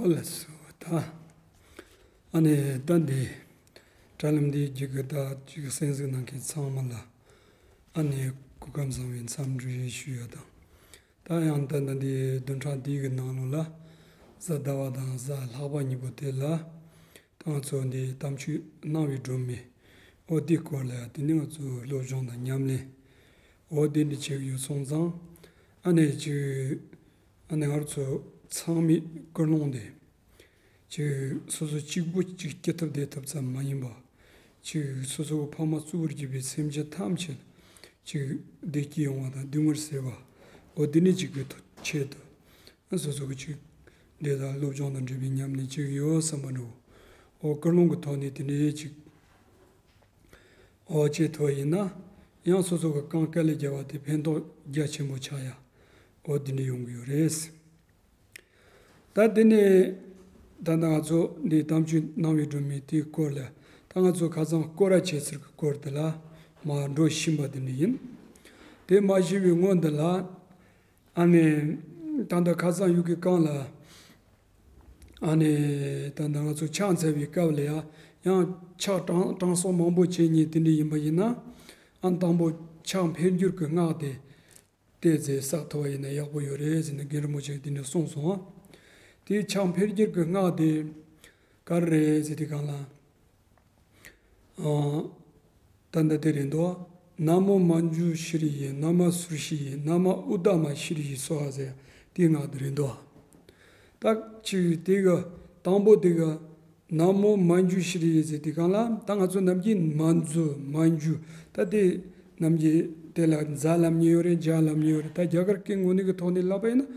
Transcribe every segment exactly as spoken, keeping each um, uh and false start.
ཨོ་ལགས་སོ། ད་ཨ་ནི་ད་འདི་དྲ་ལམ་འདིའི་བརྒྱུད་ཀྱི་ད་ཅིག་གསན་གཟིགས་གནང་མཁན་ཚང་མ་ལ་ཨ་ནི་སྐུ་ཁམས་བཟང་བའི་འཚམས་འདྲི་ཞུ་ཡ་དང་། ད་ཡང་ད་ད་འདི་བདུན་ཕྲག་འདི་གི་ནང་ལོགས་ལ་གཟའ་ཟླ་བ་དང་གཟའ་ལྷག་པ་གཉིས་པོ་དེ་ལ་ད་ང་ཚོ་འདི་དམ་ཆོས་སྣང་བའི་སྒྲོན་མེ། འོ་དེའི་སྐོར་ལ་ཡང་དེ་ནི་ང་ཚོ་སློབ་སྦྱོང་དང་ཉམས་ལེན། འོ་དེ་འདྲ་བྱེད་ཀྱི་ཡོད་སོང་ཙང་། ཨ་ནི་ཅིག་ཨ་ནི་ང་ཚོ་ཚང་མའི་ཀུན་སློང་དེ། ཅིག་སོ་སོ་གཅིག་པུ་ཅིག་སྐྱིད་ཐབས་བདེ་ཐབས་ཙམ་མ་ཡིན་པ། ཅིག་སོ་སོ་གི་ཕ་མ་གཙོ་བོར་གྱུར་པའི་སེམས་ཅན་ཐམས་ཅད་ཅིག་བདེ་སྐྱིད་ཡོང་བ་དང་སྡུག་བསྔལ་སེལ་བ། འོ་དེ་ནི་ཅིག་གི་ཐོག་ཆེད་དུ། ཨ་སོ་སོ་གི་ཅིག་འདི་དང་སློབ་སྦྱོང་དང་འབྲེལ་བའི་ཉམས་ལེན་ཅིག་ཡོད་བསམ་པ་འདྲ་བོ། འོ་ཀུན་སློང་གི་ཐོག་ནས་དེ་འདྲའི་ཅིག་འོ་བྱེད་ཐུབ་པ་ཡིན་ན། ཡང་སོ་སོ་གི་གང་དཀའ་ལས་བརྒྱབ་པ་དེ་ཕན་ཐོགས་རྒྱ་ཆེན་པོ་ཆགས་ཡ། འོ་དེ་འདྲ་ཡོང་གི་ཡོད་རེད། ད་དེ་ནས་ད་ལྟ་ང་ཚོ་འདི་དམ་ཆོས་སྣང་བའི་སྒྲོན་མེ་དེའི་སྐོར་ལ། ད་ང་ཚོ་ཁ་སང་སྐོར་ར་བྱེད་ཚུལ་གྱི་སྐོར་དེ་ལ་མར་འགྲོ་བཞིན་པ་དེ་འདྲ་ཡིན། དེ་མ་ཞུས་པའི་སྔོན་དེ་ལ། ཨ་ནི་ད་ལྟ་ཁ་སང་ཡུལ་གྱི་གང་ལ། ཨ་ནི་ད་ལྟ་ང་ཚོ་ཕྱག་འཚལ་བའི་སྐབས་ལ་ཡང་ཡང་ཕྱག་གྲངས་གྲངས་སོགས་མང་པོ་བྱེད་མཁན་དེ་འདྲ་ཡིན་པ་ཡིན་ན། ཨ་དང་པོ་ཕྱག་འཕེལ་འགྱུར་གྱི་སྔགས་དེ་བལྟས་ཚེ་བསགས་ཐུབ་པ་ཡིན་ན་ཡག་པོ་ཡོད་རེད་ཟེར་ནས་རྒན་རིན་པོ་ཆེས་དེ་འདྲ་གསུངས་སོང་ཨ། དེའི་ཕྱག་འཕེལ་འགྱུར་གྱི་སྔགས་དེ་ག་རེ་རེད་ཟེར་དུས་སྒང་ལ། ཨ། ད་ལྟ་དེ་རེད་འདུག་ན་མོ་མཉྫུ་ཤྲཱི་ཡེ། ན་མ་སུར་ཤྲཱི་ཡེ། ན་མ་ཨུཏྟ་མ་ཤྲཱི་ཡེ་སྭཱ་ཧཱ་ཟེར་དེའི་སྔགས་དེ་རེད་འདུག་ད་ཅིག་དེ་གི་དང་པོ་དེ་གི་ན་མོ་མཉྫུ་ཤྲཱི་ཡེ་ཟེར་དུས་སྒང་ལ། ད་ང་ཚོ་ནམ་རྒྱུན་མཉྫུ་མཉྫུ། ད་དེ་ནམ་རྒྱུན་དེ་ལ་ཛ་ལབ་མཁན་ཡོད་རེད། ཛ་ལབ་མཁན་ཡོད་རེད། ད་རྒྱ་གར་སྐད་ངོས་ནས་གི་ཐོག་ནས་ལབ་པ་ཡིན་ན།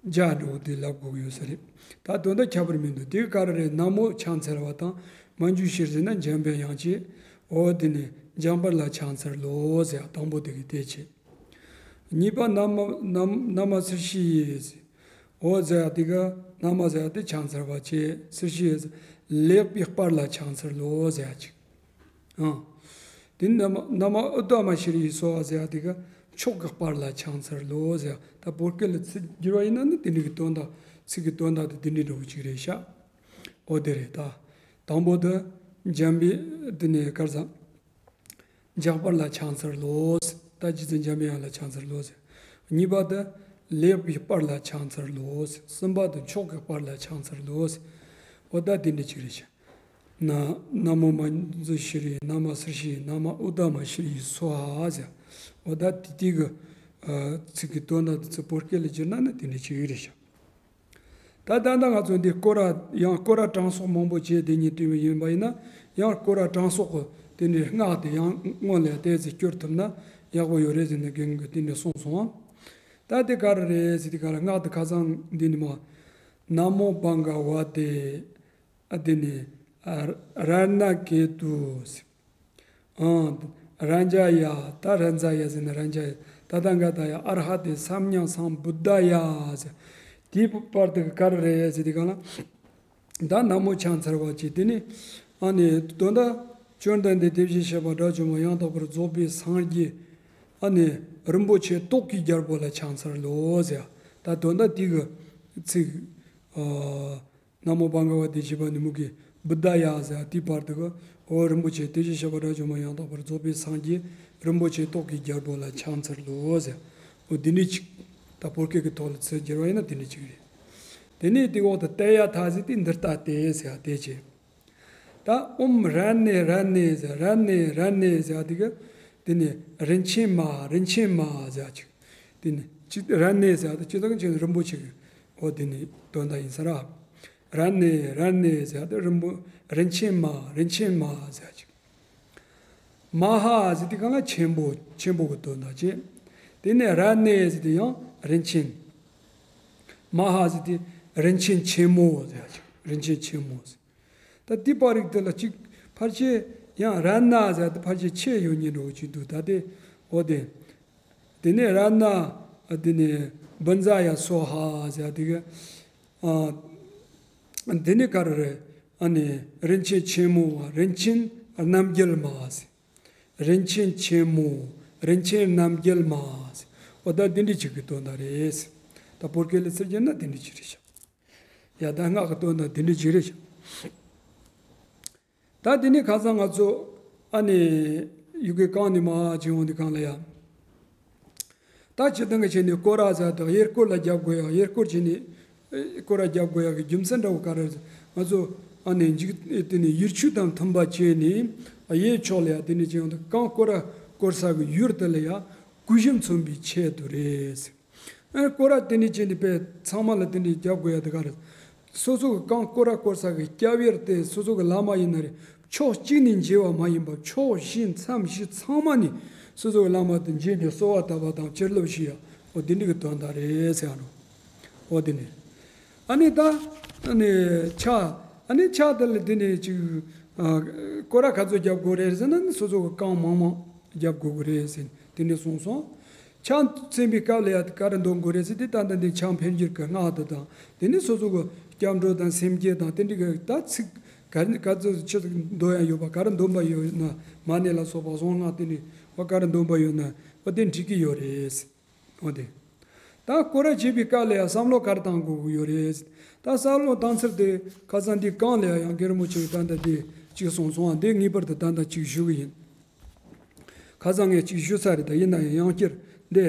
ཛ་འདྲ་བོ་དེ་ལབ་དགོས་ཀྱི་ཡོད་ས་རེད། ད་དོན་དག་ཁྱད་པར་མི་འདུག་དེ་ག་རེ་རེད། ན་མོ་ཕྱག་འཚལ་བ་དང་། མཉྫུ་ཤྲཱི་ཟེར་ན་འཇམ་པའི་དབྱངས་ཅན། འོ་དེ་ནི་འཇམ་དཔལ་ལ་ཕྱག་འཚལ་ལོ་ཟེར་ཡ་དང་པོ་དེ་གི་དེ་བྱེད། གཉིས་པ་ན་མ་ན་མ་ན་མ་སུར་ཤྲཱི་ཡེ་ཟེར། འོ་ཟེར་ཡ་དེ་ག་ན་མ་ཟེར་ཡ་དེ་ཕྱག་འཚལ་བ་བྱེད། སུར་ཤྲཱི་ཡེ་ཟེར་ལེགས་པའི་དཔལ་ལ་ཕྱག་འཚལ་ལོ་ཟེར་ཡ་ཅིག་ཨང་། དེ་ན་མ་ན་མ་ཨུཏྟ་མ་ཤྲཱི་ཡེ་སྭཱ་ཧཱ་ཟེར་ཡ་དེ་ག་མཆོག་གི་དཔལ་ལ་ཕྱག་འཚལ་ལོ་ཟེར་ཡ། ད་བོད་སྐད་ལ་ཚིག་བསྒྱུར་བ་ཡིན་ན་ནི་དེ་འདྲ་གི་དོན་དག་ཚིག་གི་དོན་དག་དེ་དེ་འདྲ་འདྲ་བོ་ཅིག་རེད་ཤག་འོ་དེ་རེད་ད། དང་པོ་དེ་འཇམ་པའི་དེ་ནས་ག་རེ་ཟ། འཇམ་དཔལ་ལ་ཕྱག་འཚལ་ལོ་ཟེར། ད་རྗེ་བཙུན་འཇམ་པའི་དབྱངས་ལ་ཕྱག་འཚལ་ལོ་ཟེར། གཉིས་པ་དེ་ལེགས་པའི་དཔལ་ལ་ཕྱག་འཚལ་ལོ་ཟེར། གསུམ་པ་དེ་མཆོག་གི་དཔལ་ལ་ཕྱག་འཚལ་ལོ་ཟེར། འོ་ད་དེ་འདྲ་ཅིག་རེད་ཤག་ན་ན་མོ་མཉྫུ་ཤྲཱི་ཡེ། ན་མ་སུར་ཤྲཱི་ཡེ། ན་མ་ཨུཏྟ་མ་ཤྲཱི་ཡེ་སྭཱ་ཧཱ་ཟེར། འོ་ད་དེ་དེ་གི་ཨ་ཚིག་གི་དོན་དག་དེ་ཚོ་བོད་སྐད་ལ་བསྒྱུར་ན་ནི་དེ་འདྲ་ཅིག་ཡོད་རེད་ཤག་ད་ད་ལྟ་ང་ཚོ་འདི་སྐོར་ར་ཡང་སྐོར་ར་གྲངས་གསོག་མང་པོ་བྱས་བསྡད་མཁན་དེ་ཡིན་པ་ཡིན་ན། ཡང་སྐོར་ར་གྲངས་གསོག་གི་དེ་འདྲའི་སྔགས་དེ་ཡང་སྔོན་ལ་ཏོག་ཙམ་བསྐྱུར་ཐུབ་ན་ཡག་པོ་ཡོད་རེད་ཟེར་ནས་རྒན་གྱིས་དེ་འདྲ་གསུངས་སོང་ཨ། ད་དེ་ག་རེ་རེད་ཟེར་དུས་སྒང་ལ་སྔགས་དེ་ཁ་སང་འདི་ནི་མ། ན་མོ་བྷ་ག་ཝ་ཏེ། ཨ་དེ་ནི་ཨ་རཏྣ་ཀེ་ཏུ་ཟེར། ཨང་། རཱ་ཛ་ཡ། ད་རཱ་ཛ་ཡ་ཟེར་ན་རཱ་ཛ་ཡ། ཏ་ཐཱ་ག་ཏཱ་ཡ། ཨར་ཧ་ཏེ་སམྱཀ་སཾ་བུདྡྷཱ་ཡ་ཟེར། དེའི་བར་དུ་ག་རེ་རེད་ཟེར་དུས་སྒང་ལ། ད་ན་མོ་ཕྱག་འཚལ་བ་བྱས། དེ་ནས་ཨ་ནི་དོན་དག་བཅོམ་ལྡན་འདས་དེ་བཞིན་གཤེགས་པ་དགྲ་བཅོམ་པ་ཡང་དག་པར་རྫོགས་པའི་སངས་རྒྱས་ཨ་ནི་རིན་པོ་ཆེ་ཏོག་གི་རྒྱལ་པོ་ལ་ཕྱག་འཚལ་ལོ་ཟེར། ད་དོན་དག་དེ་གི་ཚིག་ཨ། ན་མོ་བྷ་ག་ཝ་ཏེ་ཞེས་པ་ནི་མུ་གེ་བུདྡྷཱ་ཡ་ཟེར་དེའི་བར་དུ་གི། འོ་རིན་པོ་ཆེ་དེ་བཞིན་གཤེགས་པ་དགྲ་བཅོམ་པ་ཡང་དག་པར་རྫོགས་པའི་སངས་རྒྱས་རིན་པོ་ཆེ་ཏོག་གི་རྒྱལ་པོ་ལ་ཕྱག་འཚལ་ལོ་ཟེར། འོ་འདི་འདྲ་ཅིག་ད་བོད་སྐད་ཀྱི་ཐོག་ལ་ཚིག་བསྒྱུར་བ་ཡིན་ན་འདི་འདྲ་ཅིག་རེད། དེ་ནས་དེ་འོག་ཏུ་ཏདྱ་ཐཱ་ཟེར་དེ་འདི་ལྟ་སྟེ་ཟེར་དེ་བྱས། ད་ཨོཾ་རཏྣེ་རཏྣེ་ཟེར། རཏྣེ་རཏྣེ་ཟེར་དེ་གི། དེ་ནས་རིན་ཆེན་མ་རིན་ཆེན་མ་ཟེར་ཅིག་དེ་ནས་ཅི་རཏྣེ་ཟེར་དེ་ཅི་ལྟར་ཅི་རིན་པོ་ཆེ་གི། འོ་དེ་ནས་དོན་དག་ཡིན་ས་ར། རཏྣེ་རཏྣེ་ཟེར་དེ་རིན་པོ་རིན་ཆེན་མ་རིན་ཆེན་མ་ཟེར་ཅིག་མ་ཧཱ་ཟེར་དེ་གང་ལ་ཆེན་པོ་ཆེན་པོ་གི་དོན་དག་བྱེད། དེ་ནས་རཏྣེ་ཟེར་དེ་ཡང་རིན་ཆེན། མ་ཧཱ་ཟེར་དེ་རིན་ཆེན་ཆེན་མོ་ཟེར་ཅིག་རིན་ཆེན་ཆེན་མོ་ཟེར། ད་དེ་པར་རིགས་དེ་ལ་གཅིག་ཕལ་ཆེར་ཡང་རཏྣ་ཟེར་དེ་ཕལ་ཆེར་ཆེ་ཡོད་ཉེན་འགྲོ་གཅིག་འདུག་ད་དེ་འོ་དེ། དེ་ནས་རཏྣ་དེ་ནས་བྷུ་ཛ་ཡ་སྭཱ་ཧཱ་ཟེར་དེ་གི། ཨ། དེ་ནས་ག་རེ་རེད། ཨ་ནི་རིན་ཆེན་ཆེན་མོ་བ་རིན་ཆེན་རྣམ་རྒྱལ་མ་ཟེར། རིན་ཆེན་ཆེན་མོ་རིན་ཆེན་རྣམ་རྒྱལ་མ་ཟེར། འོ་ད་དེ་འདྲ་ཅིག་གི་དོན་དག་རེད་ཟེར། ད་བོད་སྐད་ལ་ཚུར་བསྒྱུར་ན་དེ་འདྲ་ཅིག་རེད་ཤག་ཡ་ད་སྔགས་ཀྱི་དོན་དང་དེ་འདྲ་ཅིག་རེད་ཤག་ད་དེ་ནས་ཁ་སང་ང་ཚོ་ཨ་ནི་ཡུ་གེ་གང་ནས་མ་བྱེད་འོང་དེ་གང་ལ་ཡ། ད་སྤྱིར་བཏང་གི་བྱས་ནས་སྐོར་ར་ཟེར་དང་གཡས་སྐོར་ལ་རྒྱབ་དགོས་ཡག་གཡས་སྐོར་བྱས་ནས་སྐོར་ར་རྒྱབ་དགོས་ཡག་གི་རྒྱུ་མཚན་འདྲ་བོ་ག་རེ་རེད། ང་ཚོ་ཨ་ནི་འཇིག་དེ་ནས་ཡུལ་ཆུ་དང་མཐུན་པ་བྱས་ནས་གཡས་ཕྱོགས་ལ་ཡ་དེ་ནས་བྱས་ཡོང་དུས་གང་སྐོར་ར་སྐོར་ས་གི་ཡུལ་དེ་ལ་ཡ་གུས་ཞབས་མཚོན་པའི་ཆེད་དུ་རེད། ཨ་སྐོར་ར་དེ་འདྲ་བྱས་ནས་དཔེ་ཚང་མ་ལ་དེ་འདྲ་རྒྱབ་དགོས་ཡ་དེ་ག་རེད། སོ་སོ་གི་གང་སྐོར་ར་སྐོར་ས་གི་སྐྱབས་ཡུལ་དེ་སོ་སོ་གི་བླ་མ་ཡིན་ན་རེད། ཕྱོགས་གཅིག་ནས་མཇལ་བ་མ་ཡིན་པར་ཕྱོགས་བཞི་མཚམས་བཞི་ཚང་མ་ནས་སོ་སོ་གི་བླ་མ་དེ་མཇལ་ནས་གསོལ་བ་བཏབ་པ་དང་བྱིན་རླབས་ཞུ་ཡ། འོ་དེ་འདྲ་གི་དོན་དག་རེད་ཟེར་ཡ་རོ། འོ་དེ་ནས་ཨ་ནི་ད་ཨ་ནི་ཕྱག་ཨ་ནི་ཕྱག་དེ་ལ་དེ་ནས་ཅིག་ཨ་སྐོར་ར་ག་ཚོད་རྒྱབ་དགོས་རེད་ཟེར་ན་ནི་སོ་སོ་གི་གང་མང་མང་རྒྱབ་དགོས་ཀྱི་རེད་ཟེར་དེ་འདྲ་གསུངས་སོང་། ཕྱག་འཚལ་བའི་སྐབས་ལ་ཡང་ག་རེ་འདོན་དགོས་རེད་ཟེར་དུས་ད་ལྟ་འདི་ཕྱག་འཕེལ་འགྱུར་གྱི་སྔགས་དེ་དང་དེ་ནས་སོ་སོ་གི་སྐྱབས་འགྲོ་དང་སེམས་བསྐྱེད་དང་དེ་འདྲ་གི་ད་ཚིག་ག་རེ་ག་ཚོད་ཆི་ཟིག་འདོན་ཡ་ཡོད་པ་ག་རེ་འདོན་པ་ཡོད་ན་མ་ཎི་ལ་སོགས་པ་གསང་སྔགས་དེ་འདྲ་བ་ག་རེ་འདོན་པ་ཡོད་ན་བ་དེ་འགྲིག་གི་ཡོད་རེད། འོ་དེ། ད་སྐོར་ར་བྱེད་པའི་སྐབས་ལ་ཡང་བསམ་བློ་ག་རེ་བཏང་དགོས་ཀྱི་ཡོད་རེད། ད་བསམ་བློ་བཏང་ཚུལ་དེ་ཁ་སང་འདི་གང་ལ་ཡང་སྒེར་མོ་ཆེ་ད་ལྟ་འདི་གཅིག་སོང་སོང་ཨ་འདི་ངེས་པར་དུ་ད་ལྟ་གཅིག་ཞུ་གི་ཡིན། ཁ་སང་ངས་གཅིག་ཞུ་ཚར་རེད་ད་ཡིན་ན་ཡང་ཡང་བསྐྱར་འདི།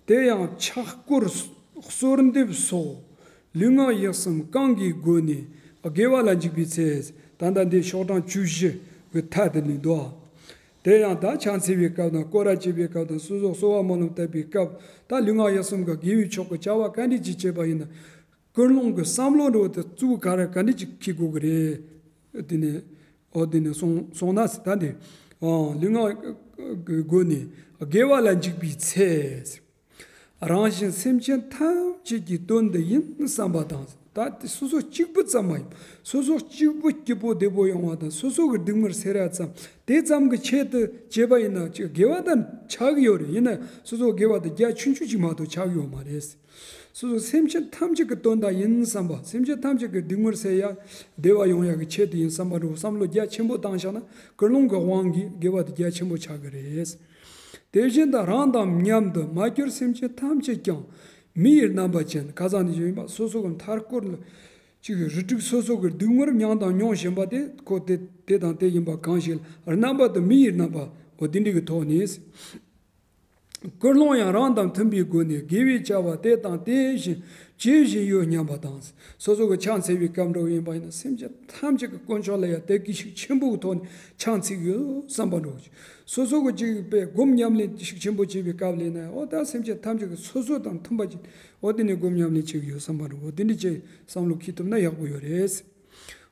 དེ་ཡང་ཕྱག་སྐོར་གསོལ་འདེབས་སོགས་ལུས་ངག་ཡིད་གསུམ་གང་གི་སྒོ་ནས་དགེ་བ་ལ་འཇུག་པའི་ཚེ། ད་ལྟ་འདི་ཤོག་གྲངས་བཅུ་བཞི་གི་མཐའ་དེ་ནས་འདུག་ཨ། དེ་ཡང་ད་ཕྱག་འཚལ་བའི་སྐབས་དང་སྐོར་ར་བྱེད་པའི་སྐབས་དང་སོ་སོ་གསོལ་བ་སྨོན་ལམ་བཏབ་པའི་སྐབས་ད་ལུས་ངག་ཡིད་གསུམ་གྱི་དགེ་བའི་ཕྱོགས་ཀྱི་བྱ་བ་ག་འདྲ་ཅིག་བྱེད་པ་ཡིན་ན། ཀུན་སློང་གི་བསམ་བློ་འདྲ་བོ་དེ་གཙོ་བོ་ག་རེ་ག་འདྲ་ཅིག་འཁྱེར་དགོས་ཀྱི་རེད། དེ་ནས་འོ་དེ་ནས་སོང་སོང་ན་ད་འདི་ཨོ་ལུས་ངག་གི་སྒོ་ནས་དགེ་བ་ལ་འཇུག་པའི་ཚེ། རང་གཞན་སེམས་ཅན་ཐམས་ཅད་ཀྱི་དོན་དུ་ཡིན་བསམ་པ་དང་། ད་དེ་སོ་སོ་གཅིག་པུ་ཙམ་མ་ཡིན། སོ་སོ་གཅིག་པུ་སྐྱིད་པོ་བདེ་པོ་ཡོང་བ་དང་སོ་སོ་གི་སྡུག་བསྔལ་སེལ་ཡ་ཙམ་དེ་ཙམ་གྱི་ཆེད་དུ་བྱས་པ་ཡིན་ན་ཅིག་དགེ་བ་དང་ཆགས་ཀྱི་ཡོད་རེད། ཡིན་ན་སོ་སོ་དགེ་བ་དེ་རྒྱ་ཆུང་ཆུང་ཅིག་མ་གཏོགས་ཆགས་ཀྱི་ཡོད་མ་རེད། སོ་སོ་སེམས་ཅན་ཐམས་ཅད་ཀྱི་དོན་དག་ཡིན་བསམ་པ། སེམས་ཅན་ཐམས་ཅད་ཀྱི་སྡུག་བསྔལ་སེལ་ཡ་བདེ་བ་ཡོང་ཡ་གི་ཆེད་དུ་ཡིན་བསམ་པ་འདྲ་བོ་བསམ་བློ་རྒྱ་ཆེན་པོ་བཏང་བཞག་ན་ཀུན་སློང་གི་དབང་གིས་དགེ་བ་དེ་རྒྱ་ཆེན་པོ་ཆགས་ཀྱི་རེད། དེ་བཞིན་དུ་རང་དང་མཉམ་དུ་མ་གྱུར་སེམས་ཅན་ཐམས་ཅད་ཀྱང་མི་ཡི་རྣམ་པ་ཅན། ཁ་སང་ནས་བརྗོད་ཡིན་པ་སོ་སོ་གི་མཐའ་སྐོར་ལ་ཅིག་རུ་དྲུག་སོ་སོ་གི་སྡུག་བསྔལ་མྱངས་དང་མྱོང་བཞིན་པ་དེ་ཁོ་དེ་དེ་དང་དེ་ཡིན་པ་གང་ཞིག་ལ་རྣམ་པ་དང་མི་ཡི་རྣམ་པ་འོ་དེ་འདྲ་གི་ཐོག་ནས། ཀུན་སློང་ཡང་རང་དང་མཐུན་པའི་སྒོ་ནས་དགེ་བའི་བྱ་བ་དེ་དང་དེ་བཞིན་བྱེད་བཞིན་ཡོད་སྙམ་པ་དང་། སོ་སོ་གི་ཕྱག་འཚལ་བའི་སྐབས་འགྲོ་ཡིན་པ་ཡིན་ན་སེམས་ཅན་ཐམས་ཅད་ཀྱི་དཀོན་མཆོག་ལ་ཡང་དད་གུས་ཤུགས་ཆེན་པོའི་ཐོག་ནས་ཕྱག་འཚལ་གྱི་ཡོད་བསམ་པ་འགྲོ། སོ་སོ་གི་ཅིག་པའི་སྒོམ་ཉམས་ལེན་ཤུགས་ཆེན་པོ་བྱེད་པའི་སྐབས་ལ་ཡིན་ན་འོ་ད་སེམས་ཅན་ཐམས་ཅད་ཀྱི་སོ་སོ་དང་མཐུན་པ་ཅིག་འོ་དེ་ནས་སྒོམ་ཉམས་ལེན་བྱེད་ཀྱི་ཡོད་བསམ་པ་འགྲོ། འོ་དེ་འདྲ་ཅིག་བསམ་བློ་འཁྱེར་ཐུབ་ན་ཡག་པོ་ཡོད་རེད།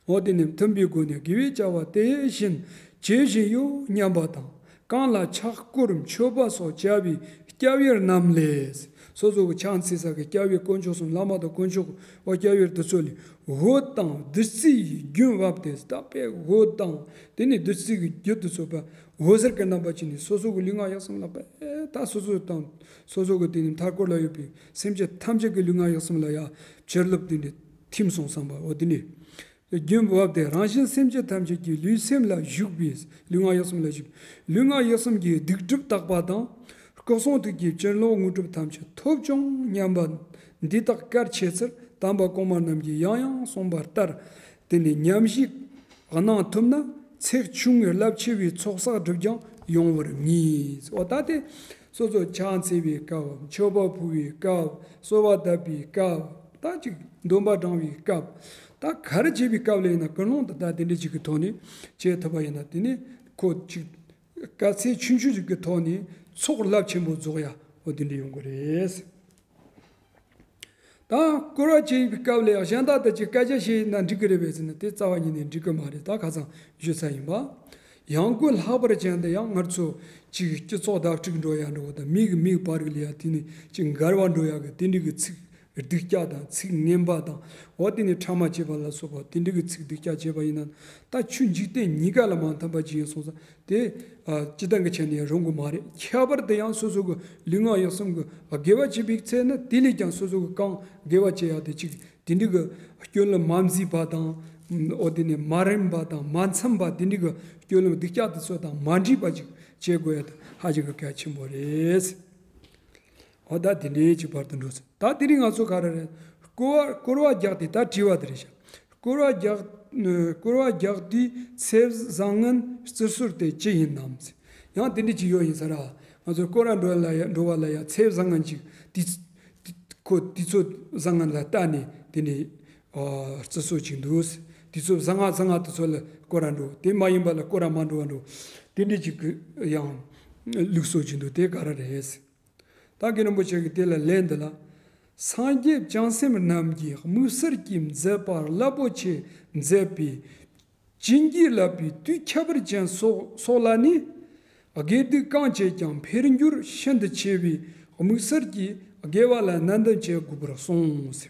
འོ་དེ་ནས་མཐུན་པའི་སྒོ་ནས་དགེ་བའི་བྱ་བ་དེ་བཞིན་བྱེད་བཞིན་ཡོད་སྙམ་པ་དང་། གང་ལ་ཕྱག་སྐོར་མཆོད་པ་སོགས་བྱ་བའི་སྐྱབས་ཡུལ་རྣམས་ལས། སོ་སོ་གི་ཕྱག་འཚལ་ས་གི་སྐྱབས་ཡུལ་དཀོན་མཆོག་གསུམ་བླ་མ་དང་དཀོན་མཆོག་འོ་སྐྱབས་ཡུལ་དེ་ཚོ་ལས་འོད་དང་བདུད་རྩི་ཡི་རྒྱུན་བབས་ཏེ་ད་དཔེ་འོད་དང་དེ་ནས་བདུད་རྩི་གི་རྒྱུན་དུ་ཚོས་པ་འོད་ཟེར་གྱི་རྣམ་པ་ཅན་ནས་སོ་སོ་གི་ལུས་ངག་ཡིད་གསུམ་ལ་དཔེ་ད་སོ་སོ་དང་སོ་སོ་གི་དེ་ནས་མཐའ་སྐོར་ལ་ཡོད་པའི་སེམས་ཅན་ཐམས་ཅད་ཀྱི་ལུས་ངག་ཡིད་གསུམ་ལ་ཡང་བྱིན་རླབས་དེ་འདྲ་ཐིམ་སོང་བསམ་པ་འོ་དེ་འདྲ། རྒྱུན་བབས་ཏེ་རང་གཞན་སེམས་ཅན་ཐམས་ཅད་ཀྱི་ལུས་སེམས་ལ་ཞུགས་པའི་ལུས་ངག་ཡིད་གསུམ་ལ་ཞུགས། ལུས་ངག་ཡིད་གསུམ་གྱི་སྡིག་སྒྲིབ་དག་པ་དང་། སྐུ་གསུང་ཐུགས་ཀྱི་བྱིན་རླབས་དངོས་གྲུབ་ཐམས་ཅད་ཐོབ་བྱུང་སྙམ་པ་འདི་དག་གལ་ཆེ་ཚུལ་དམ་པ་གོང་མ་རྣམས་ཀྱིས་ཡང་ཡང་གསུངས་པ་ལྟར་དེ་ནི་ཉམས་ཞིབ་གནང་ཐུབ་ན་ཚེགས་ཆུང་ངུའི་རླབས་ཆེ་བའི་ཚོགས་བསགས་སྒྲུབ་ཀྱང་ཡོང་བར་ངེས། འོ་ད་དེ་སོ་སོ་ཕྱག་འཚལ་བའི་སྐབས་མཆོད་པ་ཕུལ་བའི་སྐབས་གསོལ་བ་བཏབ་པའི་སྐབས། ད་ཅིག་འདོན་པ་བགྲང་བའི་སྐབས། ད་ག་རེ་བྱེད་པའི་སྐབས་ལ་ཡིན་ན་ཀུན་སློང་དེ་ད་དེ་འདྲ་ཅིག་གི་ཐོག་ནས་བྱེད་ཐུབ་པ་ཡིན་ན་དེ་ནི་ཁོ་ཅིག་དཀའ་ཚེགས་ཆུང་ཆུང་ཅིག་གི་ཐོག་ནས་ཚོགས་རླབས་ཆེན་པོ་རྫོགས་ཡ་འོ་དེ་འདྲ་ཡོང་གི་རེད། ད་སྐོར་བ་བྱེད་པའི་སྐབས་ལ་ཡང་གཞན་དག་ད་ཅིག་སྐད་ཆ་བཤད་ན་འགྲིག་གི་རེད་པས་ཟེར་ན་དེ་རྩ་བ་ཉིད་ནས་འགྲིག་གི་མ་རེད། ད་ཁ་སང་ཞུས་ཚར་ཡིན་པ། ཡང་སྒོས་ལྷག་པར་ཅན་དུ་ཡང་ང་ཚོ་ཅིག་སྤྱི་ཚོགས་བརྡ་སྤྲོད་འགྲོ་ཡ་འགྲོ་བ་དང་མི་གི་མི་བར་གི་ལ་ཡ་དེ་ནི་ཅིག་འགལ་བ་འགྲོ་ཡ་གི་དེ་འདྲ་གི་ཚིག་སྡུག་ཅག་དང་ཚིག་ངན་པ་དང་། འོ་དེ་ནས་ཕྲ་མ་བྱེད་པ་ལ་སོགས་པ་དེ་འདྲ་གི་ཚིག་སྡུག་ཅག་བྱས་པ་ཡིན་ན་ད་ཆོས་འཇིག་རྟེན་གཉིས་ཀ་ལ་མ་མཐུན་པ་ཅིག་ཡིན་སོང་ཙང་དེ་ཨ་སྤྱི་བཏང་གི་ཆ་ནས་རུང་གི་མ་རེད། ཁྱད་པར་དུ་ཡང་སོ་སོ་གི་ལུས་ངག་ཡིད་གསུམ་གི་དགེ་བ་བྱེད་པའི་ཚེ་ན་དེ་ལས་ཀྱང་སོ་སོ་གི་གང་དགེ་བ་བྱེད་ཡག་དེ་ཅིག་དེ་འདྲ་གི་སྤྱོད་ལམ་མ་མཛེས་པ་དང་། འོ་དེ་ནས་མ་རིམ་པ་དང་མ་འཚམ་པ་དེ་འདྲ་གི་སྤྱོད་ལམ་སྡུག་ཅག་དེ་ཚོ་དང་མ་འདྲེས་པ་ཅིག་བྱེད་དགོས་ཡ་དེ་ཧ་ཅང་གི་གལ་ཆེན་པོ་རེད། འོ་ད་དེ་འདྲའི་ཅིག་བར་དུ་འགྲོ་ཚུལ། ད་དེ་རིང་ང་ཚོ་ག་རེ་རེད། སྐོར་བ་སྐོར་བ་རྒྱག་དུས། ད་དྲི་བ་དེ་རེད་ཤག་སྐོར་བ་རྒྱག་སྐོར་བ་རྒྱག་དུས་ཚེ་བཟང་ངན་བརྩི་སྲོལ་དེ་ཅི་ཡིན་ནམ། ཡང་དེ་འདྲ་ཅིག་ཡོད་ཡིན་ས་ར། ང་ཚོ་སྐོར་ར་འགྲོ་ལ་ཡ་འགྲོ་བ་ལ་ཡ་ཚེ་བཟང་ངན་ཅིག་དུས་ཁོ་དུས་ཚོད་བཟང་ངན་ལ་བལྟས་ནས་དེ་ནས་བརྩི་སྲོལ་ཅིག་འདུག་དུས་ཚོད་བཟང་ང་བཟང་ང་དུས་ཚོད་ལ་སྐོར་ར་འགྲོ། དེ་མ་ཡིན་པ་ལ་སྐོར་ར་མ་འགྲོ་བ་འགྲོ། དེ་འདྲ་ཅིག་གི་ཡང་ལུགས་སྲོལ་ཅིག་འདུག་དེ་ག་རེ་རེད། ད་དགེ་རིན་པོ་ཆེ་གིས་དེ་ལ་ལན་འདི་ལ། སངས་རྒྱས་བྱང་སེམས་རྣམས་ཀྱིས་དམིགས་བསལ་གྱིས་མཛད་པ་རླབས་པོ་ཆེ་མཛད་པའི་བྱིན་གྱིས་བརླབས་པའི་དུས་ཁྱད་པར་ཅན་སོགས་སོགས་ལ་ནི། དགེ་སྡིག་གང་བྱས་ཀྱང་འཕེལ་འགྱུར་ཤིན་ཏུ་ཆེ་བས། དམིགས་བསལ་གྱིས་དགེ་བ་ལ་ནན་ཏན་བྱེད་དགོས་པར་གསུངས།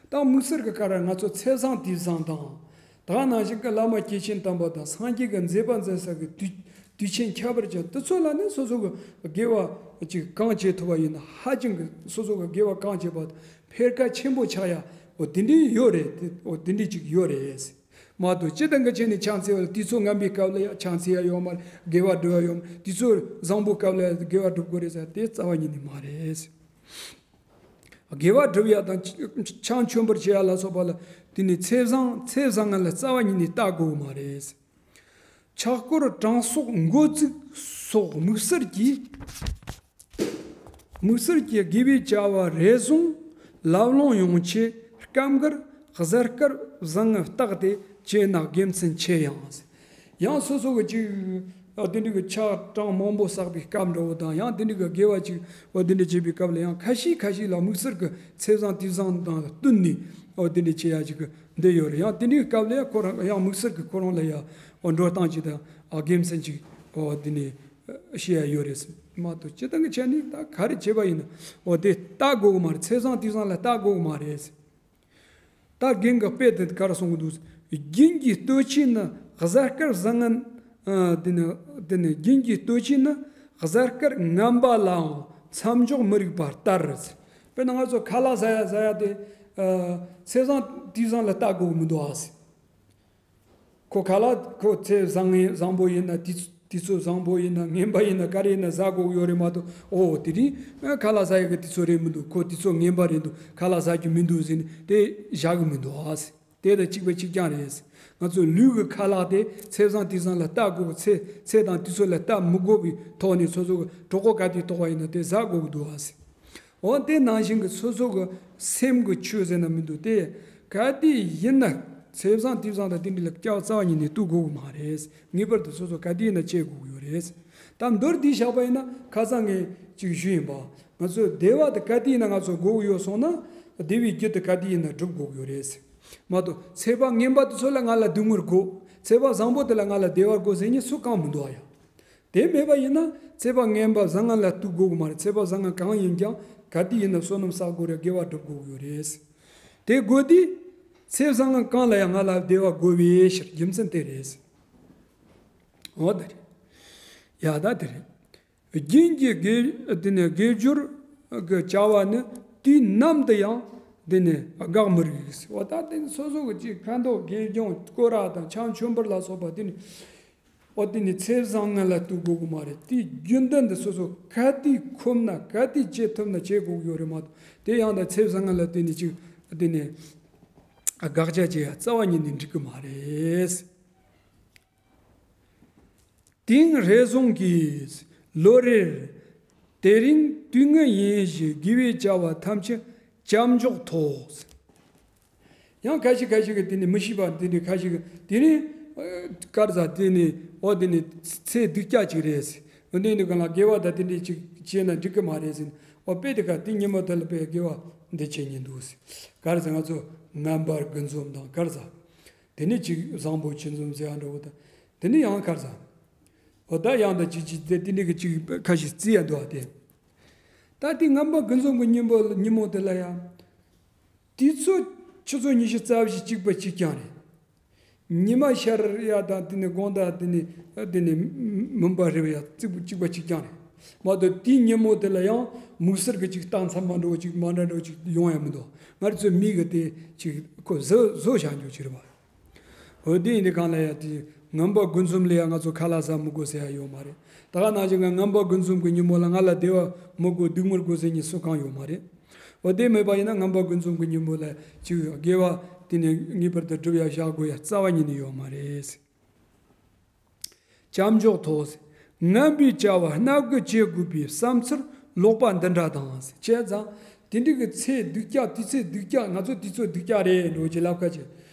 ད་དམིགས་བསལ་གྱི་སྐབས་ར་ང་ཚོ་ཚེས་བཟང་དུས་བཟང་དང་། ད་ག་ནང་བཞིན་གྱི་བླ་མ་སྐྱེས་ཆེན་དམ་པ་དང་སངས་རྒྱས་ཀྱི་མཛད་པ་མཛད་ས་གི་དུས་དུས་ཆེན་ཁྱད་པར་ཅན་དེ་ཚོ་ལ་ནི་སོ་སོ་གི་དགེ་བ་ཅིག་གང་བྱེད་ཐུབ་པ་ཡིན་ན། ཧ་ཅང་གི་སོ་སོ་གི་དགེ་བ་གང་བྱེད་པ་དང་འཕེལ་ཁ་ཆེན་པོ་ཆགས་ཡ། འོ་དེ་འདྲའི་ཡོད་རེད། དེ་འོ་དེ་འདྲའི་ཅིག་ཡོད་རེད། མ་གཏོགས་སྤྱིར་བཏང་གི་ཆ་ནས་ཕྱག་འཚལ་བ་ལ་དུས་ཚོད་ངན་པའི་སྐབས་ལ་ཡང་ཕྱག་འཚལ་ཡ་ཡོད་མ་རེད། དགེ་བ་སྒྲུབ་ཡ་ཡོད་མ་རེད། དུས་ཚོད་བཟང་པོའི་སྐབས་ལ་ཡང་དགེ་བ་སྒྲུབ་དགོས་རེད་ཟེར་དེ་རྩ་བ་ཉིད་ནས་མ་རེད། དགེ་བ་སྒྲུབ་ཡ་དང་ཕྱག་མཆོད་པར་བྱེད་ཡ་ལ་སོགས་པ་ལ་དེ་ནི་ཚེས་བཟང་ཚེས་བཟང་ངན་ལ་རྩ་བ་ཉིད་ནས་ལྟ་དགོས་མ་རེད། ཕྱག་སྐོར་གྲངས་གསོག་འགོ་བཙུགས་སོགས་དམིགས་བསལ་གྱིས་དམིགས་བསལ་གྱི་དགེ་བའི་བྱ་བ་རེ་ཟུང་ལབ་ལོང་ཡོང་ཆེད་སྐབས་འགར་གཟའ་སྐར་བཟང་ངན་བརྟགས་ཏེ་བྱས་ན་དགེ་མཚན་ཆེ་ཡང་། ཡང་སོ་སོ་གི་ཅིག་ཨ་དེ་འདྲ་གི་ཕྱག་གྲངས་མང་པོ་བསགས་པའི་སྐབས་འདྲ་བོ་དང་། ཡང་དེ་འདྲ་གི་དགེ་བ་ཅིག་འོ་དེ་འདྲ་བྱེད་པའི་སྐབས་ལ་ཡང་ཁ་ཤས་ཁ་ཤས་ལ་དམིགས་བསལ་གྱི་ཚེས་བཟང་དུས་བཟང་དང་བསྟུན་ནས་འོ་དེ་འདྲ་བྱེད་ཡ་ཅིག་གི་འདི་ཡོད་རེད། ཡང་དེ་འདྲའི་སྐབས་ལ་ཡང་ཁོ་རང་ཡང་དམིགས་བསལ་གྱི་ཁོ་རང་ལ་ཡང་འོ་འགྲོ་སྟངས་ཅིག་དང་ཨ་དགེ་མཚན་ཅིག་འོ་དེ་ནས་ཤེས་ཡ་ཡོད་རེད། མ་གཏོགས་སྤྱིར་བཏང་གི་ཆ་ནས་ད་ག་རེ་བྱེད་པ་ཡིན་ན་འོ་དེ་ལྟ་དགོས་གི་མ་རེད། ཚེས་བཟང་དུས་བཟང་ལ་ལྟ་དགོས་གི་མ་རེད། ད་རྒན་གྱིས་དཔེ་དེ་ག་རེ་གསུང་གི་འདུག་རྒྱན་གྱི་སྟོབས་ཆེན་ནི་གཟའ་སྐར་བཟང་ངན། ཨ་དེ་ནི་དེ་ནི་རྒྱན་གྱི་སྟོབས་ཆེན་ནི་གཟའ་སྐར་ངན་པ་ལའང་མཚམས་འཇོག་མི་རིགས་པ་ལྟར། དཔེར་ན་ང་ཚོ་ཁ་ལག་ཟ་ཡ་ཟ་ཡ་དེ་ཨ་ཚེས་བཟང་དུས་བཟང་ལ་ལྟ་དགོས་མི་འདུག་ཨ། ཁོ་ཁ་ལག་ཁོ་ཚེས་བཟང་ངན་བཟང་པོ་ཡིན་ན་དུས་དུས་ཚོད་བཟང་པོ་ཡིན་ན་ངན་པ་ཡིན་ན་ག་རེ་ཡིན་ན་ཟ་དགོས་ཡོད་རེད་མ་གཏོགས། ཨོ་དེ་རིང་ཁ་ལག་ཟ་ཡ་གི་དུས་ཚོད་རེད་མི་འདུག་ཁོ་དུས་ཚོད་ངན་པ་རེད་འདུག་ཁ་ལག་ཟ་རྒྱུ་མི་འདུག་ཟེར་ནས་དེ་བཞག་གི་མི་འདུག་ཨ། དེ་དང་གཅིག་པ་གཅིག་རྐྱང་རེད། ང་ཚོ་ལུས་ཀྱི་ཁ་ལག་དེ་ཚེས་བཟང་དུས་བཟང་ལ་ལྟ་དགོས། ཚེས་ཚེས་དང་དུས་ཚོད་ལ་ལྟ་མི་དགོས་པའི་ཐོག་ནས་སོ་སོ་གི་གྲོད་ཁོག་ག་དུས་ལྟོགས་པ་ཡིན་ན་དེ་ཟ་དགོས་ཀྱི་འདུག་ཨ། འོ་དེ་ནང་བཞིན་གྱི་སོ་སོ་གི་སེམས་ཀྱི་ཆོས་ཟེར་ན་མི་འདུག་དེ་ག་དུས་ཡིན་ན་ཚེས་བཟང་དུས་བཟང་དང་དེ་འདྲ་ལ་སྐྱག་རྩ་བ་ཉིད་ནས་གཏུག་དགོས་ཀྱི་མ་རེད། ངེས་པར་དུ་སོ་སོ་ག་དུས་ཡིན་ན་བྱེད་དགོས་ཀྱི་ཡོད་རེད། ད་མདོར་བསྡུས་བཞག་པ་ཡིན་ན་ཁ་སང་ངས་ཅིག་ཞུས་ཡིན་པ། ང་ཚོ་བདེ་བ་དེ་ག་དུས་ཡིན་ན་ང་ཚོ་དགོས་ཀྱི་ཡོད་སོང་ན། བདེ་བའི་རྒྱུ་དེ་ག་དུས་ཡིན་ན་སྒྲུབ་དགོས་ཀྱི་ཡོད་རེད། མ་གཏོགས་ཚེས་པ་ངན་པ་དེ་ཚོ་ལ་ང་ལ་སྡུག་བསྔལ་དགོས། ཚེས་པ་བཟང་པོ་དེ་ལ་ང་ལ་བདེ་བ་དགོས་ཟེར་མཁན་སུ་གང་མི་འདུག་ཨ་ཡ། དེ་མེད་པ་ཡིན་ན་ཚེས་པ་ངན་པ་བཟང་ངན་ལ་གཏུག་དགོས་ཀྱི་མ་རེད། ཚེས་པ་བཟང་ངན་གང་ཡིན་ཀྱང་ག་དུས་ཡིན་ན་བསོད་ནམས་བསགས་དགོས་རེད། དགེ་བ་སྒྲུབ་དགོས་ཀྱི་ཡོད་རེད། དེ་དགོས་དུས་ཚེས་བཟང་ངན་གང་ལ་ཡང་ང་ལ་བདེ་བ་དགོས་པའི་ཕྱིར་རྒྱུ་མཚན་དེ་རེད། འོ་དེ་རེད། ཡ་ད་དེ་རེད། རྒྱན་གྱི་དགེ་དེ་ནས་དགེ་སྦྱོར་གྱི་བྱ་བ་ནི་དུས་ནམ་དུ་ཡང་དེ་ནས་དགག་མི་རིགས། འོ་ད་དེ་ནི་སོ་སོ་གི་ཅིག་ཁ་མདོག་དགེ་སྦྱོང་སྐོར་ར་དང་ཕྱག་མཆོད་འབུལ་ལ་སོགས་པ་དེ་ནི། ཨོ་དེ་ནི་ཚེས་བཟང་ངན་ལ་གཏུག་དགོས་ཀྱི་མ་རེད། དེའི་རྒྱུན་ལྡན་དུ་སོ་སོ་ག་དུས་ཁོམ་ན་ག་དུས་བྱེད་ཐུབ་ན་བྱེད་དགོས་ཀྱི་ཡོད་རེད་མ་གཏོགས། དེ་ཡང་ད་ཚེས་བཟང་ངན་ལ་བརྟེན་ནས་ཅིག་དེ་ནི་དགག་བྱ་བྱེད་ཡ་རྩ་བ་ཉིད་ནས་འགྲིག་གི་མ་རེད། དེང་རེ་ཟུང་གིས་ལོ་རེར་དེ་རིང་དུས་ངན་ཡིན་ཞེས་དགེ་བའི་བྱ་བ་ཐམས་ཅད་ཅམ་འཇོག་ཐོག་ཡང་ཁ་ཤས་ཁ་ཤས་ཀྱིས་དེ་ནི་མི་ཤེས་པ་དེ་འདྲའི་ཁ་ཤས་ཀྱིས་དེ་ནི་ཨ་ག་རེ་ཟ་དེ་ནི་ཨོ་དེ་ནི་ཚེ་སྡུག་ཅག་ཅིག་རེད། འོ་དེ་ནི་གང་ལ་དགེ་བ་དང་དེ་འདྲའི་ཅིག་བྱས་ན་འགྲིག་གི་མ་རེད་ཟེར་ནས། ཨོ་དཔེ་དེ་ག་དེ་ཉིན་མོ་དེ་ལ་དཔེ་དགེ་བ་འདི་བྱེད་ཉིན་འདུག་ཟེར། ག་རེ་ཟ་ང་ཚོ་ངན་པ་དགུ་འཛོམས་དང་ག་རེ་ཟ། དེ་ནི་ཅིག་བཟང་པོ་ཆེ་འཛོམས་ཟེར་ཡ་འདྲ་བོ་དང་། དེ་ནི་ཡང་ག་རེ་ཟ། ཨོ་ད་ཡང་ད་ཅིག་ཅིག་དེ་དེ་འདྲའི་གི་ཅིག་ཁ་ཤས་རྩི་ཡ་འདུག་ཨ་དེ། ད་དེ་ངན་པ་དགུ་འཛོམས་ཀྱི་ཉིན་མོ་ཉིན་མོ་དེ་ལ་ཡང་། དུས་ཚོད་ཆུ་ཚོད་ཉི་ཤུ་རྩ་བཞི་གཅིག་པ་གཅིག་རྐྱང་རེད། ཉི་མ་ཤར་ཡ་དང་དེ་ནས་དགོང་དག་དེ་ནས་དེ་ནས་མུན་པ་རེབ་ཡ་གཅིག་པ་གཅིག་པ་གཅིག་རྐྱང་རེད། མ་གཏོགས་དེའི་ཉིན་མོ་དེ་ལ་ཡང་དམིགས་བསལ་གྱི་ཅིག་རྟགས་མཚན་མ་འདྲ་བོ་ཅིག་མ་འདྲ་འདྲ་བོ་ཅིག་ཡོང་ཡ་མི་འདུག་ང་ཚོའི་མི་གི་དེ་ཅིག་ཁོ་བཟོ་བཟོ་བཞག་རྒྱུ་ཅིག་རེད་པ། འོ་དེ་ཡིན་དུས་གང་ལ་ཡ་དེ་ངན་པ་དགུ་འཛོམས་ལ་ཡ་ང་ཚོ་ཁ་ལག་ཟ་མི་དགོས་ཟེར་ཡ་ཡོད་མ་རེད། ད་ག་ནང་བཞིན་ང་ངན་པ་དགུ་འཛོམས་ཀྱི་ཉིན་མོ་ལ་ང་ལ་བདེ་བ་མི་དགོས་སྡུག་བསྔལ་དགོས་ཟེར་མཁན་སུ་གང་ཡོད་མ་རེད། འོ་དེ་མེད་པ་ཡིན་ན་ངན་པ་ཀུན་འཛོམས་ཀྱི་སྙིང་པོ་ལ་ཅིག་དགེ་བ་དེ་ནི་ངེས་པར་དུ་སྒྲུབ་ཡ་བཞག་དགོས་ཡ་རྩ་བ་ཉིད་ནས་ཡོད་མ་རེད། སྐྱབས་འཇུག་ཐོབ། ངན་པའི་བྱ་བ་སྣ་དགུ་བྱེད་དགོས་པའི་བསམ་ཚུལ་ལོག་པ་འདི་འདྲ་དང་། བྱས་ཙང་དེ་འདྲའི་གི་ཚེ་སྡུག་ཅག་དུས་ཚོད་སྡུག་ཅག་ང་ཚོ་དུས་ཚོད་སྡུག་ཅག་རེད་འགྲོ་ཅེས་ལབ་ཁ་ཅིག་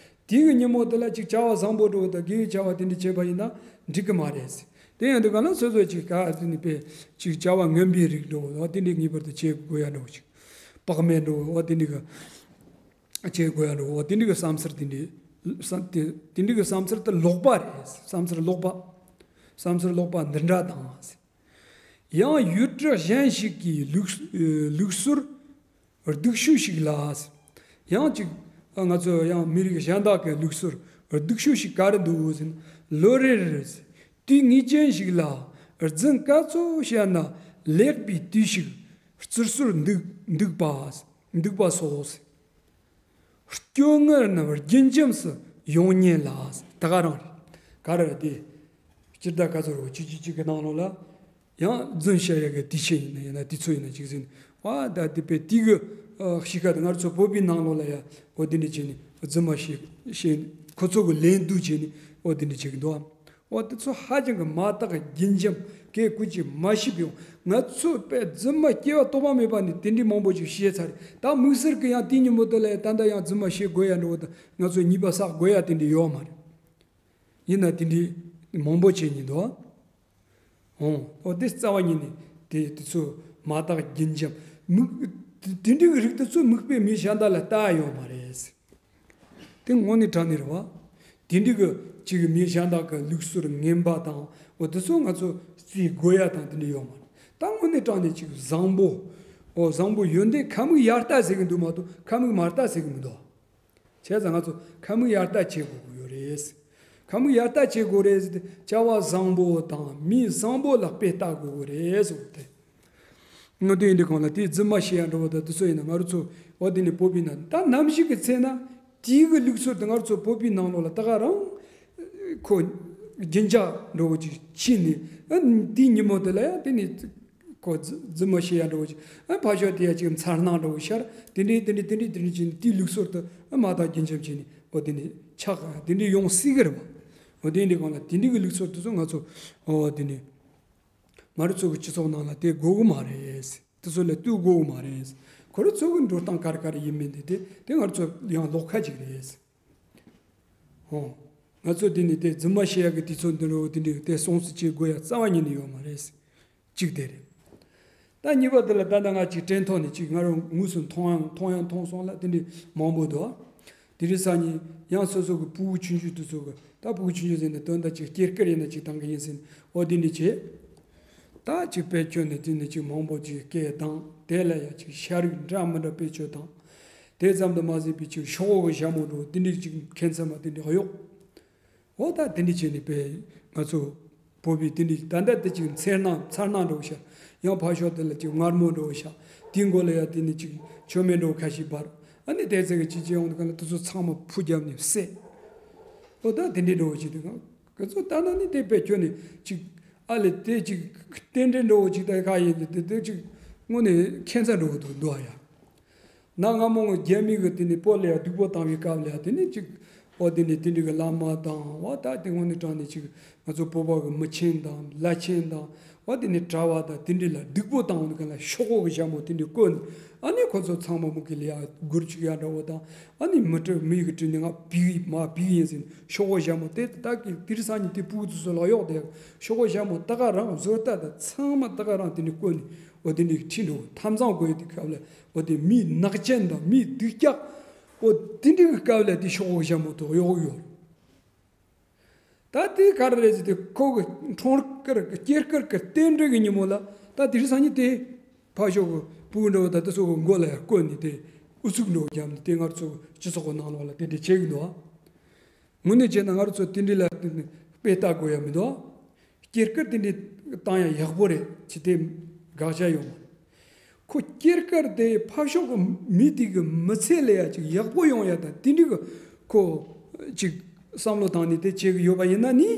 དེའི་གི་ཉིན་མོ་དེ་ལ་ཅིག་བྱ་བ་བཟང་པོ་འགྲོ་དང་དགེ་བའི་བྱ་བ་དེ་འདྲ་བྱས་པ་ཡིན་ན་འགྲིག་གི་མ་རེད། དེ་ཡང་འདུག་ག་ལ་སོ་སོ་ཅིག་ག་དེ་ནི་པས་ཅིག་བྱ་བ་ངན་པའི་རིགས་འགྲོ་བ་དེ་འདྲའི་ངེས་པར་དུ་བྱེད་དགོས་ཡ་འགྲོ་ཅིག་དཔག་མེད་འགྲོ་བ་དེ་འདྲའི་གི་བྱེད་དགོས་ཡ་འགྲོ་བ་དེ་འདྲའི་གི་བསམ་ཚུལ་དེ་འདྲའི་བསམ་དེ་དེ་འདྲའི་གི་བསམ་ཚུལ་དེ་ལོག་པ་རེད། བསམ་ཚུལ་ལོག་པ། བསམ་ཚུལ་ལོག་པ་འདི་འདྲ་དང་། ཡང་ཡུལ་གྲུ་གཞན་ཞིག་གི་ལུགས་ལུགས་སྲོལ་སྡུག་ཤོས་ཤིག་ལ། ཡང་ཅིག་ང་ཚོ་ཡང་མི་རིགས་གཞན་དག་གི་ལུགས་སྲོལ་སྡུག་ཤོས་ཤིག་ག་རེ་འདུག་ཟེར་ན། ལོ་རེར་དུས་ངེས་ཅན་ཞིག་ལ་རྫུན་སྐད་ཚོ་བཤད་ན་ལེགས་པའི་དུས་ཤིག་བརྩི་སྲོལ་འདུག་འདུག་པ་འདུག་པ་སོགས། སྐྱོ་ངལ་རྣམས་རྒྱུན་འབྱམས་སུ་ཡོང་ཉེན་ལ། ད་ག་རང་རེད། ག་རེ་རེད་དེ། སྤྱིར་བཏང་ག་ཚོད་རེད་བ་གཅིག་གཅིག་གཅིག་གི་ནང་ལོགས་ལ། ཡང་རྫུན་བཤད་ཡ་གི་དུས་ཆེན་ཡིན་ན་ཡང་ན་དུས་ཚོད་ཡིན་ན་ཅིག་ཟིན། བ་ད་དེ་པའི་དུས་གི་གཤིས་ཀ་དེ་ང་ཚོ་བོད་པའི་ནང་ལོགས་ལ་ཡ་འོ་དེ་འདྲ་བྱས་ནས་རྫུན་མ་བཤད་བཤད་ཁོ་ཚོ་གི་ལན་བསྡུ་བྱས་ནས་འོ་དེ་འདྲ་བྱེད་གི་འདུག་ཨ། འོ་དེ་ཚོ་ཧ་ཅང་གི་མ་དག་རྒྱུན་འབྱམས་སྐད་ཀུན་གྱིས་མ་ཤེས་པའི་ང་ཚོ་པའི་རྫུན་མ་སྐྱེ་བ་དོགས་པ་མེད་པ་ནས་དེ་འདྲའི་མང་པོ་ཅིག་བཤད་ཚར་རེད། ད་དམིགས་བསལ་གི་ཡང་དེའི་ཉིན་མོ་དེ་ལ་ད་ལྟ་ཡང་རྫུན་མ་བཤད་དགོས་ཡ་འགྲོ་བ་དང་ང་ཚོ་ཉེས་པ་བསགས་དགོས་ཡ་དེ་འདྲ་ཡོད་མ་རེད། ཡིན་ན་དེ་འདྲའི་མང་པོ་བྱས་ཉིན་འདུག་ཨོ། ཨོ་དེ་རྩ་བ་ཉིད་ནས་དེ་དེ་ཚོ་མ་དག་རྒྱུན་འབྱམས་མིག་དེ་འདྲའི་རིགས་དེ་ཚོ་མིག་དཔེ་མི་གཞན་དག་ལ་ལྟ་ཡ་ཡོད་མ་རེད། དེ་དངོས་གནས་དྲང་གནས་རེད་བ། དེ་འདྲའི་གི་ཅིག་མི་གཞན་དག་གི་ལུགས་སྲོལ་ངན་པ་དང་འོ་དེ་ཚོ་ང་ཚོ་རྩིས་དགོས་ཡ་དང་དེ་འདྲ་ཡོད་མ་རེད། ད་དངོས་གནས་དྲང་གནས་ཅིག་བཟང་པོ། འོ་བཟང་པོ་ཡོན་ཏན་ཁ་མིག་ཡར་ལྟ་ཟེར་གི་འདུག་མ་གཏོགས་ཁ་མིག་མར་ལྟ་ཟེར་གི་མི་འདུག་བྱས་ཙང་ང་ཚོ་ཁ་མིག་ཡར་ལྟ་བྱེད་དགོས་ཀྱི་ཡོད་རེད། ཁ་མིག་ཡར་ལྟ་བྱེད་དགོས་རེད་ཟེར་ཏེ་བྱ་བ་བཟང་པོ་དང་མི་བཟང་པོ་ལ་དཔེ་ལྟ་དགོས་ཀྱི་རེད་ཟེར་བ་དེ། ང་དེ་ཡིན་དུས་གང་ལ་དེ་རྫུན་མ་བཤད་ཡ་འགྲོ་བ་དང་དེ་ཚོ་ཡིན་ན་ང་རང་ཚོ་འོ་དེ་ནས་བོད་པའི་ནང་ད་ནམ་ཞིག་གི་ཚེ་ན་དེའི་གི་ལུགས་སྲོལ་དེ་ང་རང་ཚོ་བོད་པའི་ནང་ལོགས་ལ་ད་ག་རང་ཁོ་རྒྱུན་འཇགས་འགྲོ་བ་ཅིག་ཕྱིན་ནས་ཨ་དེའི་ཉིན་མོ་དེ་ལ་ཡང་དེ་ནས་ཁོ་རྫུན་མ་བཤད་ཡ་འགྲོ་བ་ཅིག་ཨ་ཕར་ཕྱོགས་དེ་ཡ་ཅིག་མཚར་སྣང་འགྲོ་བ་ཤར་དེ་འདྲའི་དེ་འདྲའི་དེ་འདྲའི་དེ་འདྲའི་ཅིག་དེའི་ལུགས་སྲོལ་དེ་ཨ་མ་དག་རྒྱུན་འབྱམས་བྱས་ནས་འོ་དེ་ནས་ཆགས་དེ་འདྲའི་ཡོང་སྲིད་གི་རེད་བ། འོ་དེ་འདྲའི་གང་ལ་དེ་འདྲའི་གི་ལུགས་སྲོལ་དེ་ཚོ་ང་ཚོ་འོ་དེ་ནས། ང་རང་ཚོ་གི་སྤྱི་ཚོགས་ནང་ལ་དེ་དགོས་གི་མ་རེད། དེ་ཚོ་ལ་ལྟོས་དགོས་གི་མ་རེད། ཁོ་རང་ཚོ་གི་འགྲོ་སྟངས་ག་རེ་ག་རེ་ཡིན་མིན་དེ་དེ་དེ་ང་རང་ཚོ་ཡང་ལོག་ཁ་ཅིག་རེད། ཧོ། ང་ཚོ་དེ་ནི་དེ་རྫུན་མ་བཤད་ཡག་གི་དུས་ཚོད་འདི་རུ་དེ་འདྲའི་དེ་སྲུང་བརྩི་བྱེད་དགོས་ཡ་རྩ་བ་ཉིད་ནས་ཡོད་མ་རེད། གཅིག་དེ་རེད། ད་གཉིས་པ་དེ་ལ་ད་ལྟ་ང་ཅིག་དྲན་ཐོག་ནས་ཅིག་ང་རང་དངོས་སུ་མཐོང་ཡང་མཐོང་ཡང་མཐོང་སོང་ལ་དེ་འདྲའི་མང་པོ་འདུག་དེ་རིང་སང་ཉིན་ཡང་སོ་སོ་གི་ཕྲུ་གུ་ཆུང་ཆུང་དེ་ཚོ་གི་ད་ཕྲུ་གུ་ཆུང་ཆུང་ཟེར་ནས་དོན་དག་ཅིག་སྐྱེས་སྐར་ཡིན་ན་ཅིག་བཏང་གི་ཡིན་ཟེར་ནས་འོ་དེ་འདྲ་བྱས། ད་ཅིག་དཔེ་ཁྱོན་ནས་དེ་ནས་ཅིག་མང་པོ་ཅིག་སྐད་བཏང་དེ་ལ་ཡ་ཅིག་ཤ་རིགས་འདྲ་མི་འདྲ་དཔེ་ཁྱོན་བཏང་། དེ་ཙམ་དུ་མ་ཟད་པའི་ཅིག་ཤོག་བུ་གི་ཞྭ་མོ་འདྲ་བོ་དེ་འདྲའི་ཅིག་ཁྱད་མཚར་མ་དེ་འདྲ་གཡོག་འོ་ད་དེ་འདྲ་བྱས་ནས་དཔེ་ང་ཚོ་བོད་པའི་དེ་འདྲ་ད་ལྟ་དེ་ཅིག་མཚར་སྣང་མཚར་སྣང་འདྲ་བོ་ཤར། ཡང་ཕར་ཕྱོགས་དེ་ལ་ཅིག་མངར་མོ་འདྲ་བོ་ཤར། དེའི་མགོ་ལ་ཡ་དེ་ནས་ཅིག་མཆོད་མེ་འདྲ་བོ་ཁ་ཤས་འབར། ཨ་ནི་དེ་ཚོ་གི་ཅིག་ཅིག་ཡོང་དུས་ག་ལ་དེ་ཚོ་ཚང་མ་ཕུ་བརྒྱབ་ནས་བསད། འོ་ད་དེ་འདྲའི་འདྲ་བོ་ཅིག་དེ་གང་ག་ཚོད་ལྟ་ན་ནི་དེ་དཔེ་ཁྱོན་ནས་ཅིག་ཨ་ལེ་དེ་ཅིག་རྟེན་འབྲེལ་འདྲ་བོ་ཅིག་ད་ག་ཡིན་དེ་དེ་ཅིག་དངོས་ནས་ཁྱད་མཚར་འདྲ་བོ་འདུག་འདུག་ཨ་ཡ། ན་སྔ་མོ་ངོ་རྒྱ་མི་གི་དེ་ནས་བོད་ལ་ཡ་སྡུག་པོ་བཏང་བའི་སྐབས་ལ་ཡ་དེ་ནས་ཅིག་འོ་དེ་ནས་དེ་འདྲའི་གི་བླ་མ་དང་འོ་ད་དེ་དངོས་གནས་དྲང་གནས་ཅིག་ང་ཚོ་བོད་པ་གི་མི་ཆེན་དང་བླ་ཆེན་དང་འོ་དེ་ནས་གྲྭ་བ་དང་དེ་འདྲའི་ལ་སྡུག་པོ་བཏང་བ་གི་ལ་ཤོག་གུ་གི་ཞྭ་མོ་དེ་འདྲའི་བསྐོན་ནས་ཨ་ནི་ཁོ་ཚོ་ཚང་མ་མུ་གེ་ལ་ཡ་སྒུར་བཅུག་ཡ་འདྲ་བོ་དང་ཨ་ནི་མི་སྤྲོད་མི་ཡི་གི་སྤྲོད་ནས་ང་བིག་མ་བིག་ཡིན་ཟིན་ཤོག་གུ་གི་ཞྭ་མོ་དེ་ད་གི་དེ་རིང་སང་ཉིན་དེ་ཕྲུ་གུ་ཚོ་ལ་གཡོག་དེ་ཤོག་གུ་གི་ཞྭ་མོ་ད་ག་རང་བཟོ་ལྟ་དང་ཚང་མ་ད་ག་རང་དེ་འདྲའི་བསྐོན་ནས་འོ་དེ་འདྲའི་ཁྲིད་འགྲོ་ཐབ་ཚང་དགོས་ཡོད་དེ་སྐབས་ལ། འོ་དེ་མིའི་ནག་ཅན་དང་མིའི་སྡུག་ཅག་འོ་དེ་འདྲའི་གི་སྐབས་ལ་དེ་ཤོག་གུ་གི་ཞྭ་མོ་ཐོག་གཡོག་གི་ཡོད། ད་དེ་ག་རེ་རེད་ཟེར་དུས་ཁོ་གི་འཁྲུངས་སྐར་གི་སྐྱེས་སྐར་གི་རྟེན་འབྲེལ་གི་ཉིན་མོ་ལ་ད་དེ་རིང་སང་ཉིན་དེ་ཕར་ཕྱོགས་གི་ཕྲུ་གུ་འདྲ་བོ་ད་དེ་ཚོ་གི་མགོ་ལ་ཡང་བསྐོན་ནས་དེ་ཨུ་ཚུགས་འདྲ་བོ་བརྒྱབ་ནས་དེ་ང་ཚོ་སྤྱི་ཚོགས་གི་ནང་ལོགས་ལ་དེ་འདྲ་བྱེད་གི་འདུག་དངོས་གནས་བྱས་ན་ང་རང་ཚོ་དེ་འདྲ་ལ་དཔེ་ལྟ་དགོས་ཡ་མི་འདུག་སྐྱེས་སྐར་དེ་འདྲ་བཏང་ཡ་ཡག་པོ་རེད་ཅེས་དེ་དགག་བྱ་ཡོང་བ། ཁོ་སྐྱེས་སྐར་དེ་ཕར་ཕྱོགས་ཀྱི་མི་དེ་གི་མི་ཚེ་ལ་ཡ་ཅིག་ཡག་པོ་ཡོང་ཡ་དང་དེ་འདྲ་གི་ཁོ་ཅིག་བསམ་བློ་བཏང་ནས་དེ་བྱེད་གི་ཡོད་པ་ཡིན་ན་ནི།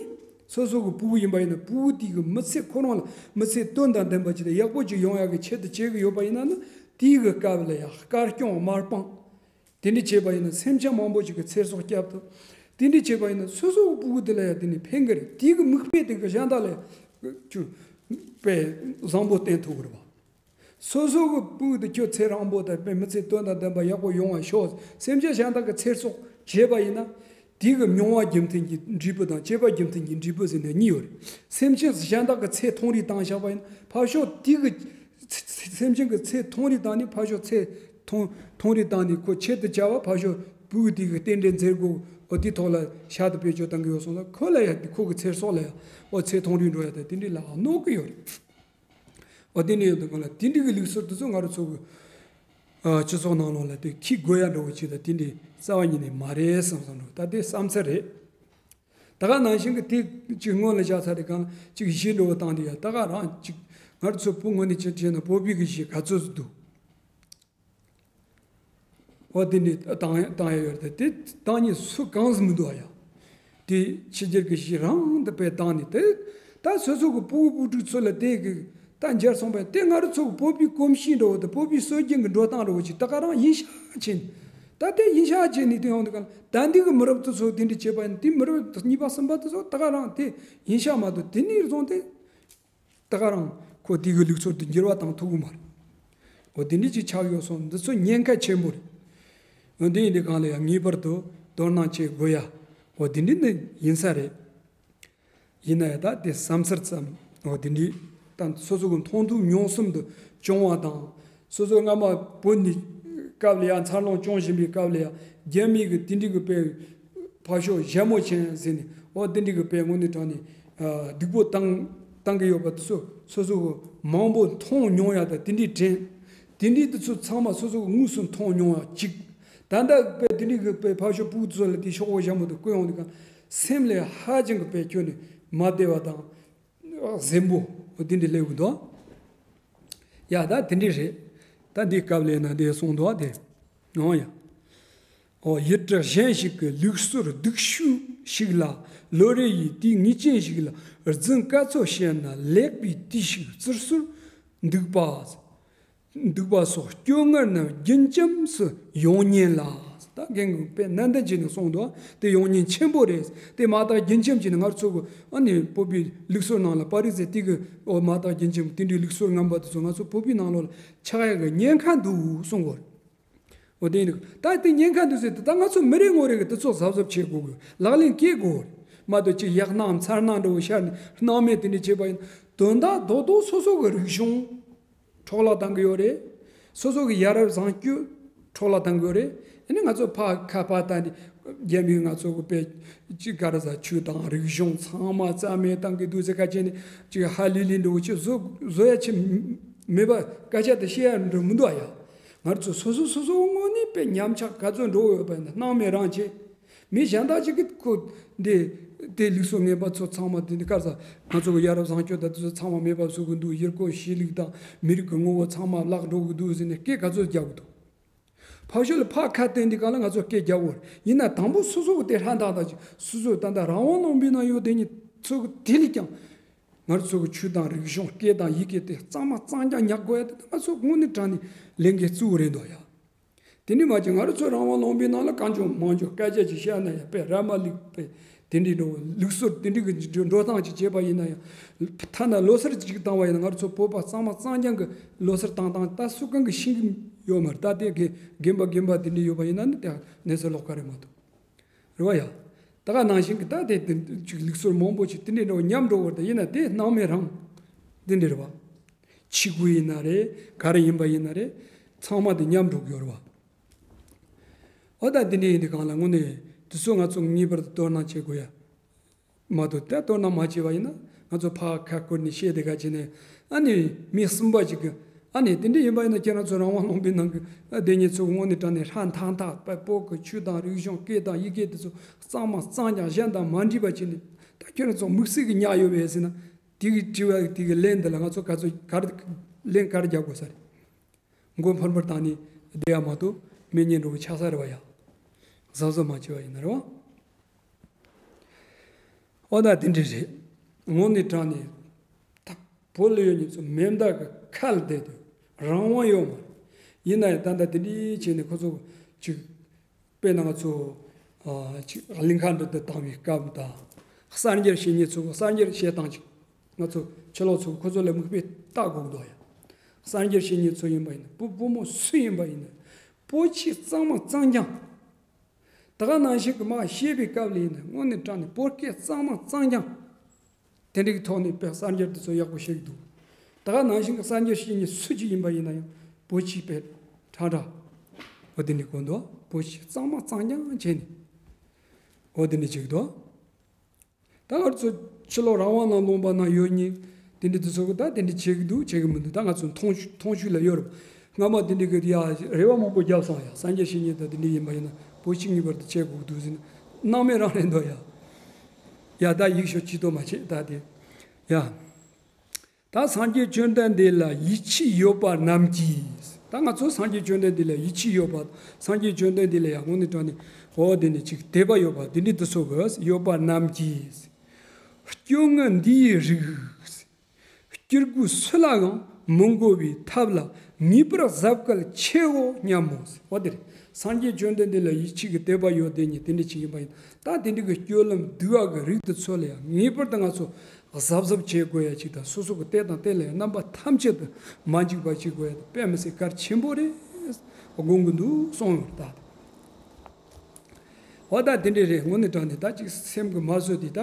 སོ་སོ་གི་ཕྲུ་གུ་ཡིན་པ་ཡིན་ན་ཕྲུ་གུ་དེ་གི་མི་ཚེ་ཁོ་རང་ལ་མི་ཚེ་དོན་དང་ལྡན་པ་ཅིག་དང་ཡག་པོ་ཅིག་ཡོང་ཡ་གི་ཆེད་དུ་བྱེད་གི་ཡོད་པ་ཡིན་ན་ནི། དེའི་གི་སྐབས་ལ་ཡང་དཀར་སྐྱོང་དམར་སྤང་། དེ་འདྲ་བྱས་པ་ཡིན་ན་སེམས་ཅན་མང་པོ་ཞིག་གི་ཚེ་སྲོག་བསྐྱབ་ཐུབ། དེ་འདྲ་བྱས་པ་ཡིན་ན་སོ་སོ་གི་སྤུ་གུ་དེ་ལ་ཡང་དེ་ནི་ཕན་གི་རེད། དེའི་གི་མིག་དཔེ་དེ་གི་གཞན་དག་ལ་ཡང་ཁྱོད་དཔེ་བཟང་པོ་བསྟན་ཐུབ་གི་རེད་བ། སོ་སོ་གི་སྤུ་གུ་དེ་ཁྱོད་ཚེ་རིང་པོ་དང་དཔེ་མི་ཚེ་དོན་དང་ལྡན་པ་ཡག་པོ་ཡོང་བ་ཤོག། སེམས་ཅན་གཞན་དག་གི་ཚེ་སྲོག་བྱས་པ་ཡིན་ན། དེའི་གི་མྱོང་བ་རྒྱུ་མཐུན་གྱི་འབྲས་བུ་དང་བྱས་པ་རྒྱུ་མཐུན་གྱི་འབྲས་བུ་ཟེར་ནས་གཉིས་ཡོད་རེད། སེམས་ཅན་གཞན་དག་གི་ཚེ་ཐུང་རིང་བཏང་བཞག་པ་ཡིན་ན་ཕར་ཕྱོགས་དེའི་གི་སེམས་ཅན་གྱི་ཚེ་ཐུང་རིང་བཏང་ནས་ཕར་ཕྱོགས་ཚེ་ཐུང་ཐུང་རིང་བཏང་ནས་ཁོ་ཆེད་དུ་བྱ་བ་ཕར་ཕྱོགས་སྤུ་གུ་དེ་གི་རྟེན་འབྲེལ་མཛད་དགོས། འོ་དེའི་ཐོག་ལ་ཞག་དང་དཔེ་བརྗོད་བཏང་གི་ཡོད་སོང་ཙང་ཁོ་ལ་ཡང་ཁོ་གི་ཚེ་སྲོག་ལ་ཡང་འོ་ཚེ་ཐུང་རིང་འགྲོ་ཡ་དང་དེ་འདྲའི་ལ་གནོད་གི་ཡོད་རེད། འོ་དེ་འདྲ་ཡོད་དུས་གང་ལ་དེ་འདྲའི་གི་ལུགས་སྲོལ་དེ་ཚོ་ང་རང་ཚོ་གི་ཨ་སྤྱི་ཚོགས་ནང་ལོགས་ལ་དེ་འཁྱེར་དགོས་ཡ་འདྲ་བོ་ཅིག་དང་དེ་འདྲའི་རྩ་བ་ཉིད་ནས་མ་རེད་བསམ་བསམ་འདྲ་བོ་ད་དེ་བསམ་ཚུལ་རེད། ད་ག་ནང་བཞིན་གྱི་དེ་གཅིག་སྔོན་ལ་བཞག་ཚར་དེ་གང་ལ་གཅིག་གཞས་འདྲ་བོ་བཏང་དེ་ཡ་ད་ག་རང་གཅིག་ང་རང་ཚོ་བོད་ངོས་ནས་བྱས་བྱས་ན་བོད་པའི་གི་གཞས་ག་ཚོད་ཙམ་འདུག་འོ་དེ་འདྲའི་བཏང་བཏང་ཡ་ཡོད་རེད་དེ་བཏང་ཉིན་སུ་གང་ཟིག་མི་འདུག་ཨ་ཡ། དེ་ཕྱི་རྒྱལ་གྱི་གཞས་རང་དུ་དཔེ་བཏང་ནས་དེ་ད་སོ་སོ་གི་སྤུ་གུ་བུ་ཕྲུག་ཚོ་ལ་དེ་གི་ད་འབྱར་སོང་པས་དེ་ང་རང་ཚོ་གི་བོད་པའི་གོམས་གཤིས་འདྲ་བོ་དང་བོད་པའི་སྲོལ་རྒྱུན་གྱི་འགྲོ་སྟངས་འདྲ་བོ་ཅིག་ད་ག་རང་ཡིན་ཤག་བྱས་ནས་ད་དེ་ཡིན་ཤག་བྱས་ནས་དེ་ཡོང་དུས་ག་ལ་ད་འདི་གི་མི་རབས་དེ་ཚོ་དེ་འདྲ་བྱས་པ་ཡིན་དེ་མི་རབས་གཉིས་པ་གསུམ་པ་དེ་ཚོ་ད་ག་རང་དེ་ཡིན་ཤག་མ་གཏོགས་དེ་ནས་བཟུང་སྟེ། ད་ག་རང་ཁོ་དེ་གི་ལུགས་སྲོལ་དེ་འགྱུར་བ་བཏང་ཐུབ་ཀྱི་མ་རེད། འོ་དེ་འདྲ་ཅིག་ཆགས་ཡོད་སོང་འདི་ཚོ་ཉེན་ཁ་ཆེན་པོ་རེད། འོ་དེ་ཡིན་དུས་གང་ལ་ཡང་ངེས་པར་དུ་དོ་སྣང་བྱེད་དགོས་ཡ། འོ་དེ་འདྲ་ནི་ཡིན་ས་རེད། ཡིན་ན་ཡང་ད་དེ་བསམ་ཚུལ་ཙམ་འོ་དེ་འདྲ་ད་སོ་སོ་གི་མཐོང་ཐོས་མྱོང་གསུམ་དུ་བྱུང་བ་དང་། སོ་སོ་སྔ་མ་བོད་ནས་སྐབས་ལ་ཡང་འཚར་ལོངས་བྱུང་བཞིན་པའི་སྐབས་ལ་ཡང་རྒྱ་མི་གི་དེ་འདྲ་གི་དཔེ་ཕར་ཕྱོགས་ཞྭ་མོ་ཅན་ཟེར་ནས་འོ་དེ་འདྲ་གི་དཔེ་དངོས་གནས་དྲང་ནས་སྡིག་པོ་བཏང་བཏང་གི་ཡོད་པ་དེ་ཚོ་སོ་སོ་གི་མང་པོ་མཐོང་མྱོང་ཡ་དང་དེ་འདྲའི་དྲན། དེ་འདྲའི་དེ་ཚོ་ཚང་མ་སོ་སོ་གི་དངོས་སུ་མཐོང་མྱོང་ཡ་གཅིག་ད་ལྟ་དཔེ་དེ་འདྲ་གི་དཔེ་ཕར་ཕྱོགས་སྤུ་གུ་ཚོ་ལ་དེ་ཤོག་བུ་ཞྭ་མོ་དེ་བསྐུར་ཡོང་དུས་གང་སེམས་ལ་ཧ་ཅང་གི་དཔེ་ཁྱོན་ནས་མ་བདེ་བ་དང་། གཟན་པོ་འདི་འདྲ་སླེབས་འདུག་ཡ་ད་དེ་འདྲ་རེད། ད་འདི་སྐབས་ལས་ན་དེ་གསུངས་འདུག་དེ། འོ་ཡ། འོ་ཡུལ་གྲུ་གཞན་ཞིག་གི་ལུགས་སྲོལ་སྡུག་ཤོས་ཤིག་ལ་ལོ་རེ་ཡི་དུས་ངེས་ཅན་ཞིག་ལ་རྫུན་ག་ཚོད་བཤད་ན་ལེགས་པའི་དུས་ཤིག་བཙིར་སྲོལ་འདུག་པ། འདུག་པ་སོགས་སྐྱོ་ངལ་རྣམས་རྒྱུན་འབྱམས་སུ་ཡོང་ཉེན་ལ། ད་རྒན་གྱིས་དཔེ་ནན་ཏན་བྱས་ནས་གསུངས་འདུག་དེ་ཡོང་ཉེན་ཆེན་པོ་རེད། དེ་མ་དག་རྒྱུན་འབྱམས་བྱས་ནས་ང་ཚོ་གི་ཨ་ནི་བོད་པའི་ལུགས་སྲོལ་ནང་ལ་པར་རིས་ཟེར་དེ་གི་འོ་མ་དག་རྒྱུན་འབྱམས་དེ་འདྲའི་ལུགས་སྲོལ་ངན་པ་དེ་ཚོ་ང་ཚོ་བོད་པའི་ནང་ལོགས་ལ་ཆགས་ཡག་གི་ཉེན་ཁ་འདུག་གསུངས་གོ། འོ་དེ་ཡིན་ད་དེ་ཉེན་ཁ་འདུག་ཟེར་དེ་ད་ང་ཚོ་མི་རེ་ངོ་རེ་གི་དེ་ཚོ་གཟབ་གཟབ་བྱེད་དགོས་གི་ལག་ལེན་བཀལ་དགོས་གི་མ་གཏོགས་ཅིག་ཡག་སྣང་མཚར་སྣང་འདྲ་བོ་ཤར་ནས་སྣང་མེད་དེ་འདྲ་བྱས་པ་ཡིན་དོན་དག་རྡོག་རྡོག་སོ་སོ་གི་རིག་གཞུང་། འཕྲོ་བརླག་བཏང་གི་ཡོད་རེད། སོ་སོ་གི་ཡ་རབས་བཟང་སྤྱོད་འཕྲོ་བརླག་བཏང་གི་ཡོད་རེད། ཨ་ནི་ང་ཚོ་ཕར་ཁ་ཕར་བལྟས་ནས་རྒྱ་མིས་ང་ཚོ་གི་དཔེ་ཅིག་ག་རེ་ཟ་ཆོས་དང་རིག་གཞུང་ཚང་མ་རྩ་མེད་བཏང་གི་འདུག་ཟེར་ཁ་ཅིག་ནས་ཅིག་ཧ་ལི་ལི་འདྲ་བོ་ཅིག་བཟོ་བཟོ་ཡ་ཅིག་མེད་པ་སྐད་ཆ་དེ་བཤད་ཡ་འདྲ་མི་འདུག་ཨ་ཡ། ང་ཚོ་སོ་སོ་སོ་སོ་ངོས་ནས་དཔེ་ཉམས་ཆག་ག་ཚོད་འགྲོ་ཡོད་པ་ཡིན་ན་སྣང་མེད་རང་བྱེད། མི་གཞན་དག་ཅིག་གིས་ཁོ་འདི་དེ་ལུགས་སྲོལ་ངན་པ་ཚོ་ཚང་མ་དེ་འདི་ག་རེ་ཟ་ང་ཚོ་གི་ཡ་རབས་བཟང་སྤྱོད་དང་དེ་ཚོ་ཚང་མ་མེད་པ་བཟོ་གི་འདུག་ཡུལ་སྐོར་གཤིས་ལུགས་དང་མི་རིགས་ཀྱི་ངོ་བོ་ཚང་མ་བརླག་འགྲོ་གི་འདུག་ཟེར་ནས་སྐད་ག་ཚོད་རྒྱག་གི་འདུག་ཕར་ཕྱོགས་ལ་ཕར་ཁ་བསྟན་དུས་གང་ལ་ང་ཚོ་སྐད་རྒྱག་དགོས་རེད། ཡིན་ན་དང་པོ་སོ་སོ་གི་དེ་ཧྲ་ཐག་ཐག་ཅིག་སོ་སོ་ད་ལྟ་རང་དབང་ལུང་པའི་ནང་ཡོད་དེ་ཉིད་ཚོ་གི་དེ་ལས་ཀྱང་ང་ཚོ་གི་ཆོས་དང་རིག་གཞུང་སྐད་དང་ཡི་གེ་དེ་གཙང་མ་གཙང་རྐྱང་ཉར་དགོས་ཡ་དེ་ང་ཚོ་དངོས་གནས་དྲང་གནས་ལས་འགན་གཙོ་བོ་རེད་འདུག་ཡ། དེ་ནི་མ་གྱུར་ང་རང་ཚོ་རང་དབང་ལུང་པའི་ནང་ལ་གང་བྱུང་མང་བྱུང་སྐད་ཆ་ཅིག་བཤད་ན་ཡང་དཔེ་ར་མ་ལུག་དཔེ་དེ་འདྲའི་འགྲོ་ལུགས་སྲོལ་དེ་འདྲའི་གི་འགྲོ་སྟངས་ཅིག་བྱས་པ་ཡིན་ན་ཡང་ཐ་ན་ལོ་སར་ཅིག་བཏང་བ་ཡིན་ན་ང་རང་ཚོ་བོད་པ་གཙང་མ་གཙང་རྐྱང་གི་ལོ་སར་བཏང་སྟངས་ད་སུ་གང་གི་ཤེས་ཀྱི་ཡོད་མ་རེད། ད་དེ་གི་རྒན་པ་རྒན་པ་དེ་འདྲའི་ཡོད་པ་ཡིན་ན་ནི་དེ་གནས་ཚུལ་ལོགས་ཀ་རེད་མ་གཏོགས་རེད་བ་ཡ། ད་ག་ནང་བཞིན་གི་ད་དེ་དེ་ཅིག་ལུགས་སྲོལ་མང་པོ་ཅིག་དེ་འདྲའི་འགྲོ་ཉམས་འགྲོ་བར་ད་ཡིན་ན་དེ་སྣང་མེད་རང་དེ་འདྲ་རེད་བ། ཕྱི་གོས་ཡིན་ན་རེད་ག་རེ་ཡིན་པ་ཡིན་ན་རེད་ཚང་མ་དེ་ཉམས་འགྲོ་གི་ཡོད་རེད་བ། འོ་ད་འདི་འདྲ་ཡིན་དུས་གང་ལ་དངོས་གནས་དེ་ཚོ་ང་ཚོ་ངེས་པར་དུ་དོ་སྣང་བྱེད་དགོས་ཡ། མ་གཏོགས་ད་དོ་སྣང་མ་བྱས་པ་ཡིན་ན་ང་ཚོ་ཕར་ཁ་བསྐུར་ནས་བཤད་དེ་ག་བྱས་ནས་ཨ་ནི་མི་གསུམ་པ་ཅིག་གིས་ཨ་ནི་དེ་འདྲ་ཡིན་པ་ཡིན་ན་ཁྱེད་རང་ཚོ་རང་དབང་ལུང་པའི་ནང་གི་ཨ་དེ་ཉིད་ཚོ་དངོས་གནས་དྲང་གནས་ཧྲ་ཐག་ཐག་པ་བོད་ཀྱི་ཆོས་དང་རིག་གཞུང་སྐད་དང་ཡི་གེ་དེ་ཚོ་གཙང་མ་གཙང་རྐྱང་གཞན་དང་མ་འདྲེས་པ་བྱས་ནས་ད་ཁྱེད་རང་ཚོ་དམིགས་བསལ་གྱི་ཉག་ཡོད་པས་ཟེར་ན་དེ་གི་དྲི་བ་དེ་གི་ལན་འདི་ལ་ང་ཚོ་ག་ཚོད་ག་རེ་ལན་ག་རེ་རྒྱག་དགོས་ས་རེད། མགོ་འཕར་འཕུར་བཏང་ནས་བསྡད་ཡ་མ་གཏོགས་མི་ཉན་འགྲོ་གི་ཆགས་ས་རེད་བ་ཡ། གཟབ་གཟབ་མ་བྱས་པ་ཡིན་ན་རེད་བ། འོ་ད་དེ་འདྲ་རེད། དངོས་གནས་དྲང་གནས་ད་བོད་ལ་ཡོད་མཁན་ཚོ་མེ་མདའ་གི་ཁ་ལ་བསྡད་དུས་རང་དབང་ཡོད་མ་རེད། ཡིན་ན་ཡང་ད་ལྟ་དེ་འདྲའི་བྱས་ནས་ཁོ་ཚོ་ཅིག་དཔེར་ན་ང་ཚོ་ཨ་ཅིག་གླིང་ཁ་འདི་དུ་བཏང་བའི་སྐབས་དང་། གསར་འགྱུར་བཤད་མཁན་ཚོ་གསར་འགྱུར་བཤད་སྟངས་ཅིག་ང་ཚོ་ཕྱི་ལོགས་ཚོ་ཁོ་ཚོ་ལ་མིག་དཔེ་ལྟ་དགོས་འདུག་ཡ། གསར་འགྱུར་བཤད་མཁན་ཚོ་ཡིན་པ་ཡིན་ན། བུ་བུ་མོ་སུ་ཡིན་པ་ཡིན་ན། བོད་ཆས་གཙང་མ་གཙང་རྐྱང་། ད་ག་ནང་བཞིན་གྱི་མ་བཤད་པའི་སྐབས་ལ་ཡིན་ན། དངོས་གནས་དྲང་གནས་བོད་སྐད་གཙང་མ་གཙང་རྐྱང་། དེ་འདྲའི་ཐོག་ནས་དཔེ་གསར་འགྱུར་དེ་ཚོ་ཡག་པོ་བཤད་ཀྱི་འདུག་ད་ག་ནང་བཞིན་གྱི་གསར་འགྱུར་བཤད་མཁན་སུ་ཅིག་ཡིན་པ་ཡིན་ན་ཡང་། བོད་ཆས་དཔེ་ཁྲ་ཁྲ། འོ་དེ་འདྲ་གོ་འདུག་བོད་ཆས་གཙང་མ་གཙང་རྐྱང་བྱས་ནས། འོ་དེ་འདྲ་བྱེད་ཀྱི་འདུག་ད་ང་ཚོ་ཕྱི་ལོགས་རང་དབང་ནང་ལུང་པ་ནང་ཡོད་མཁན་དེ་འདྲ་དེ་ཚོ་གི་ད་དེ་འདྲ་བྱེད་ཀྱི་འདུག་བྱེད་ཀྱི་མི་འདུག་ད་ང་ཚོ་མཐོང་ཆོས་མཐོང་ཆོས་ལ་ཡོད་རེད། སྔ་མ་དེ་འདྲ་གི་ཡ་རེ་བ་མང་པོ་བརྒྱབ་སོང་ཡ། གསར་འགྱུར་བཤད་མཁན་ད་དེ་འདྲ་ཡིན་པ་ཡིན་ན་བོད་ཆས་ངེས་པར་དུ་བྱེད་དགོས་འདུག་ཟེར་ན། སྣང་མེད་རང་རེད་འདུག་ཡ། ཡ་ད་ཡིག་ཤོག་ཅིག་ཏུ་མ་བྱེད་ད་དེ། ཡ། ད་སངས་རྒྱས་བཅོམ་ལྡན་འདས་ལ་ཡིད་ཆེས་ཡོད་པ་རྣམས་ཀྱིས། ད་ང་ཚོ་སངས་རྒྱས་བཅོམ་ལྡན་འདས་ལ་ཡིད་ཆེས་ཡོད་པ། སངས་རྒྱས་བཅོམ་ལྡན་འདས་ལ་ཡང་དངོས་གནས་དྲང་གནས་འོ་དེ་ནི་ཅིག་དད་པ་ཡོད་པ་དེ་འདྲའི་དེ་ཚོ་གི་ཡོད་པ་རྣམས་ཀྱིས། སྐྱོན་ངན་འདི་ཡི་རིགས། སྐྱེ་དགུ་སུ་ལའང་མི་འགོ་བའི་ཐབས་ལ་ངེས་པར་གཟབ་གལ་ཆེའོ་སྙམ་མོ། འོ་དེ་རེད། སངས་རྒྱས་བཅོམ་ལྡན་འདས་ལ་ཡིད་ཆེས་ཀྱི་དད་པ་ཡོད་དེ་ཉིད་དེ་འདྲ་ཅིག་ཡིན་པ་ཡིན། ད་དེ་འདྲ་གི་སྐྱོན་ལམ་སྡིག་པ་གི་རིགས་དེ་ཚོ་ལ་ཡང་ངེས་པར་དུ་ང་ཚོ་གཟབ་གཟབ་བྱེད་དགོས་ཡ་ཅིག་དང་། སོ་སོ་གི་ལྟས་དང་ལྟས་ལ་ཡང་རྣམ་པ་ཐམས་ཅད་དུ་མ་འཇིགས་པ་བྱེད་དགོས་ཡ་དེ་དཔེ་མི་སྲིད་གལ་ཆེན་པོ་རེད་དགོངས་ཀྱི་འདུག་གསུངས་ཡོད་རེད་ད། འོ་ད་དེ་འདྲ་རེད། དངོས་གནས་དྲང་གནས་ད་ཅིག་སེམས་ཀྱི་མ་བཟོད་དེ་ད་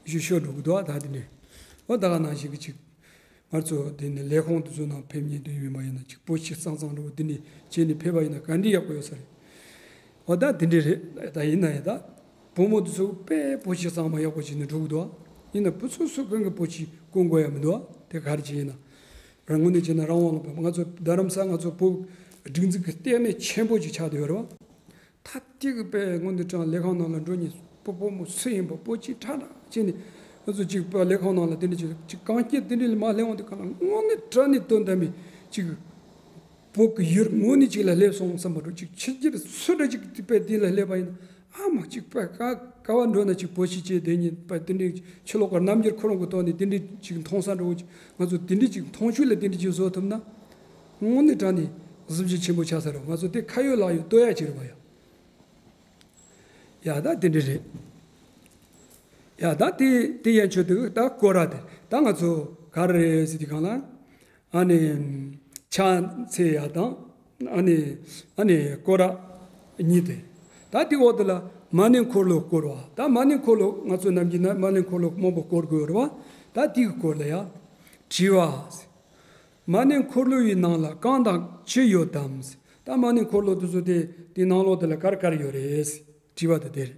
ཞུ་ཤོར་འགྲོ་གི་འདུག་ད་དེ་འདྲ། འོ་ད་ག་ནང་བཞིན་གྱི་ཅིག་ང་ཚོ་དེ་ནས་ལས་ཁུངས་དེ་ཚོ་ནང་ཕེབས་མཁན་དེ་ཡིན་པ་ཡིན་ན། ཅིག་བོད་ཆས་གཙང་གཙང་འདྲ་བོ་དེ་འདྲ་བྱས་ནས་ཕེབས་པ་ཡིན་ན་ག་འདྲ་ཡག་པོ་ཡོད་ས་རེད། འོ་ད་དེ་འདྲ་རེད། ད་ཡིན་ན་ཡང་ད་བུ་མོ་དེ་ཚོ་དཔེ་བོད་ཆས་གཙང་མ་ཡག་པོ་བྱས་ནས་འགྲོ་གི་འདུག་ཡིན་ན་བུ་ཚོ་སུ་གང་གི་བོད་ཆས་གོན་དགོས་ཡ་མི་འདུག་དེ་ག་རེ་བྱས་ཡིན་ན། རང་ངོས་ནས་བྱས་ན་རང་དབང་ལུང་པ། ང་ཚོ་རྡ་རམ་ས་ང་ཚོ་བོད་སྒྲིག་འཛུགས་ཀྱི་ལྟེ་གནས་ཆེན་པོ་ཅིག་ཆགས་བསྡད་ཡོད་རེད་བ། ད་ལྟའི་གི་དཔེ་དངོས་གནས་དྲང་ལས་ཁང་ནང་ལ་འགྲོ་མཁན་བུ་བུ་མོ་སུ་ཡིན་པ་བོད་ཆས་ཁྲ་ཁྲ་བྱས་ནས། ང་ཚོ་གཅིག་པ་ལས་ཁང་ནང་ལ་དེ་འདྲ་ཅིག་ཅིག་གངས་སྐྱིད་དེ་འདྲ་ལ་མར་སླེབས་འོང་དུས་གང་ལ་དངོས་གནས་དྲང་གནས་དོན་དམ་པའི་ཅིག་བོད་ཀྱི་ཡུལ་དངོས་གནས་ཅིག་ལ་སླེབས་སོང་བསམ་པ་འདྲ། ཅིག་ཕྱི་རྒྱལ་སུ་འདྲ་ཅིག་དེ་དཔེ་དེ་ལ་སླེབས་པ་ཡིན་ན། ཨ་མ་གཅིག་པ་ག་ག་བ་འགྲོ་ན་ཅིག་བོད་ཆས་བྱས་བསྡད་མཁན་པ་དེ་འདྲའི་ཕྱི་ལོགས་ཀྱི་རྣམ་འགྱུར་ཁོ་རང་གི་ཐོག་ནས་དེ་འདྲའི་ཅིག་མཐོང་ས་འདྲ་བོ་ཅིག་ང་ཚོ་དེ་འདྲའི་ཅིག་མཐོང་ཆོས་ལ་དེ་འདྲའི་ཅིག་བཟོ་ཐུབ་ན། དངོས་གནས་དྲང་གནས་གཟི་བརྗིད་ཆེན་པོ་ཆགས་ས་རེད། ང་ཚོ་དེ་ཁ་ཡོད་ལག་ཡོད་ལྟོས་ཡ་ཅིག་རེད་པ་ཡ། ཡ་ད་དེ་འདྲ་རེད། ཡ་ད་དེ་དེ་ཡན་ཆོད་དུ་ད་སྐོར་ར་དེ་ད་ང་ཚོ་ག་རེ་རེད་ཟེར་དུས་གང་ལ། ཨ་ནི་ཕྱག་འཚལ་ཡ་དང་། ཨ་ནི་ཨ་ནི་སྐོར་ར་གཉིས་དེ། ད་དེ་འོག་དེ་ལ་མ་ཎི་འཁོར་ལོ་བསྐོར་བ། ད་མ་ཎི་འཁོར་ལོ་ང་ཚོ་ནམ་རྒྱུན་ན་མ་ཎི་འཁོར་ལོ་མང་པོ་བསྐོར་དགོས་རེད་བ། ད་དེའི་སྐོར་ལ་ཡ། དྲི་བ། མ་ཎི་འཁོར་ལོ་ཡི་ནང་ལ་གང་དང་ཅི་ཡོད་དམ། ད་མ་ཎི་འཁོར་ལོ་དེ་ཚོ་དེ་དེའི་ནང་ལོགས་དེ་ལ་ག་རེ་ག་རེ་ཡོད་རེད། དྲི་བ་དེ་དེ་རེད།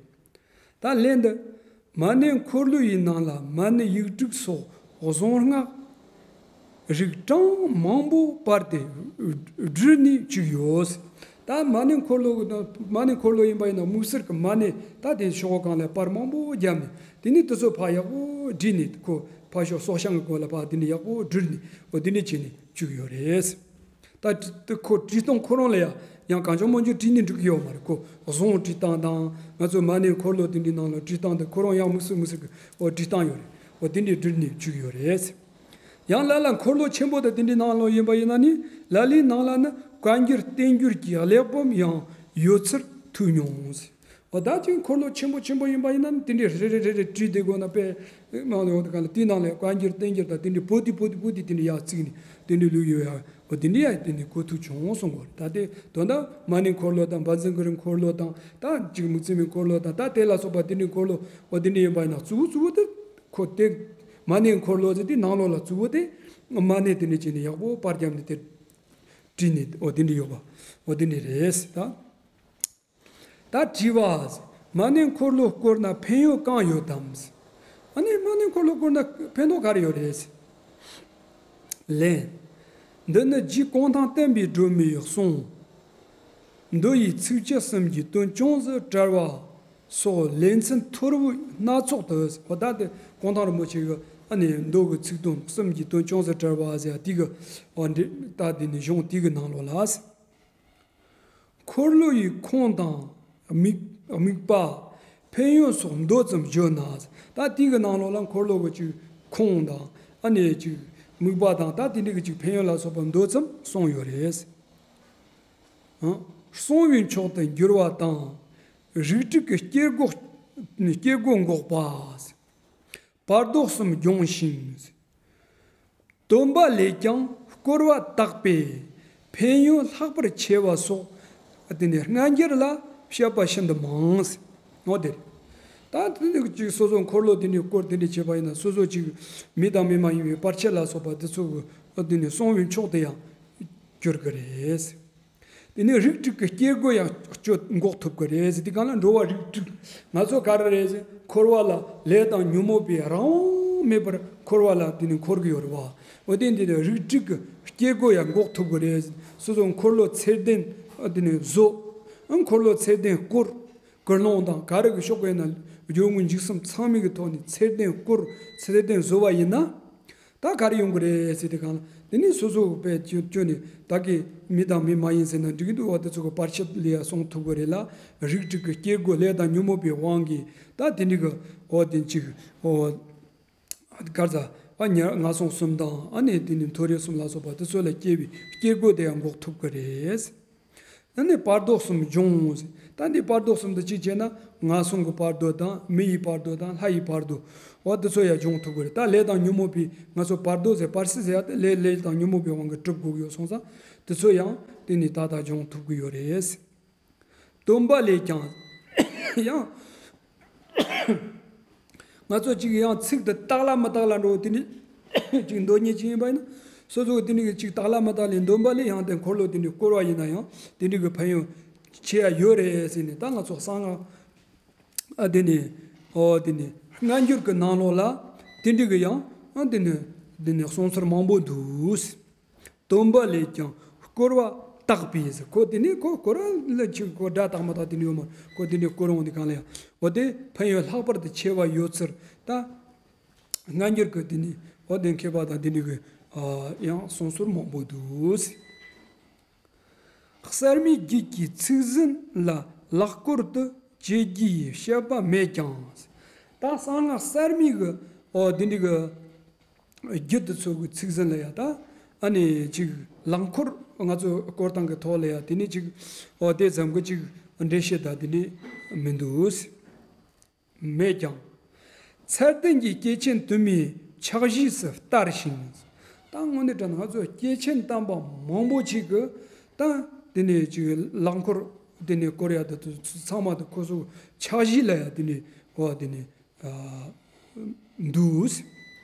ད་ལན་འདི། མ་ཎི་འཁོར་ལོ་ཡི་ནང་ལ་མ་ཎི་ཡིག་དྲུག་སོགས་གཟུངས་སྔགས་རིགས་གྲངས་མང་པོ་སྤར་ཏེ་བྲིས་ནས་བཅུག་ཡོད། ད་མ་ཎི་འཁོར་ལོ་གི་ནང་མ་ཎི་འཁོར་ལོ་ཡིན་པ་ཡིན་ན་དམིགས་བསལ་གྱི་མ་ཎི་ད་དེ་ཤོག་གུ་གང་ལ་པར་མང་པོ་བརྒྱབ་ནས། དེ་ནས་དེ་ཚོ་ཕར་ཡག་པོ་བྲིས་ནས། ཁོ་ཕར་ཤོག་སྲོག་ཤིང་གི་སྐོར་ལ་ཕར་དེ་ནས་ཡག་པོ་བྲིས་ནས། འོ་དེ་ནས་བྱས་ནས་བཅུག་ཡོད་རེད། ད་དེ་ཁོ་བྲིས་སྟངས་ཁོ་རང་ལ་ཡང་ཡང་གང་བྱུང་མང་བྱུང་བྲིས་ནས་འགྲིག་གི་ཡོད་མ་རེད། ཁོ་གཟུངས་བྲིས་སྟངས་དང་། ང་ཚོ་མ་ཎི་འཁོར་ལོ་དེ་འདྲའི་ནང་ལ་བྲིས་སྟངས་དེ་ཁོ་རང་ཡང་དམིགས་བསལ་དམིགས་བསལ་གྱི་འོ་བྲིས་སྟངས་ཡོད་རེད། འོ་དེ་འདྲའི་བྲིས་ནས་བཅུག་ཡོད་རེད། ཡང་ལ་ལ་འཁོར་ལོ་ཆེན་པོ་དང་དེ་འདྲའི་ནང་ལོགས་ཡིན་པ་ཡིན་ན་ནི། ལ་ལའི་ནང་ལ་ནི་བཀའ་འགྱུར་བསྟན་འགྱུར་གྱི་གླེགས་བམ་ཡང་ཡོད་ཚུལ་ཐོས་མྱོང་། འོ་ད་ཅིག་འཁོར་ལོ་ཆེན་པོ་ཆེན་པོ་ཡིན་པ་ཡིན་ན་ནི་དེ་འདྲའི་རེ་རེ་རེ་རེ་བྲིས་བསྡད་དགོས་ན་དཔེ་མང་ཡོང་དུས་གང་ལ། དེའི་ནང་ལ་བཀའ་འགྱུར་བསྟན་འགྱུར་དང་དེ་འདྲའི་པོ་ཏི་པོ་ཏི་པོ་ཏི་དེ་འདྲའི་ཡར་བརྩིགས་ནས་དེ་འདྲའི་ལུགས་ཡོད་ཡ། འོ་དེ་འདྲའི་ཡ་དེ་འདྲའི་གོ་ཐོས་བྱུང་གསུང་གོ། ད་དེ་དོན་དག་མ་ཎི་འཁོར་ལོ་དང་། བཛྲ་གུ་རུ་འཁོར་ལོ་དང་། ད་ཅིག་དམིགས་བརྩེ་མའི་འཁོར་ལོ་དང་། ད་དེ་ལ་སོགས་པ་དེ་འདྲའི་འཁོར་ལོ། འོ་དེ་འདྲའི་ཡིན་པ་ཡིན་ན་གཙོ་བོ་གཙོ་བོ་དེ་ཁོ་དེ་མ་ཎི་འཁོར་ལོ་ཟེར་དེ་ནང་ལོགས་ལ་གཙོ་བོ་དེ་མ་ཎི་དེ་འདྲ་བྱས་ནས་ཡག་པོ་པར་བརྒྱབ་ནས་དེ་བྲིས་ནས། འོ་དེ་འདྲ་ཡོད་པ། འོ་དེ་འདྲ་རེད་ད། ད་དྲི་བ། མ་ཎི་འཁོར་ལོ་བསྐོར་ན་ཕན་ཡོན་གང་ཡོད་དམ། ཨ་ནི་མ་ཎི་འཁོར་ལོ་བསྐོར་ན་ཕན་ཐོགས་ག་རེ་ཡོད་རེད། ལན། འདི་ནི་རྗེ་གུང་ཐང་བསྟན་པའི་སྒྲོན་མེའི་གསུང་། མདོ་ཡི་ཚིགས་བཅད་གསུམ་གྱི་དོན་ཅུང་ཟད་བྲལ་བ་སོགས་ལེ་ཚན་ཐོར་བུ་སྣ་ཚོགས་དུ། འོ་ད་དེ་གུང་ཐང་རིན་པོ་ཆེ་གི་ཨ་ནི་མདོ་གི་ཚིག་དོན་གསུམ་གྱི་དོན་ཅུང་ཟད་བྲལ་བ་ཟེར་དེ་གི། འོ་འདི་ད་དེ་ནི་གཞུང་དེ་གི་ནང་ལོགས་ལ། འཁོར་ལོ་ཡི་ཁུངས་དང་དམིགས་དམིགས་པ། ཕན་ཡོན་སོགས་མདོ་ཙམ་བརྗོད་ན། ད་དེ་གི་ནང་ལོགས་ལ་འཁོར་ལོ་གི་ཅིག་ཁུངས་དང་། ཨ་ནི་ཅིག་དམིགས་པ་དང་། ད་དེ་འདྲ་གི་ཅིག་ཕན་ཡོན་ལ་སོགས་པ་མདོ་ཙམ་གསུངས་ཡོད་རེད། གསང་བའི་མཆོག་ཏུ་འགྱུར་བ་དང་། རིགས་དྲུག་གི་སྐྱེ་སྒོ། སྐྱེ་སྒོ་འགོག་པ། བར་དོ་གསུམ་སྦྱོང་ཞིང་། སྟོན་པ་ལས་ཀྱང་བསྐོར་བ་དག་པས་ཕན་ཡོན་ལྷག་པར་ཆེ་བ་སོགས་དེ་ནས་སྔ་འགྱུར་ལ་བཤད་པ་ཤིན་ཏུ་མང་། ངོ་དེ་རེད། ད་དེ་ནས་ཅིག་སོ་སོ་འཁོར་ལོ་དེ་འདྲའི་བསྐོར་དེ་འདྲ་བྱས་པ་ཡིན་ན། སོ་སོ་ཅིག་མི་དང་མི་མ་ཡིན་པའི་བར་ཆད་ལ་སོགས་པ་དེ་ཚོ་གི་དེ་ནས་སྲུང་བའི་མཆོག་ཏུ་ཡང་གྱུར་གི་རེད། དེ་ནས་རིགས་དྲུག་གི་སྐྱེ་སྒོ་ཡང་གཅོད་འགོག་ཐུབ་ཀྱི་རེད་ཟེར། དེ་གང་ལ་འགྲོ་བ་རིགས་དྲུག་ང་ཚོ་ག་རེ་རེད་ཟེར། འཁོར་བ་ལ་ལས་དང་ཉོན་མོངས་པའི་རང་དབང་མེད་པར་འཁོར་བ་ལ་དེ་ནས་འཁོར་གྱི་ཡོད་རེད་བ། འོ་དེ་འདི་ནས་རིགས་དྲུག་གི་སྐྱེ་སྒོ་ཡང་འགོག་ཐུབ་ཀྱི་རེད་ཟེར། སོ་སོ་འཁོར་ལོ་ཚད་ལྡན་དེ་ནས་བཟོ། འཁོར་ལོ་ཚད་ལྡན་བསྐོར། ཀུན་སློང་དང་ག་རེ་གི་ཕྱོགས་གི་ཡིན་ན་སྦྱོར་དངོས་འཇུག་གསུམ་ཚང་མའི་གི་ཐོག་ནས་ཚད་ལྡན་བསྐོར། ཚད་ལྡན་བཟོ་བ་ཡིན་ན། ད་ག་རེ་ཡོང་གི་རེད་ཟེར་དེ་གང་ལ། དེ་ནི་སོ་སོ་དཔེ་ཅོ་ཅོ་ནི་བདག་གི་མི་དང་མི་མ་ཡིན་ཟེར་ན་འགྲིག་གི་འདུག་བ། དེ་ཚོ་གི་བར་ཆད་ལས་ཡང་སྲུང་ཐུབ་གི་རེད་ལ། རིགས་དྲུག་གི་སྐྱེ་སྒོ་ལས་དང་ཉོན་མོངས་པའི་དབང་གིས་ད་དེ་འདྲ་གི་འོ་དེ་ཅིག་འོ་གར་ཟ་བ་ཉ་ངན་སོང་གསུམ་དང་ཨ་ནི་དེ་ནི་མཐོ་རིས་གསུམ་ལ་སོགས་པ་དེ་ཚོ་ལ་སྐྱེ་བའི་སྐྱེ་སྒོ་དེ་ཡང་འགོག་ཐུབ་གི་རེད། ཨ་ནི་བར་དོ་གསུམ་སྦྱོང་། ད་འདི་བར་དོ་གསུམ་དུ་གཅིག་བྱས་ན་ངན་སོང་གི་བར་དོ་དང་མི་ཡི་བར་དོ་དང་ལྷ་ཡི་བར་དོ། འོ་དེ་ཚོ་ཡང་སྦྱོང་ཐུབ་ཀྱི་རེད། ད་ལས་དང་ཉོན་མོངས་པའི་ང་ཚོ་བར་དོ་ཟེར་བར་སྲིད་ཟེར་ཡ་དེ་ལས་ལས་དང་ཉོན་མོངས་པའི་དབང་གིས་གྲུབ་དགོས་ཀྱི་ཡོད་སོང་ཙང་དེ་ཚོ་ཡང་དེ་ནི་ད་ལྟ་སྦྱོང་ཐུབ་ཀྱི་ཡོད་རེད། སྟོན་པ་ལས་ཀྱང་ཡང་། ང་ཚོ་གཅིག་ཡང་ཚིག་དེ་བཏགས་ལ་མི་བཏགས་ལ་འགྲོ་དེ་ནི་གཅིག་འདོད་ཉེས་ཅིག་ཡིན་པ་ཡིན་ན། སོ་སོ་དེ་ནི་གཅིག་བཏགས་ལ་མི་བཏགས་ལ་སྟོན་པ་ལས་ཡང་དེ་འཁོར་ལོ་དེ་ནི་བསྐོར་བ་ཡིན་ན་ཡང་དེ་འདྲ་གི་ཕན་ཡོན་ཆེ་ཡ་ཡོད་རེད་ཟེར་ནས། ད་ང་ཚོ་གསང་སྔགས་ཨ་དེ་ནི་ཨོ་དེ་ནི་སྔ་འགྱུར་གི་ནང་ལོགས་ལ་དེ་འདྲ་གི་ཡང་ཨ་དེ་ནི་དེ་ནི་གསུང་ཚུལ་མང་པོ་འདུག། སྟོན་པ་ལས་ཀྱང་བསྐོར་བ་དག་པས་ཟེར། ཁོ་དེ་ནས་ཁོ་བསྐོར་བ་ལ་ཅིག་ཁོ་སྒྲ་དག་མ་དག་དེ་ནས་ཡོད་མ། ཁོ་དེ་ནས་བསྐོར་འོང་དེ་གང་ལ་ཡང་འོ་དེ་ཕན་ཡོན་ལྷག་པར་དུ་ཆེ་བ་ཡོད་ཚུལ་ད་སྔ་འགྱུར་གྱི་དེ་ནས་འོ་དེ་མཁས་པ་དང་དེ་འདྲ་གི་ཡང་གསུང་ཟུར་མང་པོ་འདུག། གསར་མའི་རྒྱུད་ཀྱི་ཚིག་ཟིན་ལ་ལྷག་སྐོར་དུ་བྱེད་རྒྱུའི་བཤད་པ་མེད་ཀྱང་། ད་གསང་སྔགས་གསར་མའི་གི་འོ་དེ་འདྲ་གི་རྒྱུད་དེ་ཚོ་གི་ཚིག་ཟིན་ལ་ཡ་ད་ཨ་ནི་ཅིག་ལྷག་སྐོར་ང་ཚོ་བསྐོར་སྟངས་ཀྱི་ཐོག་ལ་ཡ་དེ་ནི་ཅིག་འོ་དེ་ཙམ་གྱི་ཅིག་འགྲེལ་བཤད་ད་དེ་ནི་མི་འདུག། མེད་ཀྱང་། ཚད་ལྡན་གྱི་སྐྱེས་ཆེན་དུ་མའི་ཕྱག་བཞེས་སུ་བསྟར་ཞིང་། ད་དངོས་གནས་དྲང་ང་ཚོ་སྐྱེས་ཆེན་དམ་པ་མང་པོ་ཅིག་གི་ད་དེ་ནི་ཅིག་ལྷག་སྐོར་དེ་ནི་བསྐོར་ཡ་དེ་ཚོ་ཚང་མ་དེ་ཁོ་ཚོ་ཕྱག་བཞེས་ལ་ཡ་དེ་ནི་འོ་དེ་ནི། འདུག།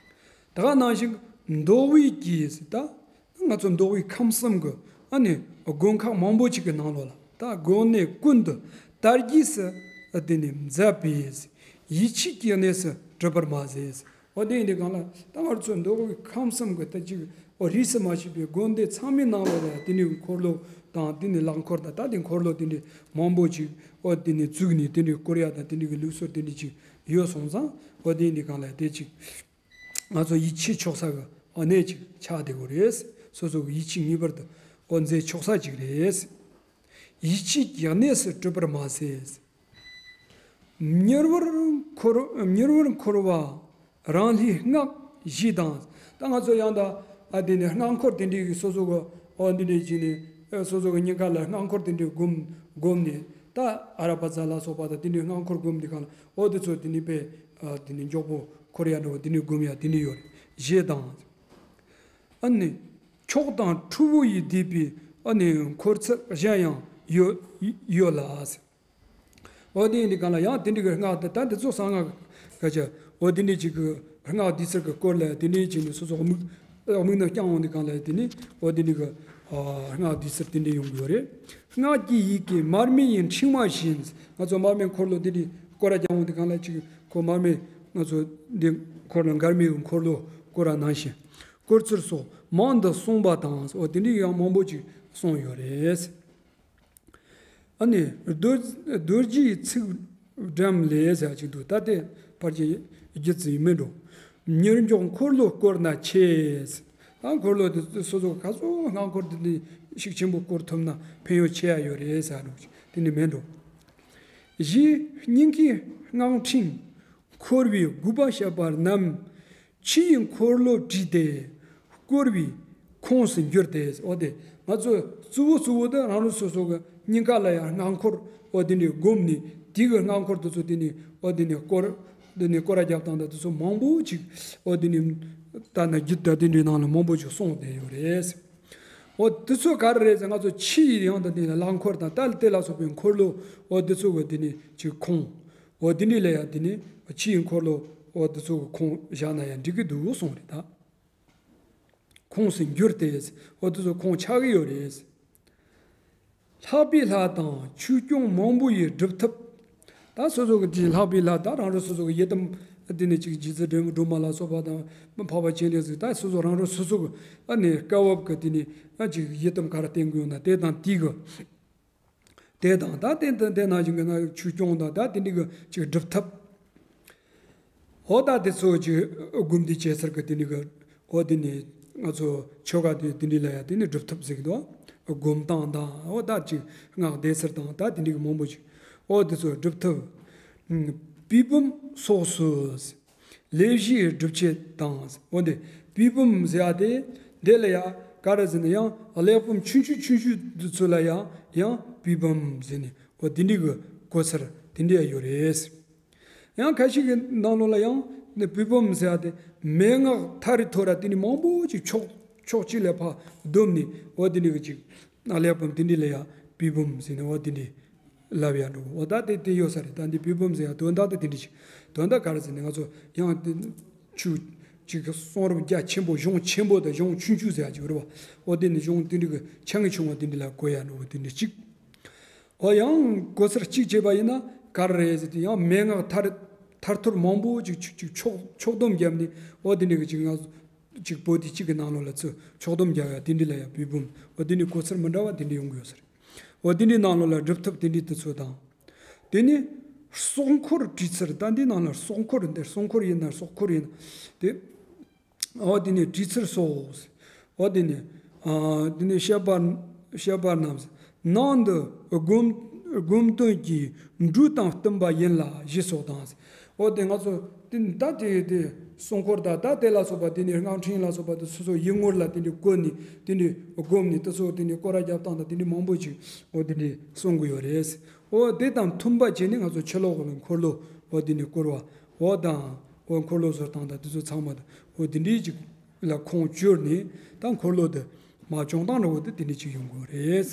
ད་ག་ནང་བཞིན་མདོ་དབུས་ཀྱི་ད་ང་ཚོ་མདོ་དབུས་ཁམས་གསུམ་གྱི་ཨ་ནི་དགོན་ཁག་མང་པོ་ཅིག་གི་ནང་ལོགས་ལ་ད་དགོན་གནས་ཀུན་ཏུ་དར་རྒྱས་སུ་དེ་ནི་མཛད་པས་ཡིད་ཆེས་ཀྱི་གནས་སུ་གྲུབ་པར་མ་ཟད། འོ་དེ་ཡིན་དུས་གང་ལ་ད་ང་ཚོ་མདོ་དབུས་ཁམས་གསུམ་གྱི་ད་ཅིག་འོ་རིས་སུ་མ་ཆད་པའི་དགོན་སྡེ་ཚང་མའི་ནང་ལོགས་ལ་དེ་ནི་འཁོར་ལོ་དང་དེ་ནི་ལྷག་སྐོར་དང་ད་དེ་འཁོར་ལོ་དེ་འདྲའི་མང་པོ་ཅིག་འོ་དེ་ནི་བཙུགས་ནས་དེ་འདྲའི་བསྐོར་ཡ་དང་དེ་འདྲའི་གི་ལུགས་སྲོལ་དེ་འདྲའི་ཅིག་ཡོད་སོང་ཙང་འོ་དེ་འདི་གང་ལ་དེ་ཅིག་ང་ཚོ་ཡིད་ཆེས་ཆོག་ས་གི་འོ་གནས་ཅིག་ཆགས་བསྡད་དགོས་རེད། སོ་སོ་གི་ཡིད་ཆེས་ངེས་པར་དུ་འོ་མཛད་ཆོག་ས་ཅིག་རེད། ཡིད་ཆེས་ཀྱི་གནས་སུ་གྲུབ་པར་མ་ཟད། མྱུར་བར་འཁོར་མྱུར་བར་འཁོར་བ་རང་ལྷའི་སྔགས་བཞེས་དང་། ད་ང་ཚོ་ཡང་ད་ཨ་དེ་ནས་སྔགས་འཁོར་དེ་འདྲའི་སོ་སོ་གི་འོ་འདི་འདྲའི་བྱས་ནས་སོ་སོ་གི་སྙིང་ག་ལ་སྔགས་འཁོར་དེ་འདྲའི་སྒོམ་སྒོམ་ནས་ད་ཨ་ར་པ་ཙ་ལ་སོགས་པ་དང་དེ་འདྲའི་སྔགས་འཁོར་སྒོམ་འདི་གང་ལ་འོ་དེ་ཚོ་དེ་ནི་དཔེ་ཨ་དེ་ནི་མགྱོགས་པོ་འཁོར་ཡ་འགྲོ་བ་དེ་འདྲའི་སྒོམ་ཡ་དེ་འདྲའི་ཡོད་རེད། བཞེས་དང་། ཨ་ནི་མཆོག་དང་ཁྲོ་བོ་ཡི་སྡེ་པའི་ཨ་ནི་འཁོར་ཚུལ་གཞན་ཡང་ཡོད་ཡོད་ལ། འོ་དེ་ཡིན་དུས་གང་ལ་ཡང་དེ་འདྲ་གི་སྔགས་དེ་ད་འདི་ཚོ་གསང་སྔགས་ག་ཅི་འོ་དེ་འདྲ་ཅིག་གི་སྔགས་འདི་ཚོ་གི་སྐོར་ལ་དེ་འདྲ་ཅིག་ནི་སོ་སོ་དམིགས་དམིགས་ནང་བསྐྱང་འོང་དུས་གང་ལ་དེ་ནི་འོ་དེ་འདྲ་གི་སྔགས་འདི་ཚོ་དེ་འདྲ་ཡོང་གི་ཡོད་རེད། སྔགས་ཀྱི་ཡི་གེ་མར་མེ་ཡི་འཕྲེང་བ་བཞིན། ང་ཚོ་མར་མེ་འཁོར་ལོ་དེ་འདྲ་སྐོར་ར་རྒྱག་འོང་དུས་གང་ལ་ཅིག་ཁོ་མར་མེ་ང་ཚོ་འདི་འཁོར་ལོ་མགར་མེ་གི་འཁོར་ལོ་སྐོར་ར་ནང་བཞིན་སྐོར་ཚུལ་སོགས་མང་དུ་གསུངས་པ་དང་། འོ་དེ་འདྲ་ཡང་མང་པོ་ཅིག་གསུངས་ཡོད་རེད། ཨ་ནི་རྡོ་རྡོ་རྗེའི་ཚིག་སྒྲམ་ལས་ཟེར་ཅིག་འདུག་ད་དེ་ཕལ་ཆེར་རྒྱུད་ཚིག་མིན་འགྲོ། མྱུར་མགྱོགས་འཁོར་ལོ་བསྐོར་ན་ཆེ། ད་འཁོར་ལོ་དེ་སོ་སོ་ག་ཚོད་སྔགས་འཁོར་དེ་འདྲ་ཤུགས་ཆེན་པོ་བསྐོར་ཐུབ་ན་ཕན་ཡོན་ཆེ་ཡ་ཡོད་རེད་ཟེར་འགྲོ། དེ་ནི་མིན་འགྲོ། གཞི་སྙིང་གའི་སྔགས་ཕྲེང་འཁོར་བའི་དགོས་པ་བཤད་པ་རྣམས། ཕྱི་ཡི་འཁོར་ལོ་བྲིས་ཏེ་བསྐོར་བའི་ཁོངས་སུ་འགྱུར་ཏེ། འོ་དེ་ ང་ཚོ་གཙོ་བོ་གཙོ་བོ་དེ་རང་རང་སོ་སོ་གི་སྙིང་ག་ལ་ཡང་སྔགས་འཁོར་འོ་དེ་འདྲའི་བསྒོམས་ནས། དེ་གི་སྔགས་འཁོར་དེ་ཚོ་དེ་ནས་འོ་དེ་ནས་སྐོར་དེ་ནས་སྐོར་ར་རྒྱབ་སྟངས་དང་དེ་ཚོ་མང་པོ་ཅིག་འོ་དེ་ནས་ད་ནི་རྒྱུད་དང་དེ་འདྲའི་ནང་ལ་མང་པོ་ཅིག་གསུངས་བསྡད་ཡོད་རེད། འོ་དེ་ཚོ་ག་རེ་རེད་ཟེར། ང་ཚོ་ཕྱི་ཡི་ཡང་དང་དེ་ནས་ལྷ་འཁོར་དང་ད་དེ་ལ་སོགས་པའི་འཁོར་ལོ་འོ་དེ་ཚོ་གི་དེ་ནས་ཅིག་ཁོངས་འོ་དེ་འདྲའི་ལ་ཡང་དེ་ནས་ཕྱི་ཡི་འཁོར་ལོ་འོ་དེ་ཚོ་གི་ཁོངས་བཞག་ན་ཡང་འགྲིག་གི་འདུག་གསུངས་རེད་ད། ཁོངས་སུ་འགྱུར་ཏེ། འོ་དེ་ཚོ་ཁོངས་ཆགས་ཀྱི་ཡོད་རེད། ལྷག་པའི་ལྷ་དང་ཆོས་སྐྱོང་མང་པོ་ཡིས་སྒྲུབ་ཐབས། ད་སོ་སོ་གི་དེ་ལྷག་པའི་ལྷ་ད་རང་རེ་སོ་སོ་གི་ཡི་དམ་དེ་ནས་ཅིག་རྗེ་བཙུན་སྒྲོལ་མ་སྒྲོལ་མ་ལ་སོགས་པ་དང་། འཕགས་པ་སྤྱན་རས་གཟིགས། ད་སོ་སོ་རང་རེ་སོ་སོ་གི་ཨ་ནི་བཀའ་བབས་གི་དེ་ནས་ཨ་ཅིག་ཡི་དམ་ག་རེ་བསྟེན་གི་ཡོད་ན་དེ་དང་དེ་གི། དེ་དང་ད་དེ་དེ་དེ་ནང་བཞིན་གི་ན་ཆོས་སྐྱོང་དང་ད་དེ་འདྲ་གི་ཅིག་སྒྲུབ་ཐབས། འོ་ད་དེ་ཚོ་ཅིག་སྒོམ་དེ་བྱེད་ཚར་གི་དེ་འདྲ་གི། འོ་དེ་ནས་ང་ཚོ་ཆོ་ག་དེ་དེ་འདྲ་ལ་ཡ་དེ་ནས་སྒྲུབ་ཐབས་ཟེར་གི་འདུག་སྒོམ་སྟངས་དང་འོ་ད་ཅིག་སྔགས་བཟླས་ཚུལ་དང་ད་དེ་འདྲ་གི་མང་པོ་ཅིག་འོ་དེ་ཚོ་སྒྲུབ་ཐབས། ཨུམ། པུས་བུམ་སོགས་སུ། ལས་བཞིའི་སྒྲུབ་བྱེད་དང་། འོ་འདི་པུས་བུམ་ཟེར་ཡ་དེ་འདི་ལ་ཡ་ག་རེ་ཟེར་ན་ཡང་གླེགས་བམ་ཆུང་ཆུང་ཆུང་ཆུང་དེ་ཚོ་ལ་ཡང་ཡང་པུས་བུམ་ཟེར་ནས་འོ་དེ་འདྲ་གི་གོ་སར་དེ་འདྲ་ཡ་ཡོད་རེད། ཡང་ཁ་ཤས་ཀྱི་ནང་ལོགས་ལ་ཡང་ནི་པུས་བུམ་ཟེར་ཡ་དེ་མན་ངག་མཐའ་རུ་ཐོར་ར་དེ་ནི་མང་པོ་ཅིག་ཕྱོགས་ཕྱོགས་གཅིག་ལ་ཕར་བསྡོམས་ནས་འོ་དེ་འདྲ་གི་ཅིག་གླེགས་བམ་དེ་འདྲ་ལ་ཡ་པུས་བུམ་ཟེར་ནས་འོ་དེ་འདྲ་ལབ་ཡ་འགྲོ། འོ་ད་དེ་དེ་ཡོད་ས་རེད། ད་འདི་པུས་བུམ་ཟེར་ཡ་དོན་དག་དེ་དེ་འདྲ་ཅིག་དོན་དག་ག་རེ་ཟེར་ནས་ང་ཚོ་ཡང་དེ་ཆུ་ཅིག་གསུང་རབ་རྒྱ་ཆེན་པོ་གཞུང་ཆེན་པོ་དང་གཞུང་ཆུང་ཆུང་ཟེར་ཡ་ཅིག་ཡོད་རེད་བ། འོ་དེ་ནི་གཞུང་དེ་འདྲ་གི་ཆ་ངེས་ཆུང་བ་དེ་འདྲ་ལ་གོ་ཡ་འགྲོ་བ་དེ་འདྲ་ཅིག་འོ་ཡང་གོ་སར་གཅིག་བྱས་པ་ཡིན་ན་ག་རེ་རེད་ཟེར་དུས་ཡང་མན་ངག་མཐར་མཐར་ཐུག་མང་པོ་ཅིག་ཅིག་ཅིག་ཕྱོགས་ཕྱོགས་བསྡོམས་བརྒྱབ་ནས་འོ་དེ་འདྲ་གི་ཅིག་ང་ཅིག་པོ་ཏི་གཅིག་གི་ནང་ལོགས་ལ་ཚུར་ཕྱོགས་བསྡོམས་རྒྱག་ཡ་དེ་འདྲ་ལ་ཡ་པུས་བུམ་འོ་དེ་འདྲའི་གོ་སར་མི་འདྲ་བ་དེ་འདྲ་ཡོང་གི་ཡོད་ས་རེད། འོ་དེ་འདྲའི་ནང་ལོགས་ལ་སྒྲུབ་ཐབས་དེ་འདྲའི་དེ་ཚོ་དང་། དེ་ནས་སྲོག་འཁོར་བྲིས་ཚུལ། ད་འདི་ནང་ལ་སྲོག་འཁོར་འདི་སྲོག་འཁོར་ཡིན་ན་སྲོག་འཁོར་ཡིན་ཏེ། འོ་དེ་ནས་བྲིས་ཚུལ་སོགས། འོ་དེ་ནས་ཨ་དེ་ནས་བཤད་པ་བཤད་པ་རྣམས་ནང་དུ་སྒོམ་སྒོམ་དོན་གྱི་འབྲུ་དང་བསྟུན་པ་ཡིན་ལ་ཞེས་སོགས་དང་། འོ་དེ་ང་ཚོ་དེ་ད་དེ་དེ་སྲོག་འཁོར་ད་ད་དེ་ལ་སོགས་པ་དེ་ནས་སྔགས་ཕྲེང་ལ་སོགས་པ་དེ་སོ་སོ་ཡིག་ངོ་ལ་དེ་འདྲའི་བཀོད་ནས་དེ་འདྲའི་སྒོམ་ནས་དེ་ཚོ་དེ་འདྲའི་སྐོར་ར་རྒྱབ་སྟངས་དང་དེ་འདྲའི་མང་པོ་ཅིག་འོ་དེ་འདྲའི་གསུང་གི་ཡོད་རེད། འོ་དེ་དང་མཐུན་པ་བྱས་ནས་ང་ཚོ་ཕྱི་ལོགས་ལ་འཁོར་ལོ་འོ་དེ་ནས་བསྐོར་བ་འོ་དང་འོ་འཁོར་ལོ་བཟོ་སྟངས་དང་དེ་ཚོ་ཚང་མ་དང་འོ་དེ་འདྲའི་ཅིག་ལ་ཁུངས་བཅོལ་ནས་ད་འཁོར་ལོ་དེ་མ་བྱུང་སྟངས་འདྲ་བོ་དེ་དེ་འདྲའི་ཅིག་ཡོང་གི་ཡོད་རེད།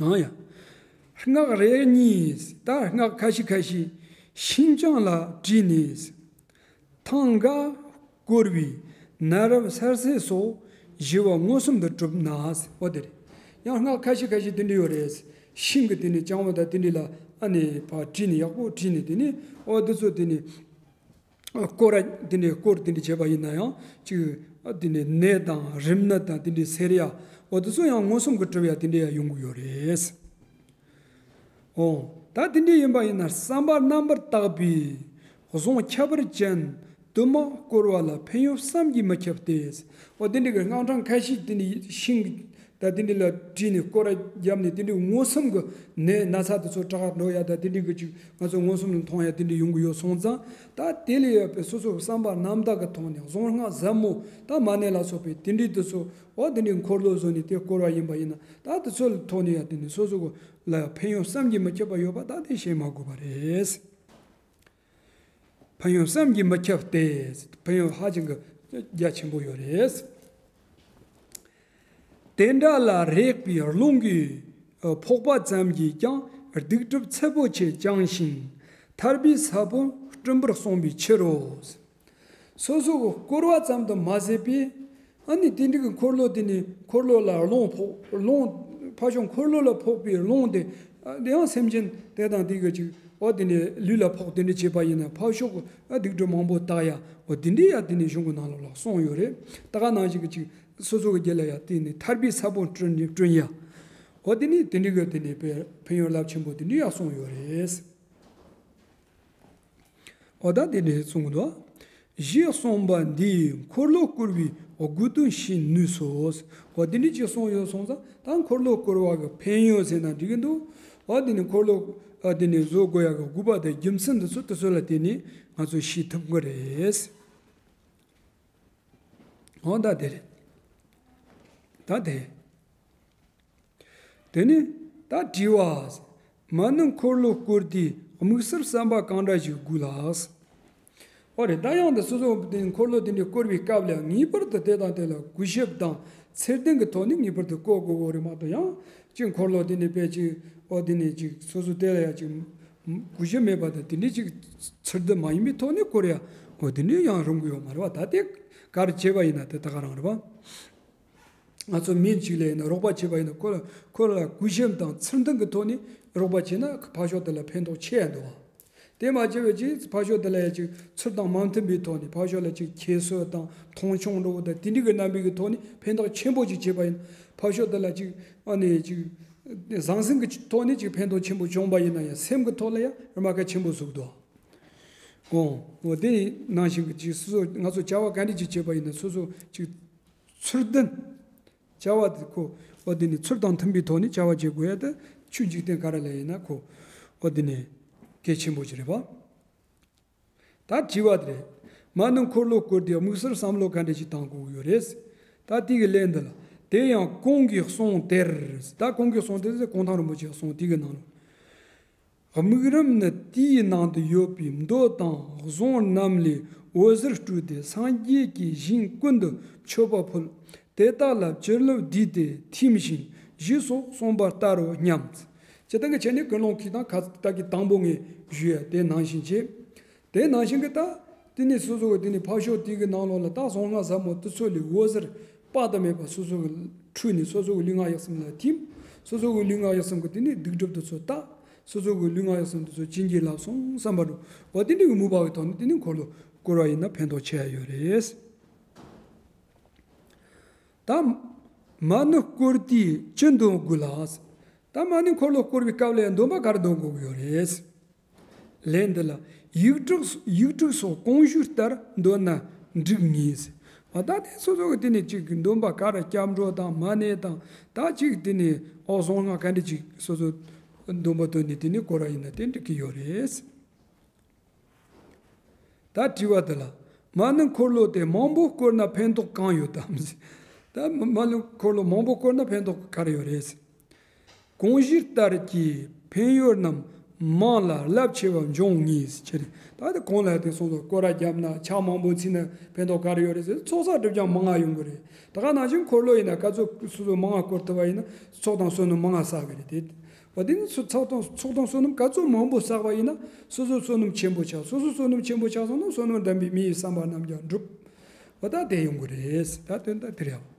ཨང་ཡ། སྔགས་རེ་གཉིས། ད་སྔགས་ཁ་ཤས་ཁ་ཤས་ཤིང་ལྕང་ལ་བྲིས་ནས། ཐང་ག་བསྐོར་བའི་ནད་རབ་སེལ་ཚད་སོགས་ཞི་བ་མངོན་སུམ་དུ་གྲུབ་ན། འོ་དེ་རེད། ཡང་སྔགས་ཁ་ཤས་ཁ་ཤས་དེ་འདྲ་ཡོད་རེད། ཤིང་གི་དེ་ནས་ལྕང་བ་དང་དེ་འདྲ་ལ་ཨ་ནི་ཕར་བྲིས་ནས་ཡག་པོ་བྲིས་ནས་དེ་ནས་འོ་དེ་ཚོ་དེ་ནས། སྐོར་ར་དེ་འདྲའི་སྐོར་དེ་འདྲ་བྱས་པ་ཡིན་ན་ཡང་ཅིག་དེ་འདྲའི་ནད་དང་རིམས་ནད་དང་དེ་འདྲའི་སེལ་ཡ། འོ་དེ་ཚོ་ཡང་མངོན་སུམ་གྱིས་གྲུབ་ཡ་དེ་འདྲ་ཡང་ཡོང་གི་ཡོད་རེད། འོ་ད་དེ་འདྲ་ཡིན་པ་ཡིན་ན་བསམ་པ་རྣམ་པར་དག་པའི་གཟུངས་ཁྱད་པར་ཅན་དུ་མ་བསྐོར་བ་ལ་ཕན་ཡོན་བསམ་གྱིས་མི་ཁྱབ་སྟེ། འོ་དེ་འདྲ་གི་སྔགས་འཕྲང་ཁ་ཤས་དེ་འདྲ་ཤིང་གི་ད་དེ་འདྲ་ལ་བྲིས་ནས་སྐོར་ར་བརྒྱབ་ནས་དེ་འདྲའི་མངོན་སུམ་གྱི་ནད་ན་ཚ་དེ་ཚོ་དྲག་འགྲོ་ཡ་ད་དེ་འདྲའི་གི་ཅིག་ང་ཚོ་མངོན་སུམ་ལ་མཐོང་ཡ་དེ་འདྲ་ཡོང་གི་ཡོད་སོང་ཙང་། ད་དེ་ལས་ཡོད་པའི་སོ་སོ་གི་བསམ་པ་རྣམ་དག་གི་ཐོག་ནས་གཟུངས་སྔགས་ཟབ་མོ་ད་མ་ཎི་ལ་སོགས་པའི་དེ་འདྲའི་དེ་ཚོ་འོ་དེ་འདྲའི་འཁོར་ལོ་བཟོས་ནས་དེ་བསྐོར་བ་ཡིན་པ་ཡིན་ན་ད་དེ་ཚོ་ལ་ཐོག་ནས་ཡ་དེ་ནས་སོ་སོ་གི་ལ་ཕན་ཡོན་བསམ་གྱིས་མི་ཁྱབ་པ་ཡོད་པ་ད་དེ་བཤད་མ་དགོས་པ་རེད། ཕན་ཡོན་བསམ་གྱིས་མི་ཁྱབ་སྟེ། ཕན་ཡོན་ཧ་ཅང་གི་རྒྱ་ཆེན་པོ་ཡོད་རེད། དེ་འདྲ་ལ་རེག་པའི་རླུང་གིས་ཕོག་པ་ཙམ་གྱིས་ཀྱང་སྡིག་སྒྲིབ་ཚད་པོ་ཆེ་བྱང་ཞིང་ཐར་པའི་ས་བོན་བསྐྲུན་པར་གསུངས་པའི་ཕྱིར་རོ། སོ་སོ་གི་བསྐོར་བ་ཙམ་དུ་མ་ཟད་པའི། ཨ་ནི་དེ་འདྲ་གི་འཁོར་ལོ་དེ་ནི་འཁོར་ལོ་ལ་རླུང་ཕོག་རླུང་། ཕར་ཕྱོགས་འཁོར་ལོ་ལ་ཕོག་པའི་རླུང་དེ། ཨ་དེ་ཡང་སེམས་ཅན་དེ་དང་དེ་གི་ཅིག་འོ་དེ་ནི་ལུས་ལ་ཕོག་དེ་འདྲ་བྱས་པ་ཡིན་ན་ཕར་ཕྱོགས་ཀྱི་ཨ་སྡིག་སྒྲིབ་མང་པོ་དག་ཡ། འོ་དེ་འདྲ་ཡ་དེ་ནི་གཞུང་གི་ནང་ལོགས་ལ་གསུངས་ཡོད་རེད། ད་ག་ནང་བཞིན་གྱི་ཅིག་སོ་སོ་གི་རྒྱུད་ལ་ཡ་དེ་ནི་ཐར་པའི་ས་བོན་བསྐྲུན་བསྐྲུན་ཡ། འོ་དེ་ནི་དེ་འདྲ་གི་དེ་ནི་དཔེ་ཕན་ཡོན་རླབས་ཆེན་པོ་དེ་འདྲ་ཡ་གསུངས་ཡོད་རེད། འོ་ད་དེ་འདྲའི་གསུངས་འདུག་ཞེས་གསུངས་པ་འདིས་འཁོར་ལོ་བསྐོར་བའི་དགོས་དོན་ཤེས་ནུས་སོ། འོ་དེ་འདྲའི་ཅིག་གསུངས་ཡོད་སོང་ཙང་ད་འཁོར་ལོ་བསྐོར་བ་གི་ཕན་ཡོན་ཟེར་ན་འགྲིག་གི་འདུག་འོ་དེ་ནི་འཁོར་ལོ་ཨ་དེ་ནི་བཟོ་དགོས་ཡ་གི་དགོས་པ་དང་རྒྱུ་མཚན་འདི་ཚོ་དེ་ཚོ་ལ་བརྟེན་ནས་ང་ཚོས་ཤེས་ཐུབ་ཀྱི་རེད། འོ་ད་དེ་རེད། ད་དེ། དེ་ནས་ད་དྲི་བ། མ་ཎི་འཁོར་ལོ་བསྐོར་དུས་དམིགས་བསལ་བསམ་པ་གང་འདྲ་ཞིག་དགོས་ལགས། ཨོ་རེད། ད་ཡང་དེ་སོ་སོ་དེ་འཁོར་ལོ་དེ་འདྲ་བསྐོར་བའི་སྐབས་ལ་ངེས་པར་དུ་དེ་དང་དེ་ལ་གུས་ཞབས་དང་ཚུལ་ལྡན་གྱི་ཐོག་ནས་ངེས་པར་དུ་བསྐོར་དགོས་ཀྱི་རེད་མ་གཏོགས། ཡང་ཅིག་འཁོར་ལོ་དེ་ནས་དཔེ་ཅིག་ཨོ་དེ་ནས་ཅིག་སོ་སོ་དེ་ལ་ཡང་ཅིག་གུས་ཞབས་མེད་པ་དང་དེ་འདྲའི་ཅིག་ཚུལ་ལྡན་མ་ཡིན་པའི་ཐོག་ནས་བསྐོར་ཡ་ཨོ་དེ་འདྲའི་ཡང་རུང་གི་ཡོད་མ་རེད་བ། ད་དེ་ག་རེ་བྱས་པ་ཡིན་ན་དེ་ད་ག་རང་རེད་བ། ང་ཚོ་མི་གཅིག་ལ་ཡིན་ན་རོགས་པ་བྱས་པ་ཡིན་ན་ཁོ་ལ་ཁོ་ལ་གུས་ཞབས་དང་ཚུལ་ལྡན་གྱི་ཐོག་ནས་རོགས་པ་བྱས་ན་ཕར་ཕྱོགས་དེ་ལ་ཕན་ཐོགས་ཆེ་ཡ་འདུག་བ། དེ་མ་བྱས་པའི་ཅིག་ཕར་ཕྱོགས་དེ་ལ་ཡ་ཅིག་ཚུལ་དང་མ་མཐུན་པའི་ཐོག་ནས་ཕར་ཕྱོགས་ལ་ཅིག་ཁྱད་གསོད་དང་མཐོང་ཆུང་འགྲོ་བ་དང་དེ་འདྲའི་གི་རྣམ་པའི་གི་ཐོག་ནས་ཕན་ཐོགས་ཆེན་པོ་ཅིག་བྱས་པ་ཡིན། ཕར་ཕྱོགས་དེ་ལ་ཅིག་ཨ་ནི་ཅིག་ཟང་ཟིང་གི་ཐོག་ནས་ཅིག་ཕན་ཐོགས་ཆེན་པོ་བྱུང་པ་ཡིན་ན་ཡང་སེམས་ཀྱི་ཐོག་ལ་ཡང་རྨ་ཁ་ཆེན་པོ་བཟོ་གི་འདུག་འོ་འོ་དེ་ནང་བཞིན་གྱི་ཅིག་སོ་སོ་ང་ཚོ་བྱ་བ་ག་འདྲ་ཅིག་བྱེད་པ་ཡིན་ན་སོ་སོ་ཅིག་ཚུལ་ལྡན། བྱ་བ་དེ་ཁོ་འོ་དེ་ནི་ཚུལ་དང་མཐུན་པའི་ཐོག་ནས་བྱ་བ་བྱེད་དགོས་ཡ་དེ་ཆོས་འཇིག་རྟེན་ག་རེ་ལ་ཡིན་ན་ཁོ་འོ་དེ་ནི་གལ་ཆེན་པོ་ཅིག་རེད་པ། ད་དྲི་བ་དེ་རེད། མ་ཎི་འཁོར་ལོ་བསྐོར་དུས་དམིགས་བསལ་བསམ་བློ་ག་འདྲ་ཞིག་བཏང་དགོས་ཀྱི་ཡོད་རེད། ད་དེ་གི་ལན་འདི་ལ། དེ་ཡང་གོང་གི་གསུང་དེར། ད་གོང་གི་གསུང་དེ་ཟེར་གོང་ཐང་རིན་པོ་ཆེའི་གསུང་དེ་གི་ནང་ལ། དམིགས་རིམ་ནི་དེའི་ནང་དུ་ཡོད་པའི་མདོ་དང་གཟུངས་རྣམས་ལས་འོད་ཟེར་སྤྲོས་ཏེ་སངས་རྒྱས་ཀྱི་ཞིང་ཀུན་ཏུ་མཆོད་པ་ཕུལ། དེ་དག་ལ་བྱིན་རླབས་བསྡུས་ཏེ་ཐིམ་ཞིང་ཞེས་སོགས་གསུངས་པ་ལྟར་རོ་སྙམ། སྤྱིར་བཏང་གི་ཆ་ནས་ཀུན་སློང་གིས་དང་ཁ་ད་གི་དང་པོ་ངས་ཞུས་ཡ་དེ་ནང་བཞིན་བྱས། དེ་ནང་བཞིན་གྱི་ད་དེ་ནས་སོ་སོ་གི་དེ་ནས་ཕར་ཕྱོགས་དེ་གི་ནང་ལོགས་ལ་ད་གཟུངས་སྔགས་ཟབ་མོ་དེ་ཚོ་ལས་འོད་ཟེར་དཔག་ཏུ་མེད་པ་སོ་སོ་གི་འཕྲོས་ནས་སོ་སོ་གི་ལུས་ངག་ཡིད་གསུམ་ལ་ཐིམ། སོ་སོ་གི་ལུས་ངག་ཡིད་གསུམ་གི་དེ་ནས་སྡིག་སྒྲིབ་དེ་ཚོ་དག། སོ་སོ་གི་ལུས་ངག་ཡིད་གསུམ་དེ་ཚོ་བྱིན་གྱིས་བརླབས་སོང་བསམ་པ་འགྲོ། འོ་དེ་འདྲ་གི་མོས་པ་གི་ཐོག་ནས་དེ་ནས་འཁོར་ལོ་བསྐོར་བ་ཡིན་ན་ཕན་ཐོགས་ཆེ་ཡ་ཡོད་རེད། ད་མ་ཎི་བསྐོར་དུས་ཅི་འདོན་དགོས་ལགས། ད་མ་ཎི་འཁོར་ལོ་བསྐོར་བའི་སྐབས་ལ་འདོན་པ་ག་རེ་འདོན་དགོས་ཀྱི་ཡོད་རེད། ལན་འདི་ལ། ཡིག་དྲུག་ཡིག་དྲུག་སོགས་གོང་ཞུས་ལྟར་འདོན་ན་འགྲིག་ངེས། འོ་ད་དེ་སོ་སོ་གི་དེ་ནས་ཅིག་འདོན་པ་ག་རེ་སྐྱབས་འགྲོ་དང་མ་ཎི་དང་ད་ཅིག་དེ་ནས་ཨོ་གཟུངས་སྔགས་ག་འདྲ་ཅིག་སོ་སོ་འདོན་པ་འདོན་ནས་དེ་ནས་བསྐོར་བ་ཡིན་ན་དེ་འགྲིག་གི་ཡོད་རེད། ད་དྲི་བ་འདི་ལ། མ་ཎི་འཁོར་ལོ་དེ་མང་པོ་བསྐོར་ན་ཕན་ཐོགས་གང་ཡོད་དམ། ད་མ་ཎི་འཁོར་ལོ་མང་པོ་བསྐོར་ན་ཕན་ཐོགས་ག་རེ་ཡོད་རེད། གོང་ཞུས་ལྟར་གྱི་ཕན་ཡོན་རྣམས་མང་ལ་རླབས་ཆེ་བ་འབྱུང་ངེས་ཟེར། ད་དེ་གོང་ལ་དེ་སོང་ཙང་སྐོར་ར་བརྒྱབ་ན་ཕྱག་མང་པོ་ཚིག་ན་ཕན་ཐོགས་ག་རེ་ཡོད་རེད་ཟེར། ཚོགས་བསགས་སྒྲིབ་སྦྱང་མང་ང་ཡོང་གི་རེད། ད་ག་ནང་བཞིན་འཁོར་ལོ་ཡིན་ན་ག་ཚོད་སོ་སོ་མང་ང་བསྐོར་ཐུབ་པ་ཡིན་ན་ཚོགས་དང་བསོད་ནམས་མང་ང་བསགས་གི་རེད་དེ། འོ་དེ་ནི་ཚོགས་དང་ཚོགས་དང་བསོད་ནམས་ག་ཚོད་མང་པོ་བསགས་པ་ཡིན་ན་སོ་སོ་བསོད་ནམས་ཆེན་པོ་ཆགས། སོ་སོ་བསོད་ནམས་ཆེན་པོ་ཆགས་སོང་ན་བསོད་ནམས་ལྡན་པའི་མི་ཡི་བསམ་པ་རྣམས་ཀྱང་འགྲུབ། འོ་ད་དེ་ཡོང་གི་རེད། ད་དོན་དག་དེ་རེད།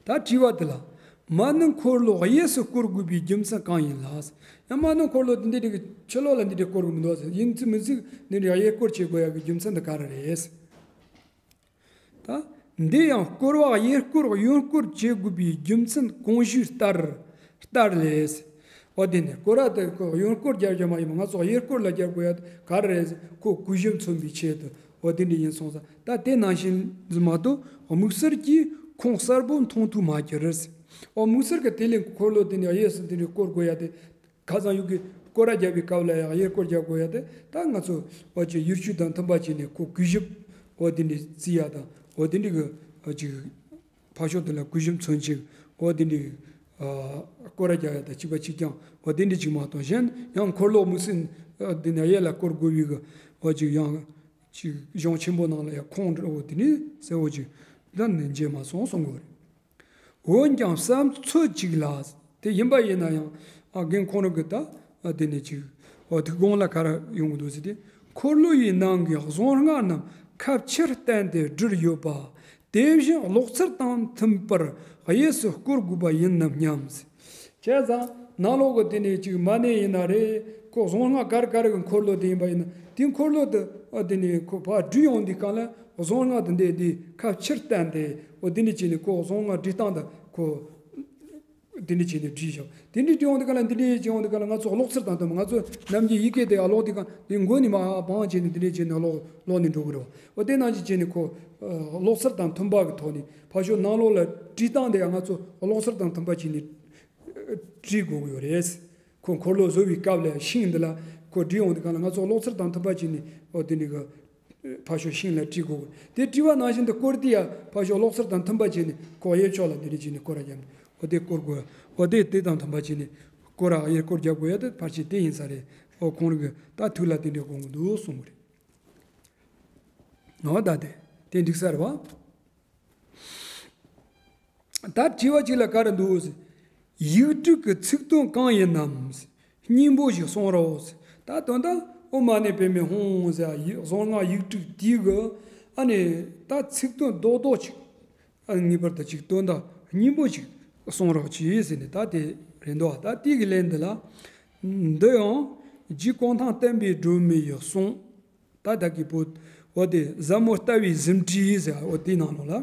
ད་དྲི་བ་དེ་ལ། མ་ཎི་འཁོར་ལོ་གཡས་སུ་བསྐོར་དགོས་པའི་རྒྱུ་མཚན་གང་ཡིན་ལགས། ཡང་མ་ཎི་འཁོར་ལོ་འདི་འདྲའི་ཕྱི་ལོགས་ལ་འདི་འདྲའི་བསྐོར་གི་མི་འདུག་ཟེར། ཡིན་ཚིག་མིན་ཚིག་འདི་འདྲའི་གཡས་སྐོར་བྱེད་དགོས་ཡག་གི་རྒྱུ་མཚན་དེ་ག་རེ་རེད། ད། འདི་ཡང་བསྐོར་བ་གཡས་སྐོར་གཡོན་སྐོར་བྱེད་དགོས་པའི་རྒྱུ་མཚན་གོང་ཞུས་ལྟར་ལྟར་ལས། འོ་དེ་ནི་སྐོར་ར་དེ་ཁོ་གཡོན་སྐོར་རྒྱབ་རྒྱབ་མ་ཡིན་པ་ང་ཚོ་གཡས་སྐོར་ལ་རྒྱབ་དགོས་ཡ་ག་རེ་རེད། ཁོ་གུས་ཞབས་མཚོན་པའི་ཆེད་དུ་འོ་དེ་འདྲ་ཡིན་སོང་ཙང་ད་དེ་ནང་བཞིན་ཟིན་མ་གཏོགས་དམིགས་བསལ་གྱིས་ཁུངས་གསལ་པོ་མཐོང་ཐུབ་མ་གྱུར། འོ་དམིགས་བསལ་གྱི་དེ་ལས་འཁོར་ལོ་དེ་ནི་གཡས་སུ་དེ་འདྲའི་སྐོར་དགོས་ཡ་དེ། ཁ་སང་ཡུག་གི་སྐོར་ར་རྒྱབ་པའི་སྐབས་ལ་ཡང་གཡས་སྐོར་རྒྱག་དགོས་ཡ་དེ་ད་ང་ཚོ་འོ་ཅིག་ཡུལ་ཤུལ་དང་མཐུན་པ་བྱས་ནས་ཁོ་གུས་ཞབས་འོ་དེ་འདྲ་བརྩི་ཡ་དང་འོ་དེ་འདྲ་གི་འོ་ཅིག་ཕར་ཕྱོགས་དེ་ལ་གུས་ཞབས་མཚོན་ཅིག་འོ་དེ་འདྲ་སྐོར་ར་རྒྱག་ཡ་དང་གཅིག་པ་གཅིག་རྐྱང་འོ་དེ་འདྲ་ཅིག་མ་གཏོགས་གཞན་ཡང་འཁོར་ལོ་དམིགས་བསལ་དེ་ནས་གཡས་ལ་སྐོར་དགོས་པའི་གི་འོ་ཅིག་ཡང་ཅིག་གཞུང་ཆེན་པོ་ནང་ལ་ཡང་ཁུངས་འདྲ་བོ་དེ་འདྲ་གསལ་བོ་ཅིག་ད་ནི་མཇལ་མ་སོང་གསུང་གི་ཡོད་རེད། འོན་ཀྱང་བསམ་ཚོད་ཅིག་ལ། དེ་ཡིན་པ་ཡིན་ན་ཡང་ཨ་རྒན་ཁོང་རང་གི་ད་ཨ་དེ་ནས་ཅིག་འོ་དེ་དགོངས་ལ་ག་རེ་ཡོང་གི་འདུག་ཟེར་ཏེ། འཁོར་ལོ་ཡི་ནང་གི་གཟུངས་སྔགས་རྣམས་ཁ་ཕྱིར་བསྟན་ཏེ་བྲིས་ཡོད་པ། དེ་བཞིན་གློག་རྩལ་དང་མཐུན་པར་གཡས་སུ་བསྐོར་དགོས་པ་ཡིན་ནམ་སྙམ། བྱས་ཙང་ནང་ལོགས་གི་དེ་ནས་ཅིག་མ་ཎི་ཡིན་ན་རེད། ཁོ་གཟུངས་སྔགས་ག་རེ་ག་རེ་གི་འཁོར་ལོ་དེ་ཡིན་པ་ཡིན་ན་དེ་འཁོར་ལོ་དེ་ཨ་དེ་ནས་ཁོ་ཕར་བྲིས་ཡོང་དུས་སྒང་ལ་གཟུངས་སྔགས་དེ་འདྲ་དེ་ཁ་ཕྱིར་བསྟན་ཏེ་འོ་དེ་འདྲ་བྱས་ནས་ཁོ་གཟུངས་སྔགས་བྲིས་སྟངས་དང་ཁོ་དེ་འདྲ་བྱས་ནས་བྲིས་བཞག་དེ་འདྲ་བྲིས་ཡོང་དུས་སྒང་ལ་འདི་འདྲ་བྱས་ཡོང་དུས་སྒང་ལ་ང་ཚོ་གློག་རྩལ་དང་མཐུན་པ་ང་ཚོ་ནམ་རྒྱུན་ཡི་གེ་དེ་ཨ་ཀློག་དུས་སྒང་དེ་མགོ་ནས་མར་བང་བྱས་ནས་དེ་འདྲ་བྱས་ནས་ཀློག་ཀློག་ནས་འགྲོ་གི་རེད་བ། འོ་དེ་ནང་བཞིན་བྱས་ནས་ཁོ་གློག་རྩལ་དང་མཐུན་པ་གི་ཐོག་ནས་ཕར་ཕྱོགས་ནང་ལོགས་ལ་བྲིས་སྟངས་དེ་ཡང་ང་ཚོ་གློག་རྩལ་དང་མཐུན་པ་བྱས་ནས་བྲིས་དགོས་ཀྱི་ཡོད་རེད། ཁོ་འཁོར་ལོ་བཟོ་བའི་སྐབས་ལ་ཤིང་འདི་ལ་ཁོ་བྲིས་ཡོང་དུས་སྒང་ལ་ང་ཚོ་གློག་རྩལ་དང་མཐུན་པ་བྱས་ནས་འོ་དེ་འདྲ་གི་ ཕར་ཕྱོགས་ཤིང་ལ་དཀྲིས་དགོས། དེ་དཀྲིས་པ་ནང་བཞིན་དུ་བསྐོར་དུས་ཡ་ཕར་ཕྱོགས་ཀློག་ཚུལ་དང་མཐུན་པ་བྱས་ནས་ཁོ་གཡས་ཕྱོགས་ལ་འདི་འདྲ་བྱས་ནས་སྐོར་ར་བརྒྱབ་ནས་འོ་དེ་བསྐོར་དགོས། འོ་དེ་དེ་དང་མཐུན་པ་བྱས་ནས་སྐོར་ར་གཡས་སྐོར་རྒྱབ་དགོས་ཡ་དེ་ཕལ་ཆེར་དེ་ཡིན་ས་རེད། འོ་ཁོང་རང་གི་ད་ཐུགས་ལ་དེ་འདྲ་དགོངས་ཀྱི་འདུག་གསུང་གི་རེད། འོ་ད་དེ་དེ་འགྲིག་ས་རེད་བ། ད་དྲི་བ་གཅིག་ལ་ག་རེ་འདུག་ཟེར། ཡིག་དྲུག་གི་ཚིག་དོན་གང་ཡིན་ནམ་ཟེར། སྙིང་པོ་ཞིག་གསུང་རོགས་ཟེར། ད་དོན་དག་ཨོཾ་མ་ཎི་པདྨེ་ཧཱུྃ་ཟེར་ཡི་གཟུངས་སྔགས་ཡིག་དྲུག་དེའི་གི་ཨ་ནི་ད་ཚིག་དོན་རྡོག་རྡོག་ཅིག་ཨ་ངེས་པར་དུ་ཅིག་དོན་དག་སྙིང་པོ་ཅིག་གསུང་རོགས་གྱིས་ཟེར་ནས་ད་དེ་རེད་འདུག་ད་དེ་གི་ལན་འདི་ལ། འདི་ཡང་རྗེ་གུང་ཐང་བསྟན་པའི་སྒྲོན་མེ་ཡི་གསུང་། ད་ད་གི་པོ། འོ་དེ་ཟབ་མོ་ལྟ་བའི་གཟི་བརྗིད་ཟེར་འོ་དེའི་ནང་ལོགས་ལ།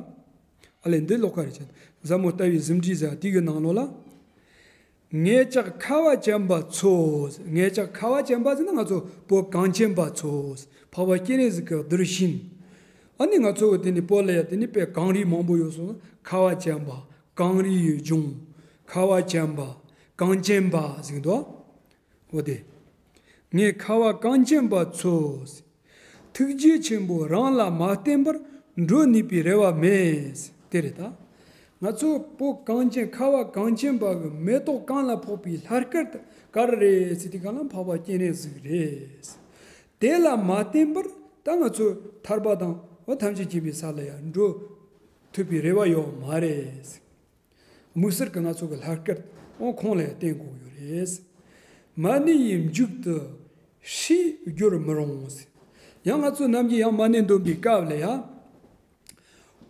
ཨ་ལས་འདི་ལོགས་ཀ་རེ་བྱེད། ཟབ་མོ་ལྟ་བའི་གཟི་བརྗིད་ཟེར་དེ་གི་ནང་ལོགས་ལ། ངེད་ཅག་ཁ་བ་ཅན་པ་ཚོ། ངེད་ཅག་ཁ་བ་ཅན་པ་ཟེར་ན་ང་ཚོ་བོད་གངས་ཅན་པ་ཚོ། འཕགས་པ་སྤྱན་རས་གཟིགས་ཀྱི་གདུལ་ཞིང་། ཨ་ནི་ང་ཚོ་དེ་ནི་བོད་ལ་ཡ་དེ་ནི་དཔེ་གངས་རི་མང་པོ་ཡོད་སོང་། ཁ་བ་ཅན་པ། གངས་རི་ཡི་ལྗོངས། ཁ་བ་ཅན་པ། གངས་ཅན་པ་ཟེར་གི་འདུག་འོ་དེ། ངས་ཁ་བ་གངས་ཅན་པ་ཚོ། ཐུགས་རྗེ་ཆེན་པོ་རང་ལ་མ་བརྟེན་པར་འགྲོ་ནུས་པའི་རེ་བ་མེད། དེ་རེད་ད། ང་ཚོ་བོད་གངས་ཅན་ཁ་བ་གངས་ཅན་པ་གི་མེ་ཏོག་གང་ལ་ཕོག་པའི་ལྷ་སྐལ་དེ་ག་རེ་རེད་ཟེར་དུས་གང་ལ་འཕགས་པ་སྤྱན་རས་གཟིགས་རེད། དེ་ལ་མ་བརྟེན་པར་ད་ང་ཚོ་ཐར་པ་དང་འོ་ཐམས་ཅད་མཁྱེན་པའི་ས་ལ་ཡང་འགྲོ་ཐུབ་པའི་རེ་བ་ཡོད་མ་རེད། དམིགས་བསལ་གྱི་ང་ཚོ་གི་ལྷ་སྐལ་འོ་ཁོང་ལ་བརྟེན་དགོས་ཡོད་རེད། མ་ཎི་ཡི་མཇུག་ཏུ་ཧྲཱིཿ་བསྒྱུར་མི་རུང་ཟེར། ཡང་ང་ཚོ་ནམ་རྒྱུན་ཡང་མ་ཎི་འདོན་པའི་སྐབས་ལ་ཡང་།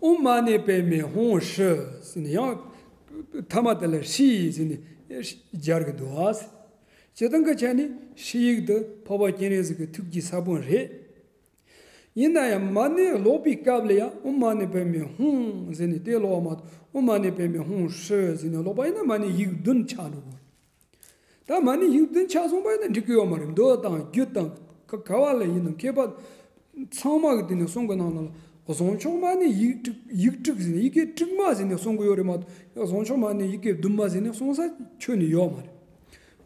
ཨོཾ་མ་ཎི་པདྨེ་ཧཱུྃ་ཧྲཱིཿ་ཟེར་ནས་ཡང་། ཐ་མ་དེ་ལ་ཧྲཱིཿ་ཟེར་ནས་སྦྱར་གི་འདུག་ཨ། སྤྱིར་བཏང་གི་ཆ་ནས་ཧྲཱིཿ་དེ་འཕགས་པ་སྤྱན་རས་གཟིགས་ཀྱི་ཐུགས་ཀྱི་ས་བོན་རེད། ཡིན་ན་ཡང་མ་ཎི་ཀློག་པའི་སྐབས་ལ་ཡང་ཨོཾ་མ་ཎི་པདྨེ་ཧཱུྃ་ཟེར་ནས་དེ་ཀློག་པ་མ་གཏོགས་ཨོཾ་མ་ཎི་པདྨེ་ཧཱུྃ་ཧྲཱིཿ་ཟེར་ནས་ཀློག་པ་ཡིན་ན་མ་ཎི་ཡིག་བདུན་ཆགས་འགྲོ་གི་རེད། ད་མ་ཎི་ཡིག་བདུན་ཆགས་སོང་པ་ཡིན་ན་འགྲིག་གི་ཡོད་མ་རེད། མདོ་དང་རྒྱུད་དང་ག་ག་བ་ལ་ཡིན་ནམ་མཁས་པ་ཚང་མ་གི་དེ་ནས་གསུང་གི་ནང་ལ་བཟང་ཕྱོགས་མ་ཎི་ཡིག་དྲུག་ཡིག་དྲུག་ཟེར་ནས་ཡི་གེ་དྲུག་མ་ཟེར་ནས་གསུང་གི་ཡོད་རེད་མ་གཏོགས་བཟང་ཕྱོགས་མ་ཎི་ཡི་གེ་བདུན་མ་ཟེར་ནས་གསུང་ས་ཁྱོན་ནས་ཡོད་མ་རེད།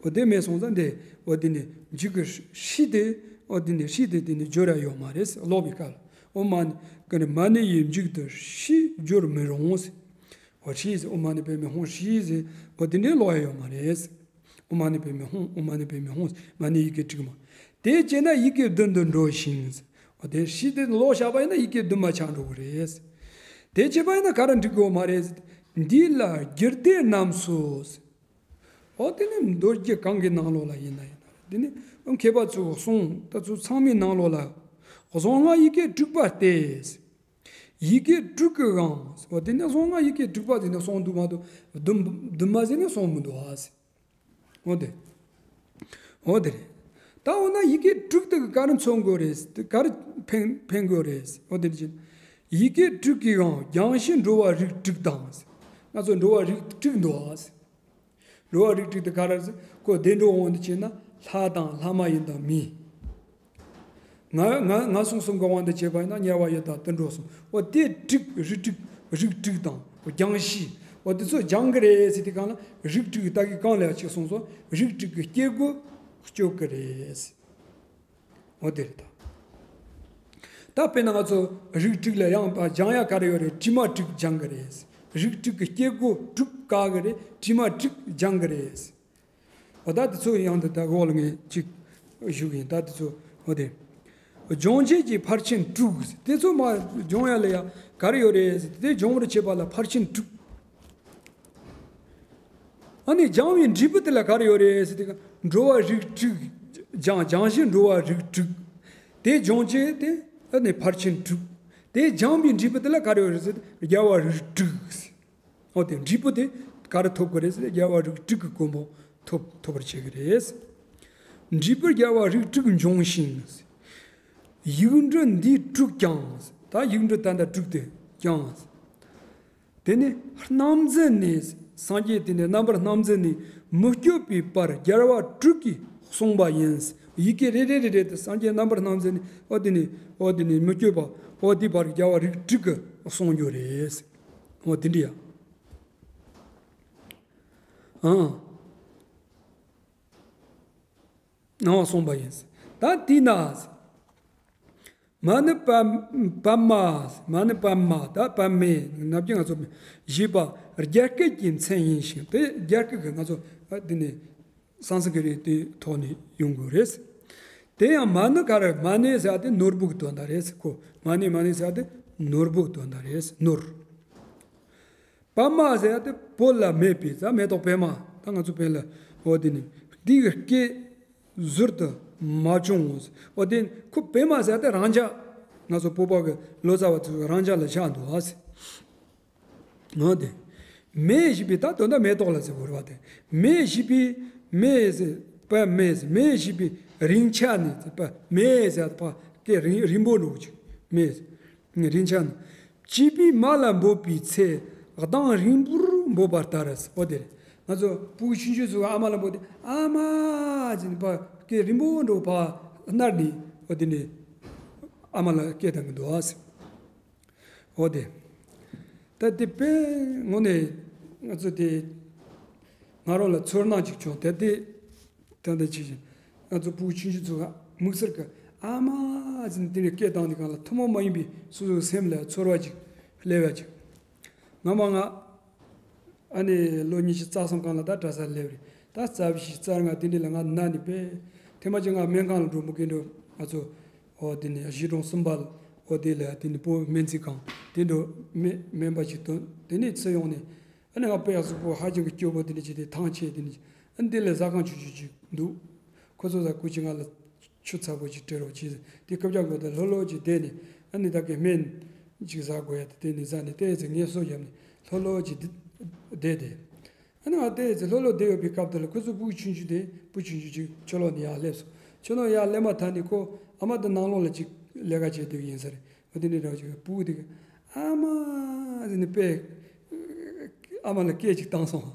འོ་དེ་མེད་སོང་ཙང་དེ་འོ་དེ་ནི་མཇུག་གི་ཧྲཱིཿ་དེ་འོ་དེ་ནི་ཧྲཱིཿ་དེ་དེ་ནི་བསྒྱུར་ཡ་ཡོད་མ་རེད། ཀློག་པའི་སྐབས་ལ་ཨོཾ་མ་ཎི་ཀ་ནི་མ་ཎི་ཡི་མཇུག་ཏུ་ཧྲཱིཿ་བསྒྱུར་མི་རུང་ཟེར། འོ་ཧྲཱིཿ་ཟེར་ཨོཾ་མ་ཎི་པདྨེ་ཧཱུྃ་ཧྲཱིཿ་ཟེར་འོ་དེ་འདྲའི་ཀློག་ཡ་ཡོད་མ་རེད། ཨོཾ་མ་ཎི་པདྨེ་ཧཱུྃ། ཨོཾ་མ་ཎི་པདྨེ་ཧཱུྃ། མ་ཎི་ཡི་གེ་དྲུག་མ། དེ་བྱས་ན་ཡི་གེ་བདུན་དུ་འགྲོ་ཞིང་། འོ་དེ་ཧྲཱིཿ་དེ་ཀློག་བཞག་པ་ཡིན་ན་ཡི་གེ་བདུན་མ་ཆགས་འགྲོ་གི་རེད། དེ་བྱས་པ་ཡིན་ན་ག་རེ་འགྲིག་གི་ཡོད་མ་རེད། འདི་ལ་རྒྱུད་སྡེ་རྣམས་སུ། འོ་དེ་ནི་མདོ་རྒྱུད་གང་གི་ནང་ལོགས་ལ་ཡིན་ན་ཡིན་ན་རེད། དེ་ནི་མཁས་པ་ཚོས་གསུངས་ད་ཚོ་ཚང་མའི་ནང་ལོགས་ལ་གཟུངས་སྔགས་ཡི་གེ་དྲུག་པ་སྟེ། ཡི་གེ་དྲུག་གི་དབང་། འོ་དེ་ནས་གཟུངས་སྔགས་ཡི་གེ་དྲུག་པ་ཟེར་ནས་གསུངས་འདུག་མ་གཏོགས་བདུན་བདུན་མ་ཟེར་ནས་གསུངས་མི་འདུག་ཨ། འོ་དེ། འོ་དེ་རེད། ད་འོ་ན་ཡི་གེ་དྲུག་དེ་གི་ག་རེ་མཚོན་དགོས་རེད། ག་རེ་ཕན་ཕན་དགོས་རེད། འོ་དེ་རེད། ཡི་གེ་དྲུག་གི་དབང་རྒྱང་ཤེས་འགྲོ་བ་རིགས་དྲུག་དང་། ང་ཚོ་འགྲོ་བ་རིགས་དྲུག་འདུག་ཨ། འགྲོ་བ་རིགས་དྲུག་དེ་ག་རེ་ཟེར། ཁོ་བདེ་འགྲོའི་དབང་དུ་བྱས་ན་ལྷ་དང་ལྷ་མ་ཡིན་དང་མི། ང་ང་ངན་སོང་གསུམ་གྱི་དབང་དུ་བྱས་པ་ཡིན་ན་དམྱལ་བ་ཡི་དྭགས་དུད་འགྲོ་གསུམ། འོ་དེ་དྲུག་རིགས་དྲུག་རིགས་དྲུག་དང་རྒྱང་ཤེས། འོ་དེ་ཚོ་སྦྱང་གི་རེད་ཟེར་དུས་གང་ལ་རིགས་དྲུག་གི་ད་གི་གང་ལ་ཡང་ཅིག་གསུངས་སོ། རིགས་དྲུག་གི་སྐྱེ་སྒོ་གཅོད་གི་རེད། འོ་དེ་རེད་ད། ད་དཔེར་ན་ང་ཚོ་རིགས་དྲུག་ལ་ཡང་སྦྱང་ཡ་ག་རེ་ཡོད་རེད། དྲི་མ་དྲུག་སྦྱང་གི་རེད། རིགས་དྲུག་གི་སྐྱེ་སྒོ་དྲུག་བཀག་གི་རེད། དྲི་མ་དྲུག་སྦྱང་གི་རེད། འོ་ད་དེ་ཚོ་ཡང་དེ་ད་འོག་ལ་ངས་ཅིག་ཞུ་གི་ཡིན། ད་དེ་ཚོ་འོ་དེ། སྦྱོང་བྱེད་ཀྱི་ཕར་ཕྱིན་དྲུག་དེ་ཚོ་མ་སྦྱོང་ཡ་ལ་ཡ་ག་རེ་ཡོད་རེད། དེ་སྦྱོང་བར་བྱེད་པ་ལ་ཕར་ཕྱིན་དྲུག་ཨ་ནི་སྦྱང་བའི་འབྲས་བུ་དེ་ལ་ག་རེ་ཡོད་རེད་ཟེར་དུས། འགྲོ་བ་རིགས་དྲུག་སྦྱང་། སྦྱང་ཞིང་འགྲོ་བ་རིགས་དྲུག་དེ་སྦྱོང་བྱེད་དེ་ཨ་ནི་ཕར་ཕྱིན་དྲུག་དེ་སྦྱང་བའི་འབྲས་བུ་དེ་ལ་ག་རེ་ཡོད་རེད་ཟེར་དུས། རྒྱལ་བ་རིགས་དྲུག་འོ་དེ་འབྲས་བུ་དེ་ག་རེ་ཐོབ་ཀྱི་རེད་ཟེར་ན་རྒྱལ་བ་རིགས་དྲུག་གི་གོ་འཕང་ཐོབ་ཐོབ་པར་བྱེད་ཀྱི་རེད། འབྲས་བུ་རྒྱལ་བ་རིགས་དྲུག་འབྱོངས་ཤིང་། ཡིག་འབྲུ་འདི་དྲུག་ཀྱང་། ད་ཡིག་འབྲུ་ད་ལྟ་དྲུག་དེ་ཀྱང་། དེ་ནི་སྣང་མཛད་ནས། སངས་རྒྱས་དེ་ནི་རྣམ་པར་སྣང་མཛད་ནས་མི་བསྐྱོད་པའི་བར་རྒྱལ་བ་དྲུག་གིས་གསུངས་པ་ཡིན། ཡི་གེ་རེ་རེ་རེ་རེ་དེ་སངས་རྒྱས་རྣམ་པར་སྣང་མཛད་ནས་འོ་དེ་ནི་འོ་དེ་ནི་མི་བསྐྱོད་པ་འོ་དེའི་བར་རྒྱལ་བ་རིགས་དྲུག་གིས་གསུངས་རྒྱུ་རེད། འོ་དེ་འདྲ་ཡ། ཨང་། གསུངས་པ་ཡིན། ད་དེས་ན། མ་ཎི་པད་པདྨ། མ་ཎི་པདྨ། ད་པདྨའི་ནབ་ཀྱི་ང་ཚོ་བཞི་པ་རྒྱ་སྐད་ཀྱི་མཚན་ཡིན་ཞིང་། དེ་རྒྱ་སྐད་ཀྱི་ང་ཚོ་འདི་ནི་སཾ་སྐྲྀ་ཏའི་ཐོག་ནས་ཡོང་དགོས་རེད། དེ་ཡང་མ་ཎི་ག་རེ། མ་ཎི་ཟེར་དེ་ནོར་བུ་གི་དོན་དག་རེད་ཁོ། མ་ཎི་མ་ཎི་ཟེར་དེ་ནོར་བུ་གི་དོན་དག་རེད། ནོར། པདྨ་ཟེར་དེ་བོད་ལ་མེད་པའི་ཟེར། མེ་ཏོག་པདྨ། ད་ང་ཚོ་བོད་ལ་འོ་དེ་ནི་འདི་གི་སྐད་ཟུར་དུ་མ་བྱུང་ངོ་། འོ་དེ་ཁོ་པདྨ་ཟེར་དེ་རང་འཇགས། ང་ཚོ་བོད་པ་གི་ལོ་ཙཱ་བ་ཚོས་རང་འཇགས་ལ་བཞག་འདུག་ཨ་ཟེར། འོ་དེ། མེ་ཞེས་པའི་ད་དོན་དག་མེ་ཏོག་ལ་ཟེར་དགོས་རེད་བ། དེ་མེ་ཞེས་པའི་མེ་ཟེར་པ། མེ་ཟེར། མེ་ཞེས་པའི་རིང་ཆ་ནས་ཟེར་པ། མེ་ཟེར་པ་སྐད་རིང་རིང་པོ་འགྲོ་གི་མེ་ཟེར། རིང་ཆ་ནས། བྱིས་པའི་མ་ལ་འབོད་པའི་ཚེ། གདངས་རིང་པོར་འབོད་པ་ལྟར་ཟེར། འོ་དེ་རེད། ང་ཚོ་སྤུ་གུ་ཆུང་ཆུང་ཚོ་ཨ་མ་ལ་འབོད་དེ་ཨ་མ་ཟེར་ནས་པ་སྐད་རིང་པོ་འགྲོ་བ་སྣར་ནས་འོ་དེ་ནས་ཨ་མ་ལ་སྐད་བཏང་གི་འདུག་ཨ་ཟེར། འོ་དེ། ད་དེ་དཔེ་དངོས་གནས་ང་ཚོ་དེ་ང་རང་ལ་ཚོར་སྣང་ཅིག་བྱུང་། དེ་དེ་ད་ལྟ་ཅིག་ང་ཚོ་སྤུ་གུ་ཆུང་ཆུང་ཚོ་ག་དམིགས་བསལ་གྱི་ཨ་མ་ཟེར་ནས་དེ་འདྲའི་སྐད་བཏང་དུས་སྒང་ལ་ཐུན་མོང་མ་ཡིན་པའི་སོ་སོའི་སེམས་ལ་ཚོར་བ་ཅིག་སླེབས་ཡ་ཅིག། སྔ་མ་ང་ཨ་ནི་ལོ་ཉི་ཤུ་རྩ་གསུམ་སྒང་ལ་ད་གྲྭ་སར་སླེབས་རེད། ད་རྩ་བཞི་རྩ་ལྔ་དེ་འདྲ་ལ་ང་ན་ནས་པས་ཐེངས་མ་གཅིག་ང་སྨན་ཁང་ལ་འགྲོ་མི་དགོས་འགྲོ། ང་ཚོ་ཨོ་དེ་ནས་གཞིས་གྲོང་གསུམ་པ་ལ་ཨོ་དེ་ལ་དེ་ནས་བོད་སྨན་རྩིས་ཁང་དེ་འགྲོ་སྨན་སྨན་པ་ཞིག་ཐོན། དེ་ནས་ཚུར་ཡོང་ནས་ཨ་ནི་ང་པས་གཟུགས་པོ་ཧ་ཅང་གི་སྐྱོ་པོ་དེ་འདྲ་བྱས་ཏེ་ཐང་ཆད། དེ་ནས་ཨ་ནི་དེ་ལ་ཟ་ཁང་ཆུང་ཆུང་ཅིག་འདུག། ཁོ་ཚོ་ཟ་ཁུ་ཅིག་ང་ལ་ཆུ་ཚ་པོ་ཅིག་སྤྲད་རོགས་གྱིས། དེ་རྐུབ་བཀྱག་མགོ་དང་ལྷོད་ལྷོད་ཅིག་བསྡད་ནས་ཨ་ནི་ད་གིན་སྨན་ཅིག་ཟ་དགོས་ཡ་དེ་དེ་ནས་ཟ་ནས་ཏོག་ཙམ་ངལ་གསོ་བརྒྱབ་ནས་ལྷོད་ལྷོད་ཅིག་བསྡད་དེ། ཨ་ནི་ང་ཏོག་ཙམ་ལྷོད་ལྷོད་བསྡད་ཡོད་པའི་སྐབས་དེ་ལ་ཁོ་ཚོ་སྤུ་གུ་ཆུང་ཆུང་དེ་སྤུ་ཆུང་ཆུང་ཅིག་ཕྱི་ལོགས་ནས་ཡར་སླེབས་སོང་། ཕྱི་ལོགས་ཡར་སླེབས་མ་ཐག་ནས་ཁོ་ཨ་མ་དང་ནང་ལོགས་ལ་ཅིག་ལས་ཀ་བྱེད་བསྡད་ཡིན་ས་རེད། འོ་དེ་ནས་འདྲ་བོ་ཅིག་སྤུ་གུ་དེ་གིས་ཨ་མ་ཟེར་ནས་པས་ཨ་མ་ལ་སྐད་ཅིག་བཏང་སོང་།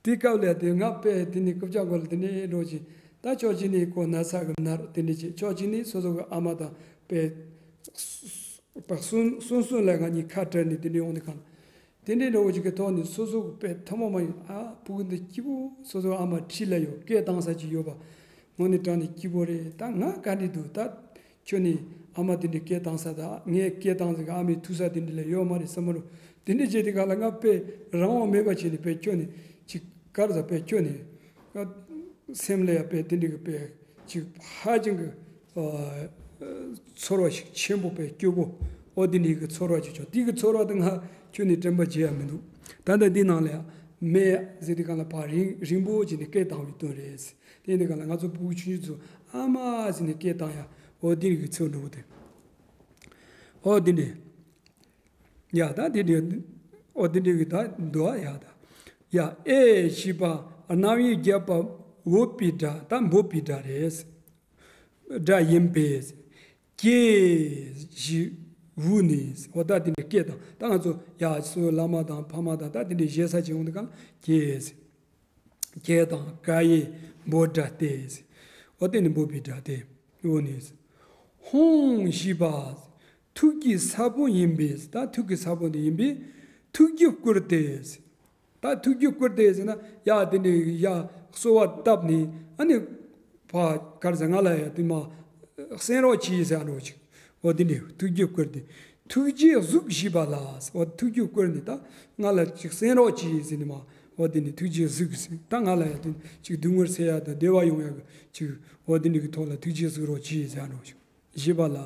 དེ་སྐབས་ལ་དེ་ང་པས་དེ་ནས་རྐུབ་བཀྱག་མགོ་ལ་དེ་ནས་འགྲོ་ཅིག། ད་ཕྱོགས་གཅིག་ནས་ཁོ་ན་ཚ་གི་མནར་དེ་འདྲ་བྱས། ཕྱོགས་གཅིག་ནས་སོ་སོ་གི་ཨ་མ་དང་པས་སུན་སུན་སུན་ལ་ང་གཉིས་ཁ་བྲལ་ནས་དེ་འདྲ་ཡོང་དུས་སྒང་ལ། དེ་འདྲའི་འདྲ་བོ་ཅིག་གི་ཐོག་ནས་སོ་སོ་གི་དཔེ་ཐུན་མོང་མ་ཡིན། ཨ་སྤུ་གུ་འདི་སྐྱིད་པོ། སོ་སོ་ཨ་མ་འཁྲིས་ལ་ཡོད། སྐད་བཏང་ས་ཅིག་ཡོད་པ། དངོས་གནས་དྲང་གནས་སྐྱིད་པོ་རེད། ད་ང་ག་འདྲ་འདུག། ད་ཁྱོད་ནི་ཨ་མ་དེ་འདྲའི་སྐད་བཏང་ས་དང་ངས་སྐད་བཏང་ས་གི་ཨ་མའི་ཐུག་ས་དེ་འདྲ་ལ་ཡོད་མ་རེད་བསམ་མ་རུང་། དེ་འདྲ་བྱས་དུས་སྒང་ལ་ང་དཔེ་རང་དབང་མེད་པ་བྱས་ནས་དཔེ་ཁྱོད་ནི་ཅིག་ག་རེ་ཟ། དཔེ་ཁྱོད་ནི་སེམས་ལ་ཡང་དཔེ་དེ་འདྲ་གི་དཔེ་ཅིག་ཧ་ཅང་གི་ཨ་ཚོར་བ་ཞིག་ཆེན་པོ། དཔེ་སྐྱོ་པོ། ཨོ་དེ་འདྲའི་གི་ཚོར་བ་ཅིག་བྱུང་། དེ་གི་ཚོར་བ་དེ་ང་ཁྱོད་ནས་དྲན་པ་བརྗེད་ཡ་མི་འདུག། ད་ལྟ་འདི་ནང་ལ་ཡང་མེ་ཟེར་དུས་སྒང་ལ་ཕར་རིང་རིང་པོ་བྱས་ནས་སྐད་བཏང་བའི་དོན་རེད། དེ་ཡིན་དུས་སྒང་ལ་ང་ཚོ་སྤུ་གུ་ཆུང་ཆུང་ཚོ་ཨ་མ་ཟེར་ནས་སྐད་བཏང་ཡ། ཨོ་དེ་འདྲའི་གི་ཚོར་འདྲ་བོ་དེ། ཨོ་དེ་འདྲའི། ཡ་ད་དེ་འདྲའི། ཨོ་དེ་འདྲའི་གི་ད་འདུག་ཨ། ཡ་ད། ཡ་ཨེ་ཞེས་པ་རྣམ་དབྱེ་བརྒྱད་པ་འོས་པའི་སྒྲ། ད་འབོད་པའི་སྒྲ་རེད། སྒྲ་ཡིན་པས། ཀྱེ་ཞེས་འུ་ནས། འོ་ད་དེ་འདྲའི་སྐད་བཏང་། ད་ང་ཚོ་ཡ་སོ་བླ་མ་དང་ཕ་མ་དང་ད་དེ་འདྲའི་ཞེ་ས་ཅིག་ཡོང་དུས་སྒང་ལ་ཀྱེ། ཀྱེ་དང་ཀ་ཡེ་འབོད་སྒྲ་སྟེ། འོ་དེ་ནི་འབོད་པའི་སྒྲ་སྟེ། འུ་ནས། ཧཱུྃ་ཞེས་པ་ཐུགས་ཀྱི་ས་བོན་ཡིན་པས། ད་ཐུགས་ཀྱི་ས་བོན་དེ་ཡིན་པས། ཐུགས་རྒྱུད་བསྐུལ་ཏེ། ད་ཐུགས་རྒྱུད་བསྐུལ་ཏེ་ཟེར་ན་ཡ་དེ་འདྲའི་ཡ་གསོལ་བ་བཏབ་ནས་ཨ་ནི་ཕར་ག་རེ་ཟེར། ང་ལ་ཡ་དེ་མ་གསན་རོགས་གྱིས་ཟེར་ཡ་འདྲ་བོ་ཅིག། འོ་དེ་འདྲའི་ཐུགས་རྒྱུད་བསྐུལ་ཏེ། ཐུགས་རྗེས་གཟིགས་ཞེས་པ་ལ། འོ་ཐུགས་རྒྱུད་བསྐུལ་ནས་ད་ང་ལ་ཅིག་གསན་རོགས་གྱིས་ཟེར་ནས་མ། འོ་དེ་ནས་ཐུགས་རྗེས་གཟིགས་ཟེར། ད་ང་ལ་ཡ་དེ་ཅིག་སྡུག་བསྔལ་སེལ་ཡ་དང་བདེ་བ་ཡོང་ཡ་གི་ཅིག། འོ་དེ་འདྲའི་གི་ཐོག་ལ་ཐུགས་རྗེས་གཟིགས་རོགས་གྱིས་ཟེར་ཡ་འདྲ་བོ་ཅིག། ཞེས་པ་ལ།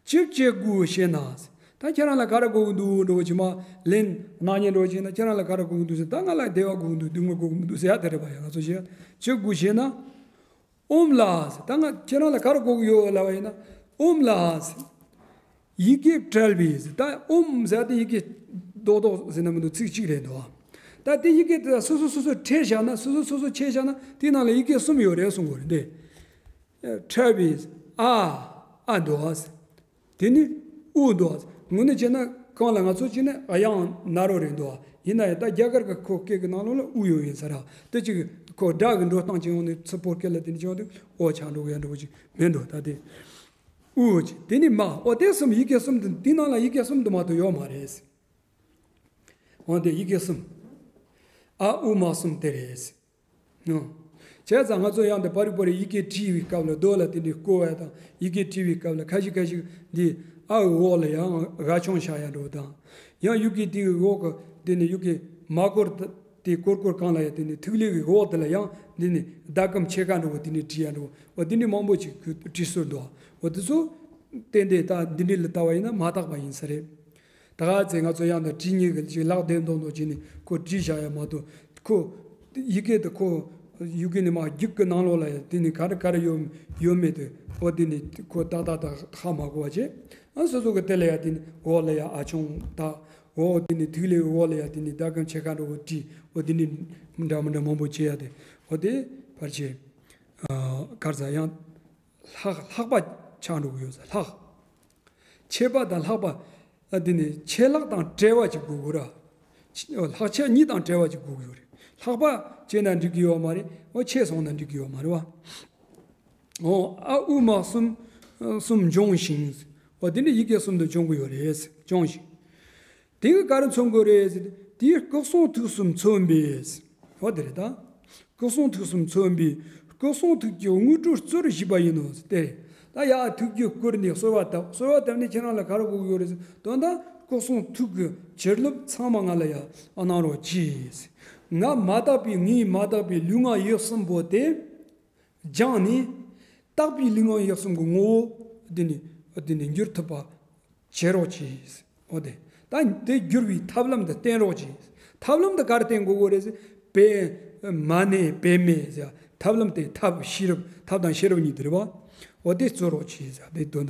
ཅི་བྱེད་དགོས་ཤེ་ན། ད་ཁྱེད་རང་ལ་ག་རེ་དགོས་ཀྱི་འདུག་འདྲ་བོ་ཅིག་མ་ལན་གནང་མཁན་འདྲ་བོ་ཅིག་ན། ཁྱེད་རང་ལ་ག་རེ་དགོས་ཀྱི་འདུག་ཟེར། ད་ང་ལ་བདེ་བ་དགོས་ཀྱི་འདུག། སྡུག་བསྔལ་དགོས་ཀྱི་མི་འདུག་ཟེར་ཡ་དེ་རེད་པ། ཡ་ང་ཚོ་བཤད་ཡ། ཅི་དགོས་ཤེ་ན། ཨོཾ་ལ་ཟེར། ད་ང་ཁྱེད་རང་ལ་ག་རེ་དགོས་ཀྱི་ཡོད་ལབ་པ་ཡིན་ན། ཨོཾ་ལ་ཟེར། ཡི་གེ་བྲལ་བའི་ཟེར། ད་ཨོཾ་ཟེར་དེ་ཡི་གེ་རྡོག་རྡོག་ཟེར་ན་མི་འདུག། ཚིག་གཅིག་རེད་འདུག། ད་དེ་ཡི་གེ་དེ་སོ་སོ་སོ་སོ་ཕྲལ་བཞག་ན། སོ་སོ་སོ་སོ་ཕྱེ་བཞག་ན་དེའི་ནང་ལ་ཡི་གེ་གསུམ་ཡོད་རེད་གསུང་གི་ཡོད་རེད་དེ། ཕྲལ་བའི་ཨ། ཨ་འདུག་ཟེར། དེ་ནི་ཨུ་འདུག། དངོས་གནས་བྱས་ན་གང་ལ་ང་ཚོ་བྱས་ན་དབྱངས་ན་རོ་རེད་འདུག། ཡིན་ན་ཡང་ད་རྒྱ་གར་གྱི་ཁོ་སྐད་ཀྱི་ནང་ལོགས་ལ་ཨུ་ཡོད་ཡིན་ས་ར། དེ་ཅིག་ཁོ་སྒྲ་གི་འགྲོ་སྟངས་ཀྱི་ངོས་ནས་ཚུར་བོད་སྐད་ལ་དེ་ནི་བྱུང་དུས་ཨོ་ཆགས་འགྲོ་གི་ཡ་འགྲོ་གི་ཅིག་མེད་འགྲོ། ད་དེ་ཨུ་ཅིག། དེ་ནི་མ། ཨོ་དེ་གསུམ། ཡི་གེ་གསུམ་དེ་དེའི་ནང་ལ་ཡི་གེ་གསུམ་དུ་མ་གཏོགས་ཡོད་མ་རེད། འོ་དེ་ཡི་གེ་གསུམ། ཨ་ཨུ་མ་གསུམ་དེ་རེད། ཨོ། བྱས་ཙང་ང་ཚོ་ཡང་དེ་པར་རིས་པར་རིས་ཡི་གེ་བྲིས་པའི་སྐབས་ལ་རྡོ་ལ་དེ་འདྲའི་བརྐོ་བ་དང་། ཡི་གེ་བྲིས་པའི་སྐབས་ལ་ཁ་ཤས་ཁ་ཤས་འདི་ཨ་འོག་ལ་ཡང་འགའ་ཆུང་བཞག་ཡ་འགྲོ་དང་། ཡང་ཡི་གེ་དེའི་འོག་གི་དེ་ནི་ཡི་གེ་མ་བསྐོར་དེ་སྐོར་སྐོར་གང་ལ་ཡང་དེ་ནི་ཐིག་ལེ་གི་འོག་དེ་ལ་ཡང་དེ་ནི་ཟླ་གམ་ཕྱེད་ཀ་འགྲོ་བ་དེ་ནི་བྲིས་ཡ་འགྲོ་བ་དེ་འདྲའི་མང་པོ་ཅིག་བྲིས་སྲོལ་འདུག་འོ་དེ་ཚོ་ཏན་ཏན་ད་འདི་འདྲའི་ལ་ལྟ་བ་ཡིན་ན་མ་དག་པ་ཡིན་ས་རེད། ད་ག་ཚེ་ང་ཚོ་ཡང་ན་བྲིས་ཉེས་ཀྱི་ཅིག་ལག་བདེ་མདོག་མདོག་བྱས་ནས་ཁོ་བྲིས་བཞག་ཡ་མ་གཏོགས། ཁོ་ཡི་གེ་དེ་ཁོ་ཡི་གེ་ནི་མ་རྒྱུག་གི་ནང་ལོགས་ལ་ཡ་དེ་ནི་ག་རེ་ག་རེ་ཡོད་ཡོད་མེད་དེ་འོ་དེ་ནི་ཁོ་ཏག་ཏག་ཏག་ཧ་མ་གོ་བ་བྱས། ཨ་སོ་སོ་གི་དེ་ལ་ཡ་དེ་ནི་འོག་ལ་ཡ་ཨ་ཆུང་དག་འོ་དེ་ནི་ཐིག་ལེའི་འོག་ལ་ཡ་དེ་ནི་ཟླ་གམ་ཕྱེད་ཀ་འགྲོ་བོ་བྲིས། འོ་དེ་ནི་མི་འདྲ་མི་འདྲ་མང་པོ་བྱས་ཡ་དེ་འོ་དེ་ཕར་བྱས། ཨ་གར་ཟ་ཡང་ལྷག་ལྷག་པ་ཆགས་འགྲོ་གི་ཡོད་ས་ལྷག་ཆད་པ་དང་ལྷག་པ། ཨ་དེ་ནི་ཆད་ལྷག་དང་བྲལ་བ་ཅིག་དགོས་དགོས་ར། ལྷག་ཆད་གཉིས་དང་བྲལ་བ་ཅིག་དགོས་ཀྱི་ཡོད་རེད། ལྷག་པ་བྱས་ན་འགྲིག་གི་ཡོད་མ་རེད། འོ་ཆད་སོང་ན་འགྲིག་གི་ཡོད་མ་རེད་བ། འོ་ཨ་ཨུ་མ་གསུམ་གསུམ་འབྱུང་ཞིང་། འོ་དེ་ནི་ཡི་གེ་གསུམ་དུ་འབྱུང་གི་ཡོད་རེད། འབྱུང་ཞིང་། དེ་གི་ག་རེ་མཚོན་དགོས་རེད་ཟེར་ཏེ། དེའི་སྐུ་གསུང་ཐུགས་གསུམ་མཚོན་པས། འོ་དེ་རེད་ད། སྐུ་གསུང་ཐུགས་གསུམ་མཚོན་པས་སྐུ་གསུང་ཐུགས་ཀྱི་དངོས་གྲུབ་སྩོལ་བྱས་པ་ཡིན་ནོ་ཟེར་ཏེ། ད་ཡ་ཐུགས་རྒྱུད་བསྐུར་ནས་གསོལ་བ་བཏབ། གསོལ་བ་བཏབ་ནས་ཁྱེད་རང་ལ་ག་རེ་དགོས་ཀྱི་ཡོད་རེད་ཟེར། དོན་དག་སྐུ་གསུང་ཐུགས་ཀྱི་བྱིན་རླབས་ཚང་མ་ང་ལ་ཡ་གནང་རོགས་གྱིས། ང་མ་དག་པའི་ངའི་མ་དག་པའི་ལུས་ངག་ཡིད་གསུམ་པོ་དེ། སྦྱངས་ནས། དག་པའི་ལུས་ངག་ཡིད་གསུམ་གྱི་ངོ་བོ་འདི་ནི་འདི་ནི་འགྱུར་ཐུབ་པ་བྱེད་རོགས་གྱིས། འོ་དེ། ད་དེ་འགྱུར་བའི་ཐབས་ལམ་འདི་བསྟན་རོགས་གྱིས། ཐབས་ལམ་འདི་ག་རེ་བསྟན་དགོས་དགོས་རེད་ཟེར། པད་མ་ནས་པདྨས་ཟེར། ཐབས་ལམ་དེ་ཐབས་ཤེས་རབ། ཐབས་དང་ཤེས་རབ་གཉིས་དེ་རེད་བ། འོ་དེ་སྩོལ་རོགས་གྱིས་ཟེར་དེ་དོན་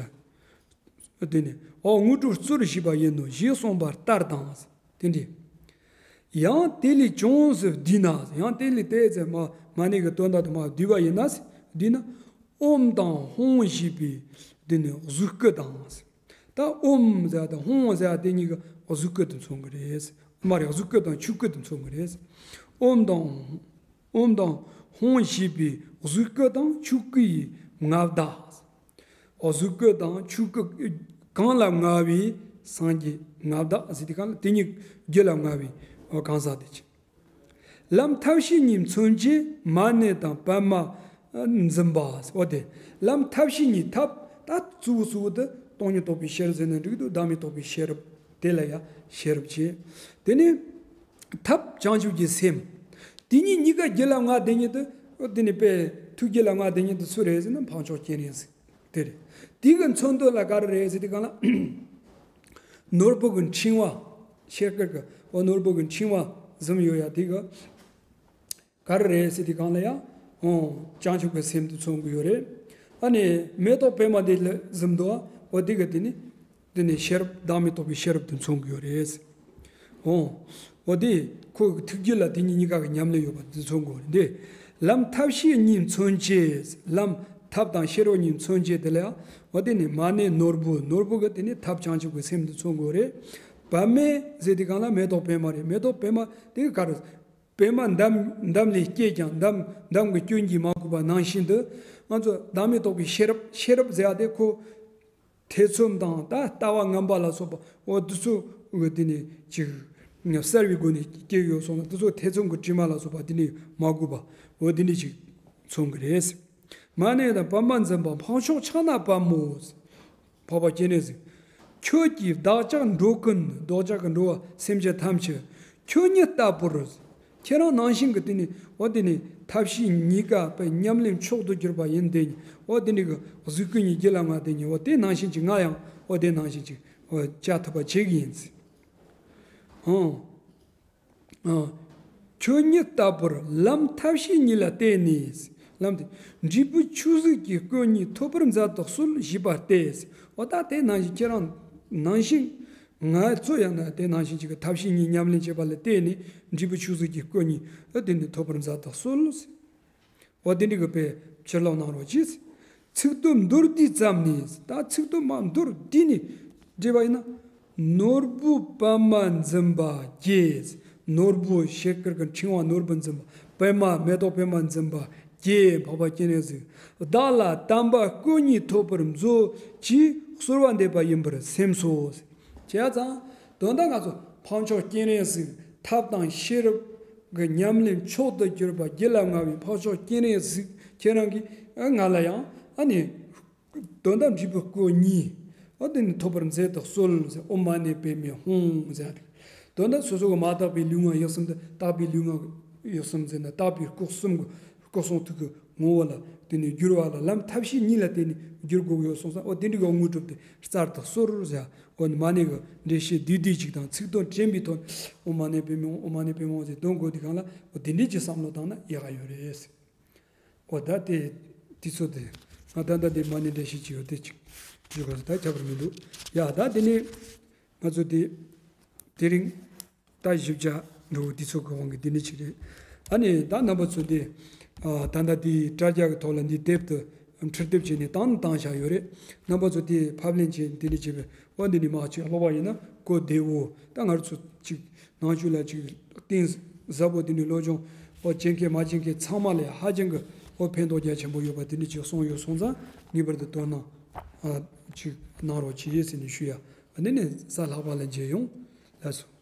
དག་དེ་ནི་འོ་དངོས་གྲུབ་སྩོལ་བྱས་པ་ཡིན་ནོ་ཞེས་གསུངས་པ་ལྟར་དང་། དེ་འདྲའི། ཡང་དེ་ལས་ཅུང་ཟད་བསྡུས་ན། ཡང་དེ་ལས་དེ་ཚེ་མ་མ་ཎི་གི་དོན་དག་དུ་མ་བསྡུས་པ་ཡིན་ན། བསྡུས་ན། ཨོཾ་དང་ཧཱུྃ་ཞེས་པའི་དེ་ནི་གཟུགས་སྐུ་དང་། ད་ཨོཾ་ཟེར་དང་ཧཱུྃ་ཟེར་དེ་གཉིས་ཀྱི་གཟུགས་སྐུ་དུ་མཚོན་གྱི་རེད། མ་རེད། གཟུགས་སྐུ་དང་ཆོས་སྐུ་དུ་མཚོན་གྱི་རེད། ཨོཾ་དང་། ཨོཾ་དང་ཧཱུྃ་ཞེས་པའི་གཟུགས་སྐུ་དང་ཆོས་སྐུ་ཡི་མངའ་བདག་གཟུགས་སྐུ་དང་ཆོས་སྐུ་གང་ལ་མངའ་བའི་སངས་རྒྱས་མངའ་བདག་ཟེར་དེ་གང་ལ་དེ་ཉིད་རྒྱུད་ལ་མངའ་བའི་གང་ཟག་དེ་ཅི། ལམ་ཐབས་ཤེས་གཉིས་མཚོན་བྱེད་མ་ཎི་དང་པདྨ་འཛིན་པ། འོ་དེ་ལམ་ཐབས་ཤེས་གཉིས། ཐབས་ད་གཙོ་བོ་གཙོ་བོ་དེ་སྟོང་ཉིད་རྟོགས་པའི་ཤེས་རབ་ཟེར་ན་འགྲིག་འདུག་བདག་མེད་རྟོགས་པའི་ཤེས་རབ་དེ་ལ་ཡང་ཤེས་རབ་བྱེད། དེ་ནས། ཐབས་བྱང་ཆུབ་ཀྱི་སེམས། དེ་གཉིས་གཉིས་ཀ་རྒྱུད་ལ་མངའ་བསྡད་མཁན་དེ། དེ་ནི་དཔེ་ཐུགས་རྒྱུད་ལ་མངའ་བསྡད་མཁན་དེ་སུ་རེད་ཟེར་ན་འཕགས་མཆོག་སྤྱན་རས་གཟིགས་དེ་རེད། དེ་གི་མཚོན་དོན་ལ་ག་རེ་རེད་ཟེར་དུས་སྒང་ལ། ནོར་བུ་གི་ཕྲེང་བ། ཤེལ་དཀར་གི་འོ་ནོར་བུ་གི་ཕྲེང་བ་བཟུམ་ཡོད་ཡ་དེ་གི་ག་རེ་རེད་ཟེར་དུས་སྒང་ལ་ཡ། འོ་བྱང་ཆུབ་ཀྱི་སེམས་དེ་མཚོན་གྱི་ཡོད་རེད། ཨ་ནི་མེ་ཏོག་པད་མ་དེ་ལ་བཟུམ་དུ་འོ་དེ་གི་དེ་ནི། དེ་ནི་ཤེས་རབ་བདག་མེད་རྟོགས་པའི་ཤེས་རབ་ཏུ་མཚོན་གྱི་ཡོད་རེད། འོ། འོ་དེ་ཁོ་གི་ཐུགས་རྒྱུད་ལ་དེ་གཉིས་གཉིས་ཀ་གི་ཉམས་ལེན་ཡོད་པ་དེ་མཚོན་གྱི་ཡོད་རེད་དེ། ལམ་ཐབས་ཤེས་གཉིས་མཚོན་བྱེད། ལམ་ཐབས་དང་ཤེས་རབ་གཉིས་མཚོན་བྱེད་དེ་ལ་ཡང་འོ་དེ་ནི་མ་ཎི་ནོར་བུ། ནོར་བུ་གི་དེ་ནི་ཐབས་བྱང་ཆུབ་ཀྱི་སེམས་དེ་མཚོན་གྱི་ཡོད་རེད། པདྨས་ཟེར་དུས་སྒང་ལ་མེ་ཏོག་པད་མ་རེད། མེ་ཏོག་པད་མ་དེ་གི་ག་རེ། པད་མ་འདམ་འདམ་ལས་སྐྱེས་ཀྱང་འདམ་འདམ་གྱི་སྐྱོན་གྱིས་མ་གོས་པ་ནང་བཞིན་དུ། ང་ཚོ་བདག་མེད་རྟོགས་པའི་ཤེས་རབ། ཤེས་རབ་ཟེར་ཡ་དེ་ཁོ། ཐེ་ཚོམ་དང་ད་ལྟ་བ་ངན་པ་ལ་སོགས་པ་འོ་དེ་ཚོ་འོ་དེ་ནི་ཅིག་བསལ་བའི་སྒོ་ནས་སྐྱེས་ཡོད་སོང་ན་དེ་ཚོ་ཐེ་ཚོམ་གྱི་དྲི་མ་ལ་སོགས་པ་དེ་ནི་མ་གོས་པ་འོ་དེ་ནི་ཅིག་མཚོན་གྱི་རེད། མ་ཎི་དང་པདྨ་འཛིན་པ་འཕགས་མཆོག་ཕྱག་ན་པདྨོ། འཕགས་པ་སྤྱན་རས་གཟིགས། ཁྱོད་ཀྱིས་བདག་ཅག་འགྲོ་ཀུན། བདག་ཅག་གི་འགྲོ་བ་སེམས་ཅན་ཐམས་ཅད་ཁྱོད་ཉིད་ལྟ་བུར། ཁྱེད་རང་ནང་བཞིན་གྱི་དེ་ནི་འོ་དེ་ནི་ཐབས་ཤེས་གཉིས་ཀ་པའི་ཉམས་ལེན་མཆོག་ཏུ་གྱུར་པ་ཡིན་དེ་ནི་འོ་དེ་ནི་གི་གཟུགས་སྐུ་གཉིས་རྒྱུད་ལ་མངའ་དེ་ནི་འོ་དེ་ནང་བཞིན་གྱི་ང་ཡང་འོ་དེ་ནང་བཞིན་གྱི་འོ་བྱ་ཐུབ་པ་བྱེད་ཀྱི་ཡིན། ཧང་། ཁྱོད་ཉིད་ལྟ་བུར་ལམ་ཐབས་ཤེས་གཉིས་ལ་བརྟེན་ནས། ལམ་དེ། འབྲས་བུ་ཆོས་གཟུགས་ཀྱི་སྐུ་གཉིས་ཐོབ་པར་མཛད་དུ་གསོལ་ཞེས་པ་སྟེ། འོ་ད་དེ་ནང་བཞིན་ཁྱེད་རང་ནང་བཞིན། ང་ཚོ་ཡང་ན་དེ་ནང་བཞིན་གཅིག་གི་ཐབས་ཤེས་གཉིས་ཉམས་ལེན་བྱེད་པ་ལ་བརྟེན་ནས་འབྲས་བུ་ཆོས་གཟུགས་ཀྱི་སྐུ་གཉིས་ཨ་དེ་ནི་ཐོབ་པར་མཛད་དུ་གསོལ། འོ་དེ་འདྲ་གི་དཔེ་ཕྱིར་ལོག་གནང་རོགས་གྱིས། ཚིག་དོན་མདོར་བསྡུས་ཙམ་ནི། ད་ཚིག་དོན་མ་མདོར་བསྡུས་ནས་འགྲེལ་བ་ཡིན་ན། ནོར་བུ་པདྨ་འཛིན་པ་ཀྱེ། ནོར་བུ་ཤེལ་དཀར་གྱི་ཕྲེང་བ་ནོར་བུ་འཛིན་པ། པདྨ་མེ་ཏོག་པདྨ་འཛིན་པ་ཀྱེ། འཕགས་པ་སྤྱན་རས་གཟིགས། བདག་ལ་དམ་པ་སྐུ་གཉིས་ཐོབ་པར་མཛོད་ཅེས་གསོལ་བ་འདེབས་པ་ཡིན་པར་སེམས་སོ། བྱས་ཙང་དོན་དག་ང་ཚོ་འཕགས་མཆོག་སྤྱན་རས་གཟིགས་ཐབས་དང་ཤེས་རབ། གི་ཉམས་ལེན་མཆོག་ཏུ་གྱུར་པ་རྒྱུད་ལ་མངའ་བའི་འཕགས་མཆོག་སྤྱན་རས་གཟིགས་ཁྱེད་རང་གིས་ང་ལ་ཡང་ཨ་ནི། དོན་དམ་འབྲས་བུ་སྐུ་གཉིས། ཨ་དེ་ནི་ཐོབ་པར་མཛད་དུ་གསོལ་ཟེར། ཨོཾ་མ་ཎི་པདྨེ་ཧཱུྃ་ཟེར། དོན་དམ་སོ་སོ་གི་མ་དག་པའི་ལུས་ངག་ཡིད་གསུམ་དེ་དག་པའི་ལུས་ངག་ཡིད་གསུམ་ཟེར་ན་དག་པའི་སྐུ་གསུམ་གྱི་སྐུ་གསུང་ཐུགས་ཀྱི་ངོ་བོ་ལ་དེ་ནི་བསྒྱུར་བ་ལ་ལམ་ཐབས་ཤེས་གཉིས་ལ་བརྟེན་ནས་བསྒྱུར་དགོས་ཀྱི་ཡོད་གསུངས་ཙང་། ཨོ་དེ་འདྲའི་གི་དངོས་གྲུབ་དེ་སྩལ་དུ་གསོལ་ཟེར། ཨོ་ནི་མ་ཎི་གི་འགྲེལ་བཤད་བསྡུས་བསྡུས་ཅིག་དང་ཚིག་དོན་དྲན་པའི་ཐོག་ནས་ཨོཾ་མ་ཎི་པདྨེ་ཧཱུྃ། ཨོཾ་མ་ཎི་པདྨེ་ཧཱུྃ་ཟེར་འདོན་དགོས་དུས་སྒང་ལ་ཨོ་དེ་འདྲའི་ཅིག་བསམ་བློ་བཏང་ན་ཡག་ག་ཡོད་རེད། ཨོ་ད་དེ་དུས་ཚོད་དེ་ང་ད་ལྟ་དེ་མ་ཎི་འགྲེལ་བཤད་ཅིག་ཡོད་དེ་ཅིག་བརྗོད་དགོས་ད་ཁྱད་པར་མི་འདུག་ཡ་ད་དེ་ནས་ང་ཚོ་དེ་དེ་རིང་ད་བཞི་བརྒྱ་འགྲོ་བོ་དུས་ཚོད་ཀྱི་དབང་གིས་དེ་ནས་ཅིག་རེད། ཨ་ནི་ད་རྣམ་པ་ཚོ་དེ་ཨ་ད་ལྟ་དེ་དྲ་རྒྱ་གི་ཐོག་ལ་འདི་དེབ་ཏུ་འཕྲུལ་དེབ་བྱས་ནས་བཏང་བཏང་བཞག་ཡོད་རེད། རྣམ་པ་ཚོ་དེ་ཕབ་ལེན་བྱས་དེ་ནས་བྱས་པའི་ཨོ་འདི་ནས་མར་ཅིག་ཀློག་པ་ཡིན་ན་གོ་བདེ་བོ། ད་ང་ཚོ་ཅིག་ནང་ཆོས་ལ་ཅིག་གཏིང་ཟབ་པོ་དེ་ནས་སློབ་སྦྱོང་ཨོ་བྱེད་མཁན་མ་བྱེད་མཁན་ཚང་མ་ལ་ཧ་ཅང་གི་ཨོ་ཕན་ཐོགས་རྒྱ་ཆེན་པོ་ཡོད་པ་དེ་འདྲ་ཅིག་གསུངས་ཡོད་སོང་ཙང་ངེས་པར་དུ་དོ་སྣང་ཨ་ཅིག་གནང་རོགས་གྱིས་ཟེར་ནས་ཞུ་ཡ། ཨ་ནི་ནས་གཟའ་ལྷག་པ་ལ་མཇལ་ཡོང་། ལགས་སོ།